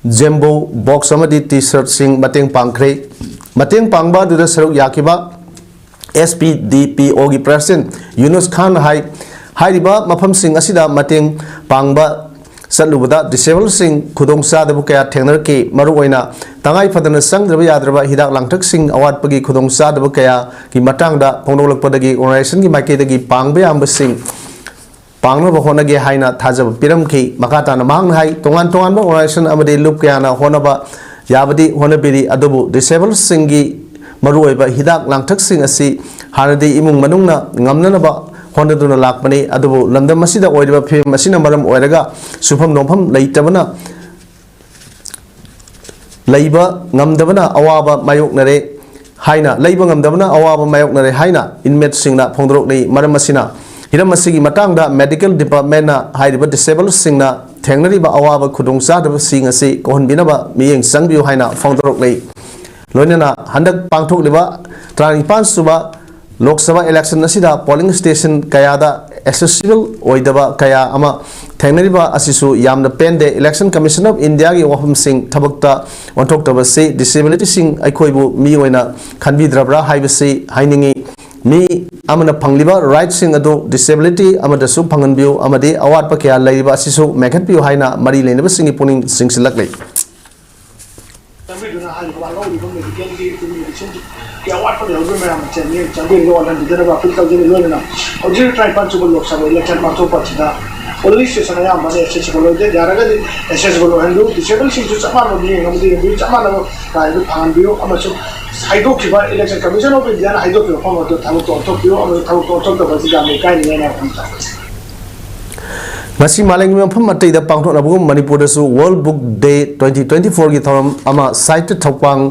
ꯖꯦꯝꯕꯣ ꯕꯣꯛꯁ ꯑꯃꯗꯤ ꯇꯤ ꯁꯔꯠꯁꯤꯡ ꯃꯇꯦꯡ ꯄꯥꯡꯈ꯭ꯔꯦ꯫ ꯃꯇꯦꯡ ꯄꯥꯡꯕ ꯑꯗꯨꯗ ꯁꯔꯨꯛ ꯌꯥꯈꯤꯕ ꯑꯦꯁ ꯄꯤ ꯗꯤ ꯄꯤ ꯑꯣꯒꯤ ꯄ꯭ꯔꯦꯁꯤꯗꯦꯟꯠ ꯌꯨꯅꯨꯁ ꯈꯥꯟ ꯍꯥꯏ, ꯍꯥꯏꯔꯤꯕ ꯃꯐꯝꯁꯤꯡ ꯑꯁꯤꯗ ꯃꯇꯦꯡ ꯄꯥꯡꯕ ꯆꯠꯂꯨꯕꯗ ꯗꯤꯁꯦꯕꯜꯁꯤꯡ ꯈꯨꯗꯣꯡꯆꯥꯗꯕ ꯀꯌꯥ ꯊꯦꯡꯅꯔꯛꯈꯤ꯫ ꯃꯔꯨꯑꯣꯏꯅ ꯇꯉꯥꯏ ꯐꯗꯅ ꯆꯪꯗ꯭ꯔꯕ ꯌꯥꯗ꯭ꯔꯕ ꯍꯤꯗꯥꯛ ꯂꯥꯡꯊꯛꯁꯤꯡ ꯑꯋꯥꯠꯄꯒꯤ ꯈꯨꯗꯣꯡꯆꯥꯗꯕ ꯀꯌꯥꯒꯤ ꯃꯇꯥꯡꯗ ꯐꯣꯡꯗꯣꯛꯂꯛꯄꯗꯒꯤ ꯑꯣꯔꯒꯅꯥꯏꯖꯦꯁꯟꯒꯤ ꯃꯥꯏꯀꯩꯗꯒꯤ ꯄꯥꯡꯕ ꯌꯥꯕꯁꯤꯡ ꯄꯥꯡꯅꯕ ꯍꯣꯠꯅꯒꯦ ꯍꯥꯏꯅ ꯊꯥꯖꯕ ꯄꯤꯔꯝꯈꯤ꯫ ꯃꯈꯥ ꯇꯥꯅ ꯃꯍꯥꯛꯅ ꯍꯥꯏ, ꯇꯣꯉꯥꯟ ꯇꯣꯉꯥꯟꯕ ꯑꯣꯔꯒꯅꯥꯏꯖꯦꯁꯟ ꯑꯃꯗꯤ ꯂꯨꯞ ꯀꯌꯥꯅ ꯍꯣꯠꯅꯕ ꯌꯥꯕꯗꯤ ꯍꯣꯠꯅꯕꯤꯔꯤ, ꯑꯗꯨꯕꯨ ꯗꯤꯁꯦꯕꯜꯁꯤꯡꯒꯤ ꯃꯔꯨꯑꯣꯏꯕ ꯍꯤꯗꯥꯛ ꯂꯥꯡꯊꯛꯁꯤꯡ ꯑꯁꯤ ꯍꯥꯟꯅꯗꯤ ꯏꯃꯨꯡ ꯃꯅꯨꯡꯅ ꯉꯝꯅꯅꯕ ꯍꯣꯠꯅꯗꯨꯅ ꯂꯥꯛꯄꯅꯤ꯫ ꯑꯗꯨꯕꯨ ꯂꯝꯗꯝ ꯑꯁꯤꯗ ꯑꯣꯏꯔꯤꯕ ꯐꯤꯕꯝ ꯑꯁꯤꯅ ꯃꯔꯝ ꯑꯣꯏꯔꯒ ꯁꯨꯐꯝ ꯅꯣꯝꯐꯝ ꯂꯩꯇꯕꯅ, ꯂꯩꯕ ꯉꯝꯗꯕꯅ ꯑꯋꯥꯕ ꯃꯥꯌꯣꯛꯅꯔꯦ ꯍꯥꯏꯅ, ꯂꯩꯕ ꯉꯝꯗꯕꯅ ꯑꯋꯥꯕ ꯃꯥꯌꯣꯛꯅꯔꯦ ꯍꯥꯏꯅ ꯏꯟꯃꯦꯠꯁꯤꯡꯅ ꯐꯣꯡꯗꯣꯔꯛꯂꯤ꯫ ꯃꯔꯝ ꯑꯁꯤꯅ, ꯍꯤꯔꯝ ꯑꯁꯤꯒꯤ ꯃꯇꯥꯡꯗ ꯃꯦꯗꯤꯀꯦꯜ ꯗꯤꯄꯥꯔꯠꯃꯦꯟꯅ ꯍꯥꯏꯔꯤꯕ ꯗꯤꯁꯦꯕꯜꯁꯤꯡꯅ ꯊꯦꯡꯅꯔꯤꯕ ꯑꯋꯥꯕ ꯈꯨꯗꯣꯡꯆꯥꯗꯕꯁꯤꯡ ꯑꯁꯤ ꯀꯣꯛꯍꯟꯕꯤꯅꯕ ꯃꯤꯠꯌꯦꯡ ꯆꯪꯕꯤꯌꯨ ꯍꯥꯏꯅ ꯐꯣꯡꯗꯣꯔꯛꯂꯤ꯫ ꯂꯣꯏꯅꯅ ꯍꯟꯗꯛ ꯄꯥꯡꯊꯣꯛꯂꯤꯕ ꯇꯔꯥꯅꯤꯄꯥꯟ ꯁꯨꯕ ꯂꯣꯛ ꯁꯚꯥ ꯏꯂꯦꯛꯁꯟ ꯑꯁꯤꯗ ꯄꯣꯂꯤꯡ ꯁ꯭ꯇꯦꯁꯟ ꯀꯌꯥꯗ ꯑꯦꯛꯁꯦꯁꯤꯕꯜ ꯑꯣꯏꯗꯕ ꯀꯌꯥ ꯑꯃ ꯊꯦꯡꯅꯔꯤꯕ ꯑꯁꯤꯁꯨ ꯌꯥꯝꯅ ꯄꯦꯟꯗꯦ꯫ Election Commission of Indiaꯒꯤ ꯋꯥꯐꯝꯁꯤꯡ ꯊꯕꯛꯇ ꯑꯣꯟꯊꯣꯛꯇꯕꯁꯤ ꯗꯤꯁꯦꯕꯤꯂꯤꯇꯤꯁꯤꯡ ꯑꯩꯈꯣꯏꯕꯨ ꯃꯤ ꯑꯣꯏꯅ ꯈꯟꯕꯤꯗ꯭ꯔꯕ꯭ꯔꯥ ꯍꯥꯏꯕꯁꯤ ꯍꯥꯏꯅꯤꯡꯏ꯫ ꯃꯤ ꯑꯃꯅ ꯐꯪꯂꯤꯕ ꯔꯥꯏꯠꯁꯤꯡ ꯑꯗꯨ ꯗꯤꯁꯦꯕꯤꯂꯤꯇꯤ ꯑꯃꯗꯁꯨ ꯐꯪꯍꯟꯕꯤꯌꯨ ꯑꯃꯗꯤ ꯑꯋꯥꯠꯄ ꯀꯌꯥ ꯂꯩꯔꯤꯕ ꯑꯁꯤꯁꯨ ꯃꯦꯟꯈꯠꯄꯤꯌꯨ ꯍꯥꯏꯅ ꯃꯔꯤ ꯂꯩꯅꯕꯁꯤꯡꯒꯤ ꯄꯨꯛꯅꯤꯡ ꯆꯤꯡꯁꯤꯜꯂꯛꯂꯤ꯫ ꯆꯪꯕꯤꯗꯨꯅ ꯍꯥꯏꯔꯤꯕ ꯋꯥꯠꯍꯧꯔꯤꯕ ꯃꯦꯗꯤꯀꯦꯜꯒꯤ ꯃꯦꯗꯤꯁꯤꯟꯒꯤ ꯑꯋꯥꯠꯄ ꯂꯩꯍꯧꯔꯤꯕ ꯃꯌꯥꯝ ꯑꯁꯦ ꯃꯤꯠꯌꯦꯡ ꯆꯪꯕꯤꯔꯒ ꯑꯣꯜꯍꯟꯕꯤꯗꯅꯕ ꯑꯄꯤꯜ ꯇꯧꯖꯔꯤ꯫ ꯂꯣꯏꯅꯅ ꯍꯧꯖꯤꯛ ꯇꯔꯥꯅꯤꯄꯥꯟ ꯁꯨꯕ ꯂꯣꯛ ꯁꯚꯥ ꯏꯂꯦꯛꯁꯟ ꯄꯥꯡꯊꯣꯛꯄ ꯑꯁꯤꯗ ꯄꯣꯂꯤꯡ ꯁ꯭ꯇꯦꯁꯟ ꯑꯌꯥꯝꯕꯅ ꯑꯦꯛꯁꯦꯁꯤꯕꯜ ꯑꯣꯏꯗꯦ꯫ ꯌꯥꯔꯒꯗꯤ ꯑꯦꯛꯁꯦꯁꯤꯕꯜ ꯑꯣꯏꯍꯟꯕꯤꯌꯨ꯫ ꯗꯤꯁꯦꯕꯜꯁꯤꯡꯁꯨ ꯆꯞ ꯃꯥꯟꯅꯕ ꯃꯤꯠꯌꯦꯡ ꯑꯃꯗ ꯌꯦꯡꯕꯤꯌꯨ꯫ ꯆꯞ ꯃꯥꯟꯅꯕ ꯔꯥꯏꯠ ꯑꯗꯨ ꯐꯪꯍꯟꯕꯤꯌꯨ ꯑꯃꯁꯨꯡ ꯍꯥꯏꯗꯣꯛꯈꯤꯕ Election Commission of Indiaꯅ ꯍꯥꯏꯗꯣꯛꯈꯤꯕ ꯃꯐꯝ ꯑꯗꯨ ꯊꯕꯛꯇꯣ ꯑꯣꯟꯊꯣꯛꯄꯤꯌꯨ ꯑꯃꯁꯨꯡ ꯊꯕꯛꯇꯣ ꯑꯣꯟꯊꯣꯛꯇꯕ ꯑꯁꯤ ꯌꯥꯝꯅ ꯏꯀꯥꯏꯅꯤꯡꯉꯥꯏꯅꯤ ꯍꯥꯏꯕ ꯋꯥꯐꯝ ꯊꯝꯖꯔꯤ꯫ ꯉꯁꯤ ꯃꯥꯂꯦꯝꯒꯤ ꯃꯐꯝ ꯑꯇꯩꯗ ꯄꯥꯡꯊꯣꯛꯅꯕꯒꯨꯝ ꯃꯅꯤꯄꯨꯔꯗꯁꯨ World Book Day twenty twenty-fourꯒꯤ ꯊꯧꯔꯝ ꯑꯃ ꯁꯥꯍꯤꯇ꯭ꯌ ꯊꯧꯄꯥꯡ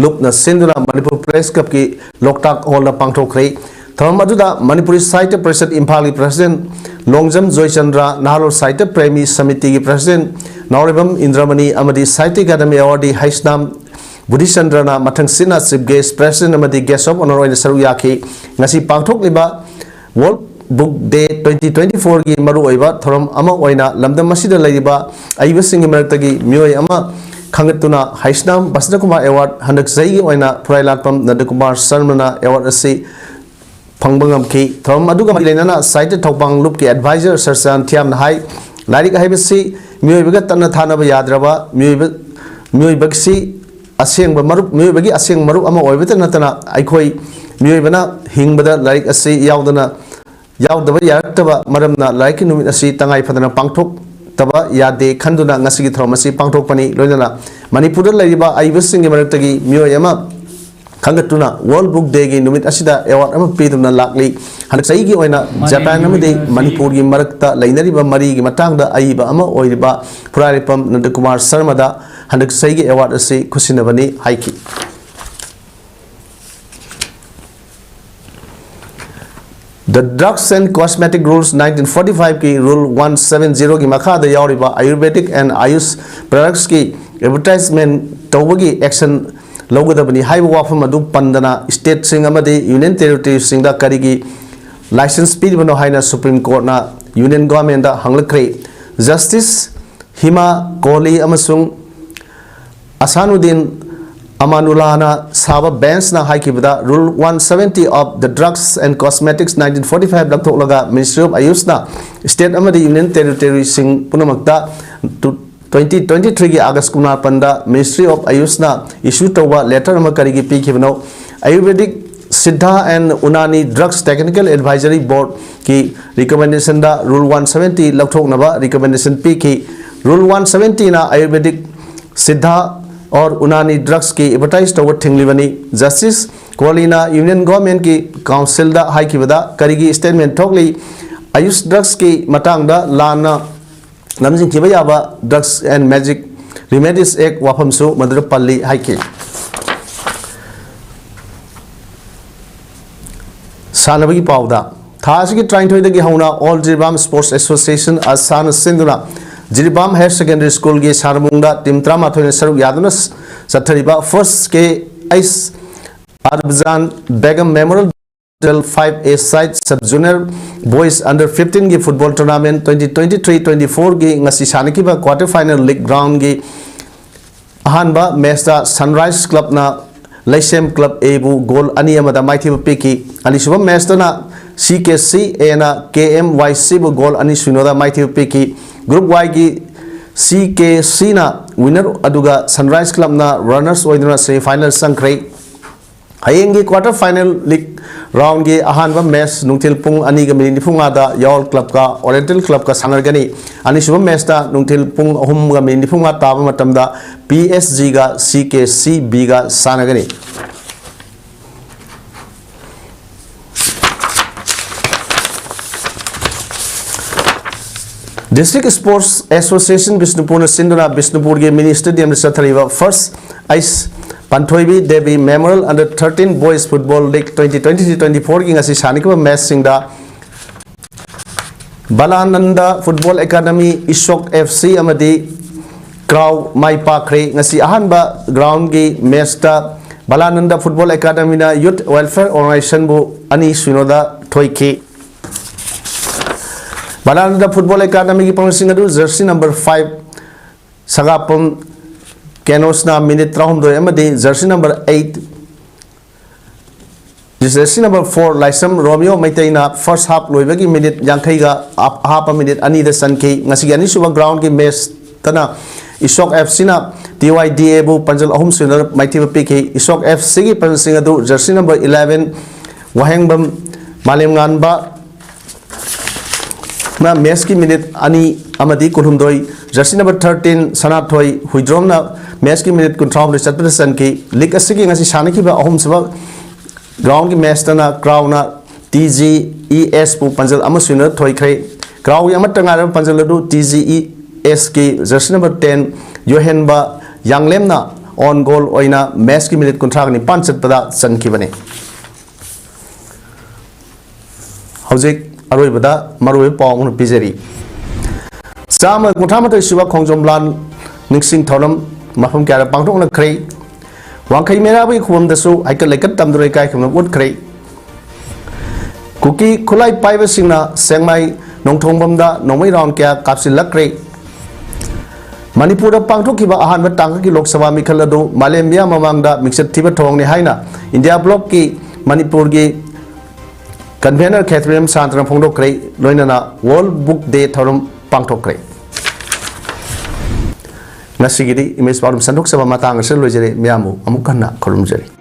ꯂꯨꯞꯅ ꯁꯤꯟꯗꯨꯅ ꯃꯅꯤꯄꯨꯔ ꯄ꯭ꯔꯦꯁ ꯀ꯭ꯂꯕꯀꯤ ꯂꯣꯛꯇꯥꯛ ꯍꯣꯜꯗ ꯄꯥꯡꯊꯣꯛꯈ꯭ꯔꯦ꯫ ꯊꯧꯔꯝ ꯑꯗꯨꯗ ꯃꯅꯤꯄꯨꯔꯤ ꯁꯥꯍꯤꯇ꯭ꯌ ꯄꯔꯤꯁꯠ ꯏꯝꯐꯥꯜꯒꯤ ꯄ꯭ꯔꯦꯁꯤꯗꯦꯟꯠ ꯂꯣꯡꯖꯝ ꯖꯣꯏꯆꯟꯗ꯭ꯔ, ꯅꯍꯥꯔꯣꯜ ꯁꯥꯍꯤꯇ꯭ꯌ ꯄ꯭ꯔꯦꯃꯤ ꯁꯃꯤꯇꯤꯒꯤ ꯄ꯭ꯔꯦꯁꯤꯗꯦꯟꯠ ꯅꯥꯎꯔꯦꯝꯕꯝ ꯏꯟꯗ꯭ꯔꯃꯅꯤ ꯑꯃꯗꯤ ꯁꯥꯍꯤꯇ꯭ꯌ academy ꯑꯦꯋꯥꯔꯗꯤ Heisnam ꯕꯨꯙꯤꯆꯟꯗ꯭ꯔꯅ ꯃꯊꯪꯁꯤꯠꯅ Chief Guest, President ꯑꯃꯗꯤ Guest of Honour ꯑꯣꯏꯅ ꯁꯔꯨꯛ ꯌꯥꯈꯤ꯫ ꯉꯁꯤ ꯄꯥꯡꯊꯣꯛꯂꯤꯕ World Book Day twenty twenty-four ꯒꯤ ꯃꯔꯨꯑꯣꯏꯕ ꯊꯧꯔꯝ ꯑꯃ ꯑꯣꯏꯅ ꯂꯝꯗꯝ ꯑꯁꯤꯗ ꯂꯩꯔꯤꯕ ꯑꯏꯕꯁꯤꯡꯒꯤ ꯃꯔꯛꯇꯒꯤ ꯃꯤꯑꯣꯏ ꯑꯃ ꯈꯟꯒꯠꯇꯨꯅ ꯍꯩꯁꯅꯥꯝ ꯕꯁꯟꯇ ꯀꯨꯃꯥꯔ Award ꯍꯟꯗꯛ ꯆꯍꯤꯒꯤ ꯑꯣꯏꯅ ꯐꯨꯔꯥꯏꯂꯥꯛꯄꯝ ꯅꯟꯗ ꯀꯨꯃꯥꯔ ꯁꯔꯃꯅ award ꯑꯁꯤ ꯐꯪꯕ ꯉꯝꯈꯤ꯫ ꯊꯧꯔꯝ ꯑꯗꯨꯒ ꯃꯔꯤ ꯂꯩꯅꯅ ꯁꯥꯍꯤꯇ꯭ꯌ ꯊꯧꯕꯥꯡ ꯂꯨꯞꯀꯤ advisor ꯁꯔꯆꯥꯟ ꯊꯤꯌꯥꯝꯅ ꯍꯥꯏ, ꯂꯥꯏꯔꯤꯛ ꯍꯥꯏꯕꯁꯤ ꯃꯤꯑꯣꯏꯕꯒ ꯇꯠꯅ ꯊꯥꯅꯕ ꯌꯥꯗ꯭ꯔꯕ ꯃꯤꯑꯣꯏꯕ, ꯃꯤꯑꯣꯏꯕꯁꯤ ꯑꯁꯦꯡꯕ ꯃꯔꯨꯞ, ꯃꯤꯑꯣꯏꯕꯒꯤ ꯑꯁꯦꯡꯕ ꯃꯔꯨꯞ ꯑꯃ ꯑꯣꯏꯕꯇ ꯅꯠꯇꯅ ꯑꯩꯈꯣꯏ ꯃꯤꯑꯣꯏꯕꯅ ꯍꯤꯡꯕꯗ ꯂꯥꯏꯔꯤꯛ ꯑꯁꯤ ꯌꯥꯎꯗꯅ, ꯌꯥꯎꯗꯕ ꯌꯥꯔꯛꯇꯕ ꯃꯔꯝꯅ ꯂꯥꯏꯔꯤꯛꯀꯤ ꯅꯨꯃꯤꯠ ꯑꯁꯤ ꯇꯉꯥꯏ ꯐꯗꯅ ꯄꯥꯡꯊꯣꯛꯇꯕ ꯌꯥꯗꯦ ꯈꯟꯗꯨꯅ ꯉꯁꯤꯒꯤ ꯊꯧꯔꯝ ꯑꯁꯤ ꯄꯥꯡꯊꯣꯛꯄꯅꯤ꯫ ꯂꯣꯏꯅꯅ ꯃꯅꯤꯄꯨꯔꯗ ꯂꯩꯔꯤꯕ ꯑꯏꯕꯁꯤꯡꯒꯤ ꯃꯔꯛꯇꯒꯤ ꯃꯤꯑꯣꯏ ꯑꯃ ꯈꯟꯒꯠꯇꯨꯅ World Book Day ꯒꯤ ꯅꯨꯃꯤꯠ ꯑꯁꯤꯗ award ꯑꯃ ꯄꯤꯗꯨꯅ ꯂꯥꯛꯂꯤ꯫ ꯍꯟꯗꯛ ꯆꯍꯤꯒꯤ ꯑꯣꯏꯅ ꯖꯄꯥꯟ ꯑꯃꯗꯤ ꯃꯅꯤꯄꯨꯔꯒꯤ ꯃꯔꯛꯇ ꯂꯩꯅꯔꯤꯕ ꯃꯔꯤꯒꯤ ꯃꯇꯥꯡꯗ ꯑꯏꯕ ꯑꯃ ꯑꯣꯏꯔꯤꯕ ꯐꯨꯔꯥꯏꯂꯥꯛꯄꯝ ꯅꯟꯗꯀꯨꯃꯥꯔ ꯁꯔꯃꯗ ꯍꯟꯗꯛ ꯆꯍꯤꯒꯤ award ꯑꯁꯤ ꯈꯨꯠꯁꯤꯟꯅꯕꯅꯤ ꯍꯥꯏꯈꯤ꯫ The Drugs and Cosmetic Rules nineteen forty-five ꯀꯤ Rule one seven zero ꯒꯤ ꯃꯈꯥꯗ ꯌꯥꯎꯔꯤꯕ Ayurvedic and Ayush products ꯀꯤ advertisement ꯇꯧꯕꯒꯤ action ꯂꯧꯒꯗꯕꯅꯤ ꯍꯥꯏꯕ ꯋꯥꯐꯝ ꯑꯗꯨ ꯄꯟꯗꯅ state ꯁꯤꯡ ꯑꯃꯗꯤ Union Territory ꯁꯤꯡꯗ ꯀꯔꯤꯒꯤ license ꯄꯤꯔꯤꯕꯅꯣ ꯍꯥꯏꯅ Supreme Court ꯅ Union Government ꯗ ꯍꯪꯂꯛꯈ꯭ꯔꯦ꯫ Justice ꯍꯤꯃꯥ ꯀꯣꯍꯂꯤ ꯑꯃꯁꯨꯡ ꯑꯁꯥꯅꯨꯗꯤꯟ ꯑꯃꯥꯅꯨꯜꯂꯥꯅ ꯁꯥꯕ bench ꯅ ꯍꯥꯏꯈꯤꯕꯗ, Rule one seventy of the Drugs and Cosmetics nineteen forty-five ꯂꯧꯊꯣꯛꯂꯒ Ministry of Ayush ꯅ state ꯑꯃꯗꯤ Union Territory ꯁꯤꯡ ꯄꯨꯝꯅꯃꯛꯇ ꯇꯨ-, twenty twenty-three ꯒꯤ August ꯀꯨꯟꯃꯥꯄꯟꯗ Ministry of Ayush ꯅ issue ꯇꯧꯕ letter ꯑꯃ ꯀꯔꯤꯒꯤ ꯄꯤꯈꯤꯕꯅꯣ? Ayurvedic Siddha and Unani Drugs Technical Advisory Board ꯀꯤ recommendation ꯗ Rule one seventy ꯂꯧꯊꯣꯛꯅꯕ recommendation ꯄꯤꯈꯤ꯫ Rule one seventy ꯅ Ayurvedic Siddha or Unani drugs ꯀꯤ advertise ꯇꯧꯕ ꯊꯤꯡꯂꯤꯕꯅꯤ꯫ Justice ꯀꯣꯍꯂꯤꯅ Union Government ꯀꯤ Council ꯗ ꯍꯥꯏꯈꯤꯕꯗ ꯀꯔꯤꯒꯤ statement ꯊꯣꯛꯂꯤ? Ayush drugs ꯀꯤ ꯃꯇꯥꯡꯗ ꯂꯥꯟꯅ ꯂꯝꯖꯤꯡꯈꯤꯕ ꯌꯥꯕ Drugs and Magic Remedies Act ꯋꯥꯐꯝꯁꯨ ꯃꯗꯨꯗ ꯄꯜꯂꯤ ꯍꯥꯏꯈꯤ꯫ ꯁꯥꯟꯅꯕꯒꯤ ꯄꯥꯎꯗ, ꯊꯥ ꯑꯁꯤꯒꯤ ꯇꯔꯥꯅꯤꯊꯣꯏꯗꯒꯤ ꯍꯧꯅ All Jiribam Sports Association, ꯑꯁꯥꯅ ꯁꯤꯟꯗꯨꯅ ꯖꯤꯔꯤꯕꯥꯝ Higher Secondary School ꯒꯤ ꯁꯥꯟꯅꯕꯨꯡꯗ team ꯇꯔꯥꯃꯥꯊꯣꯏꯅ ꯁꯔꯨꯛ ꯌꯥꯗꯨꯅ ꯆꯠꯊꯔꯤꯕ First K H Arbazan Begum Memorial District five A side Sub Junior Boys Under fifteen ꯒꯤ football tournament twenty twenty-three twenty-four ꯒꯤ ꯉꯁꯤ ꯁꯥꯟꯅꯈꯤꯕ quarter final league round ꯒꯤ ꯑꯍꯥꯟꯕ match ꯇ Sunrise Club ꯅ ꯂꯩꯁꯦꯝ Club A ꯕꯨ goal ꯑꯅꯤ ꯑꯃꯗ ꯃꯥꯏꯊꯤꯕ ꯄꯤꯈꯤ꯫ ꯑꯅꯤꯁꯨꯕ match ꯇꯅ C K C A ꯅ K M Y C ꯕꯨ goal ꯑꯅꯤ ꯁꯤꯅꯣꯗ ꯃꯥꯏꯊꯤꯕ ꯄꯤꯈꯤ꯫ Group Y ꯒꯤ C K C ꯅ winner ꯑꯗꯨꯒ Sunrise Club ꯅ runners ꯑꯣꯏꯗꯨꯅ semi final ꯆꯪꯈ꯭ꯔꯦ꯫ ꯍꯌꯦꯡꯒꯤ quarter final league round ꯒꯤ ꯑꯍꯥꯟꯕ match ꯅꯨꯡꯊꯤꯜ ꯄꯨꯡ ꯑꯅꯤꯒ minute ꯅꯤꯐꯨꯃꯉꯥꯗ ꯌꯥꯑꯣꯜ Club ꯀ Oriental Club ꯀ ꯁꯥꯟꯅꯔꯒꯅꯤ꯫ ꯑꯅꯤꯁꯨꯕ match ꯇ ꯅꯨꯡꯊꯤꯜ ꯄꯨꯡ ꯑꯍꯨꯝꯒ minute ꯅꯤꯐꯨꯃꯉꯥ ꯇꯥꯕ ꯃꯇꯝꯗ P S G ꯒ C K C B ꯒ ꯁꯥꯟꯅꯒꯅꯤ꯫ District Sports Association ꯕꯤꯁꯅꯨꯄꯨꯔꯅ ꯁꯤꯟꯗꯨꯅ ꯕꯤꯁꯅꯨꯄꯨꯔꯒꯤ mini stadium ꯗ ꯆꯠꯊꯔꯤꯕ First H ꯄꯥꯟꯊꯣꯏꯕꯤ Devi Memorial Under thirteen Boys Football League twenty twenty-three twenty-four ꯒꯤ ꯉꯁꯤ ꯁꯥꯟꯅꯈꯤꯕ match ꯁꯤꯡꯗ ꯕꯂꯥꯅꯟꯗ Football Academy, ꯏꯁꯣꯛ F C ꯑꯃꯗꯤ ꯀ꯭ꯔꯥꯎ ꯃꯥꯏ ꯄꯥꯛꯈ꯭ꯔꯦ꯫ ꯉꯁꯤ ꯑꯍꯥꯟꯕ ground ꯒꯤ match ꯇ ꯕꯂꯥꯅꯟꯗ Football Academy ꯅ Youth Welfare Organization ꯕꯨ ꯑꯅꯤ ꯁꯤꯅꯣꯗ ꯊꯣꯏꯈꯤ꯫ ꯕꯂꯥꯅꯟꯗ Football Academy ꯒꯤ ꯄꯥꯡꯒꯜꯁꯤꯡ ꯑꯗꯨ jersey number five ꯁꯒꯥꯄꯝ ꯀꯦꯅꯣꯁꯅ minute ꯇꯔꯥꯍꯨꯝꯗꯣꯏ ꯑꯃꯗꯤ jersey number eight, jersey number four ꯂꯥꯏꯁ꯭ꯔꯝ ꯔꯣꯃꯤꯌꯣ ꯃꯩꯇꯩꯅ first half ꯂꯣꯏꯕꯒꯤ minute ꯌꯥꯡꯈꯩꯒ ꯑꯍꯥꯞꯄ minute ꯑꯅꯤꯗ ꯆꯟꯈꯤ꯫ ꯉꯁꯤꯒꯤ ꯑꯅꯤꯁꯨꯕ ground ꯒꯤ match ꯇꯅ ꯏꯁꯣꯛ F C ꯅ T Y D A ꯕꯨ ꯄꯥꯟꯖꯜ ꯑꯍꯨꯝ ꯁꯤꯅꯣꯗ ꯃꯥꯏꯊꯤꯕ ꯄꯤꯈꯤ꯫ ꯏꯁꯣꯛ F C ꯒꯤ ꯄꯥꯟꯖꯜꯁꯤꯡ ꯑꯗꯨ jersey number eleven ꯋꯥꯍꯦꯡꯕꯝ ꯃꯥꯂꯦꯝꯉꯥꯟꯕ ꯅ match ꯀꯤ minute ꯑꯅꯤ ꯑꯃꯗꯤ ꯀꯨꯟꯍꯨꯝꯗꯣꯏ, jersey number thirteen ꯁꯅꯥꯊꯣꯏ ꯍꯨꯏꯗ꯭ꯔꯣꯝꯅ match ꯀꯤ minute ꯀꯨꯟꯊ꯭ꯔꯥꯍꯨꯝꯗꯣꯏ ꯆꯠꯄꯗ ꯆꯟꯈꯤ꯫ League ꯑꯁꯤꯒꯤ ꯉꯁꯤ ꯁꯥꯟꯅꯈꯤꯕ ꯑꯍꯨꯝꯁꯨꯕ ground ꯒꯤ match ꯇꯅ ꯀ꯭ꯔꯥꯎꯅ T G E S ꯄꯨ ꯄꯥꯟꯖꯜ ꯑꯃ ꯁꯤꯅꯣꯗ ꯊꯣꯏꯈ꯭ꯔꯦ꯫ ꯀ꯭ꯔꯥꯎꯒꯤ ꯑꯃꯠꯇ ꯉꯥꯏꯔꯕ ꯄꯥꯟꯖꯜ ꯑꯗꯨ T G E S ꯀꯤ jersey number ten ꯌꯣꯍꯦꯟꯕ ꯌꯥꯡꯂꯦꯝꯅ on goal ꯑꯣꯏꯅ match ꯀꯤ minute ꯀꯨꯟꯊ꯭ꯔꯥꯒ ꯅꯤꯄꯥꯟ ꯆꯠꯄꯗ ꯆꯟꯈꯤꯕꯅꯤ꯫ ꯍꯧꯖꯤꯛ ꯑꯔꯣꯏꯕꯗ ꯃꯔꯨꯑꯣꯏꯕ ꯄꯥꯎ ꯑꯃ ꯄꯤꯖꯔꯤ꯫ ꯆꯥꯝꯃ ꯀꯨꯟꯊ꯭ꯔꯥ ꯃꯥꯊꯣꯏ ꯁꯨꯕ ꯈꯣꯡꯖꯣꯝ ꯂꯥꯟ ꯅꯤꯡꯁꯤꯡ ꯊꯧꯔꯝ ꯃꯐꯝ ꯀꯌꯥꯗ ꯄꯥꯡꯊꯣꯛꯅꯈ꯭ꯔꯦ꯫ ꯋꯥꯡꯈꯩ ꯃꯩꯔꯥꯕꯒꯤ ꯈꯨꯕꯝꯗꯁꯨ ꯍꯩꯀꯠ ꯂꯩꯀꯠ ꯇꯝꯗꯨꯅ ꯏꯀꯥꯏ ꯈꯨꯝꯅꯕ ꯎꯠꯈ꯭ꯔꯦ꯫ ꯀꯨꯀꯤ ꯈꯨꯠꯂꯥꯏ ꯄꯥꯏꯕꯁꯤꯡꯅ ꯁꯦꯡꯃꯥꯏ ꯅꯣꯡꯊꯣꯡꯕꯝꯗ ꯅꯣꯡꯃꯩ ꯔꯥꯎꯟ ꯀꯌꯥ ꯀꯥꯞꯁꯤꯜꯂꯛꯈ꯭ꯔꯦ꯫ ꯃꯅꯤꯄꯨꯔꯗ ꯄꯥꯡꯊꯣꯛꯈꯤꯕ ꯑꯍꯥꯟꯕ ꯇꯥꯡꯀꯛꯀꯤ ꯂꯣꯛ ꯁꯚꯥ ꯃꯤꯈꯜ ꯑꯗꯨ ꯃꯥꯂꯦꯝ ꯃꯤꯌꯥꯝ ꯃꯃꯥꯡꯗ ꯃꯤꯡꯆꯠ ꯊꯤꯕ ꯊꯧꯑꯣꯡꯅꯤ ꯍꯥꯏꯅ ꯏꯟꯗꯤꯌꯥ ꯕ꯭ꯂꯣꯛꯀꯤ ꯃꯅꯤꯄꯨꯔꯒꯤ ꯀꯟꯚꯦꯅꯔ ꯈꯦꯇ꯭ꯔꯤꯔꯥꯝ ꯁꯥꯟꯇꯅ ꯐꯣꯡꯗꯣꯛꯈ꯭ꯔꯦ꯫ ꯂꯣꯏꯅꯅ ꯋꯥꯔꯜꯗ ꯕꯨꯛ ꯗꯦ ꯊꯧꯔꯝ ꯄꯥꯡꯊꯣꯛꯈ꯭ꯔꯦ꯫ ꯉꯁꯤꯒꯤꯗꯤ ꯏꯃꯦꯖ ꯄꯥꯎꯗꯝ ꯁꯟꯗꯣꯛꯆꯕ ꯃꯇꯥꯡ ꯑꯁꯤꯗ ꯂꯣꯏꯖꯔꯦ꯫ ꯃꯤꯌꯥꯝꯕꯨ ꯑꯃꯨꯛ ꯍꯟꯅ ꯈꯨꯔꯨꯝꯖꯔꯤ꯫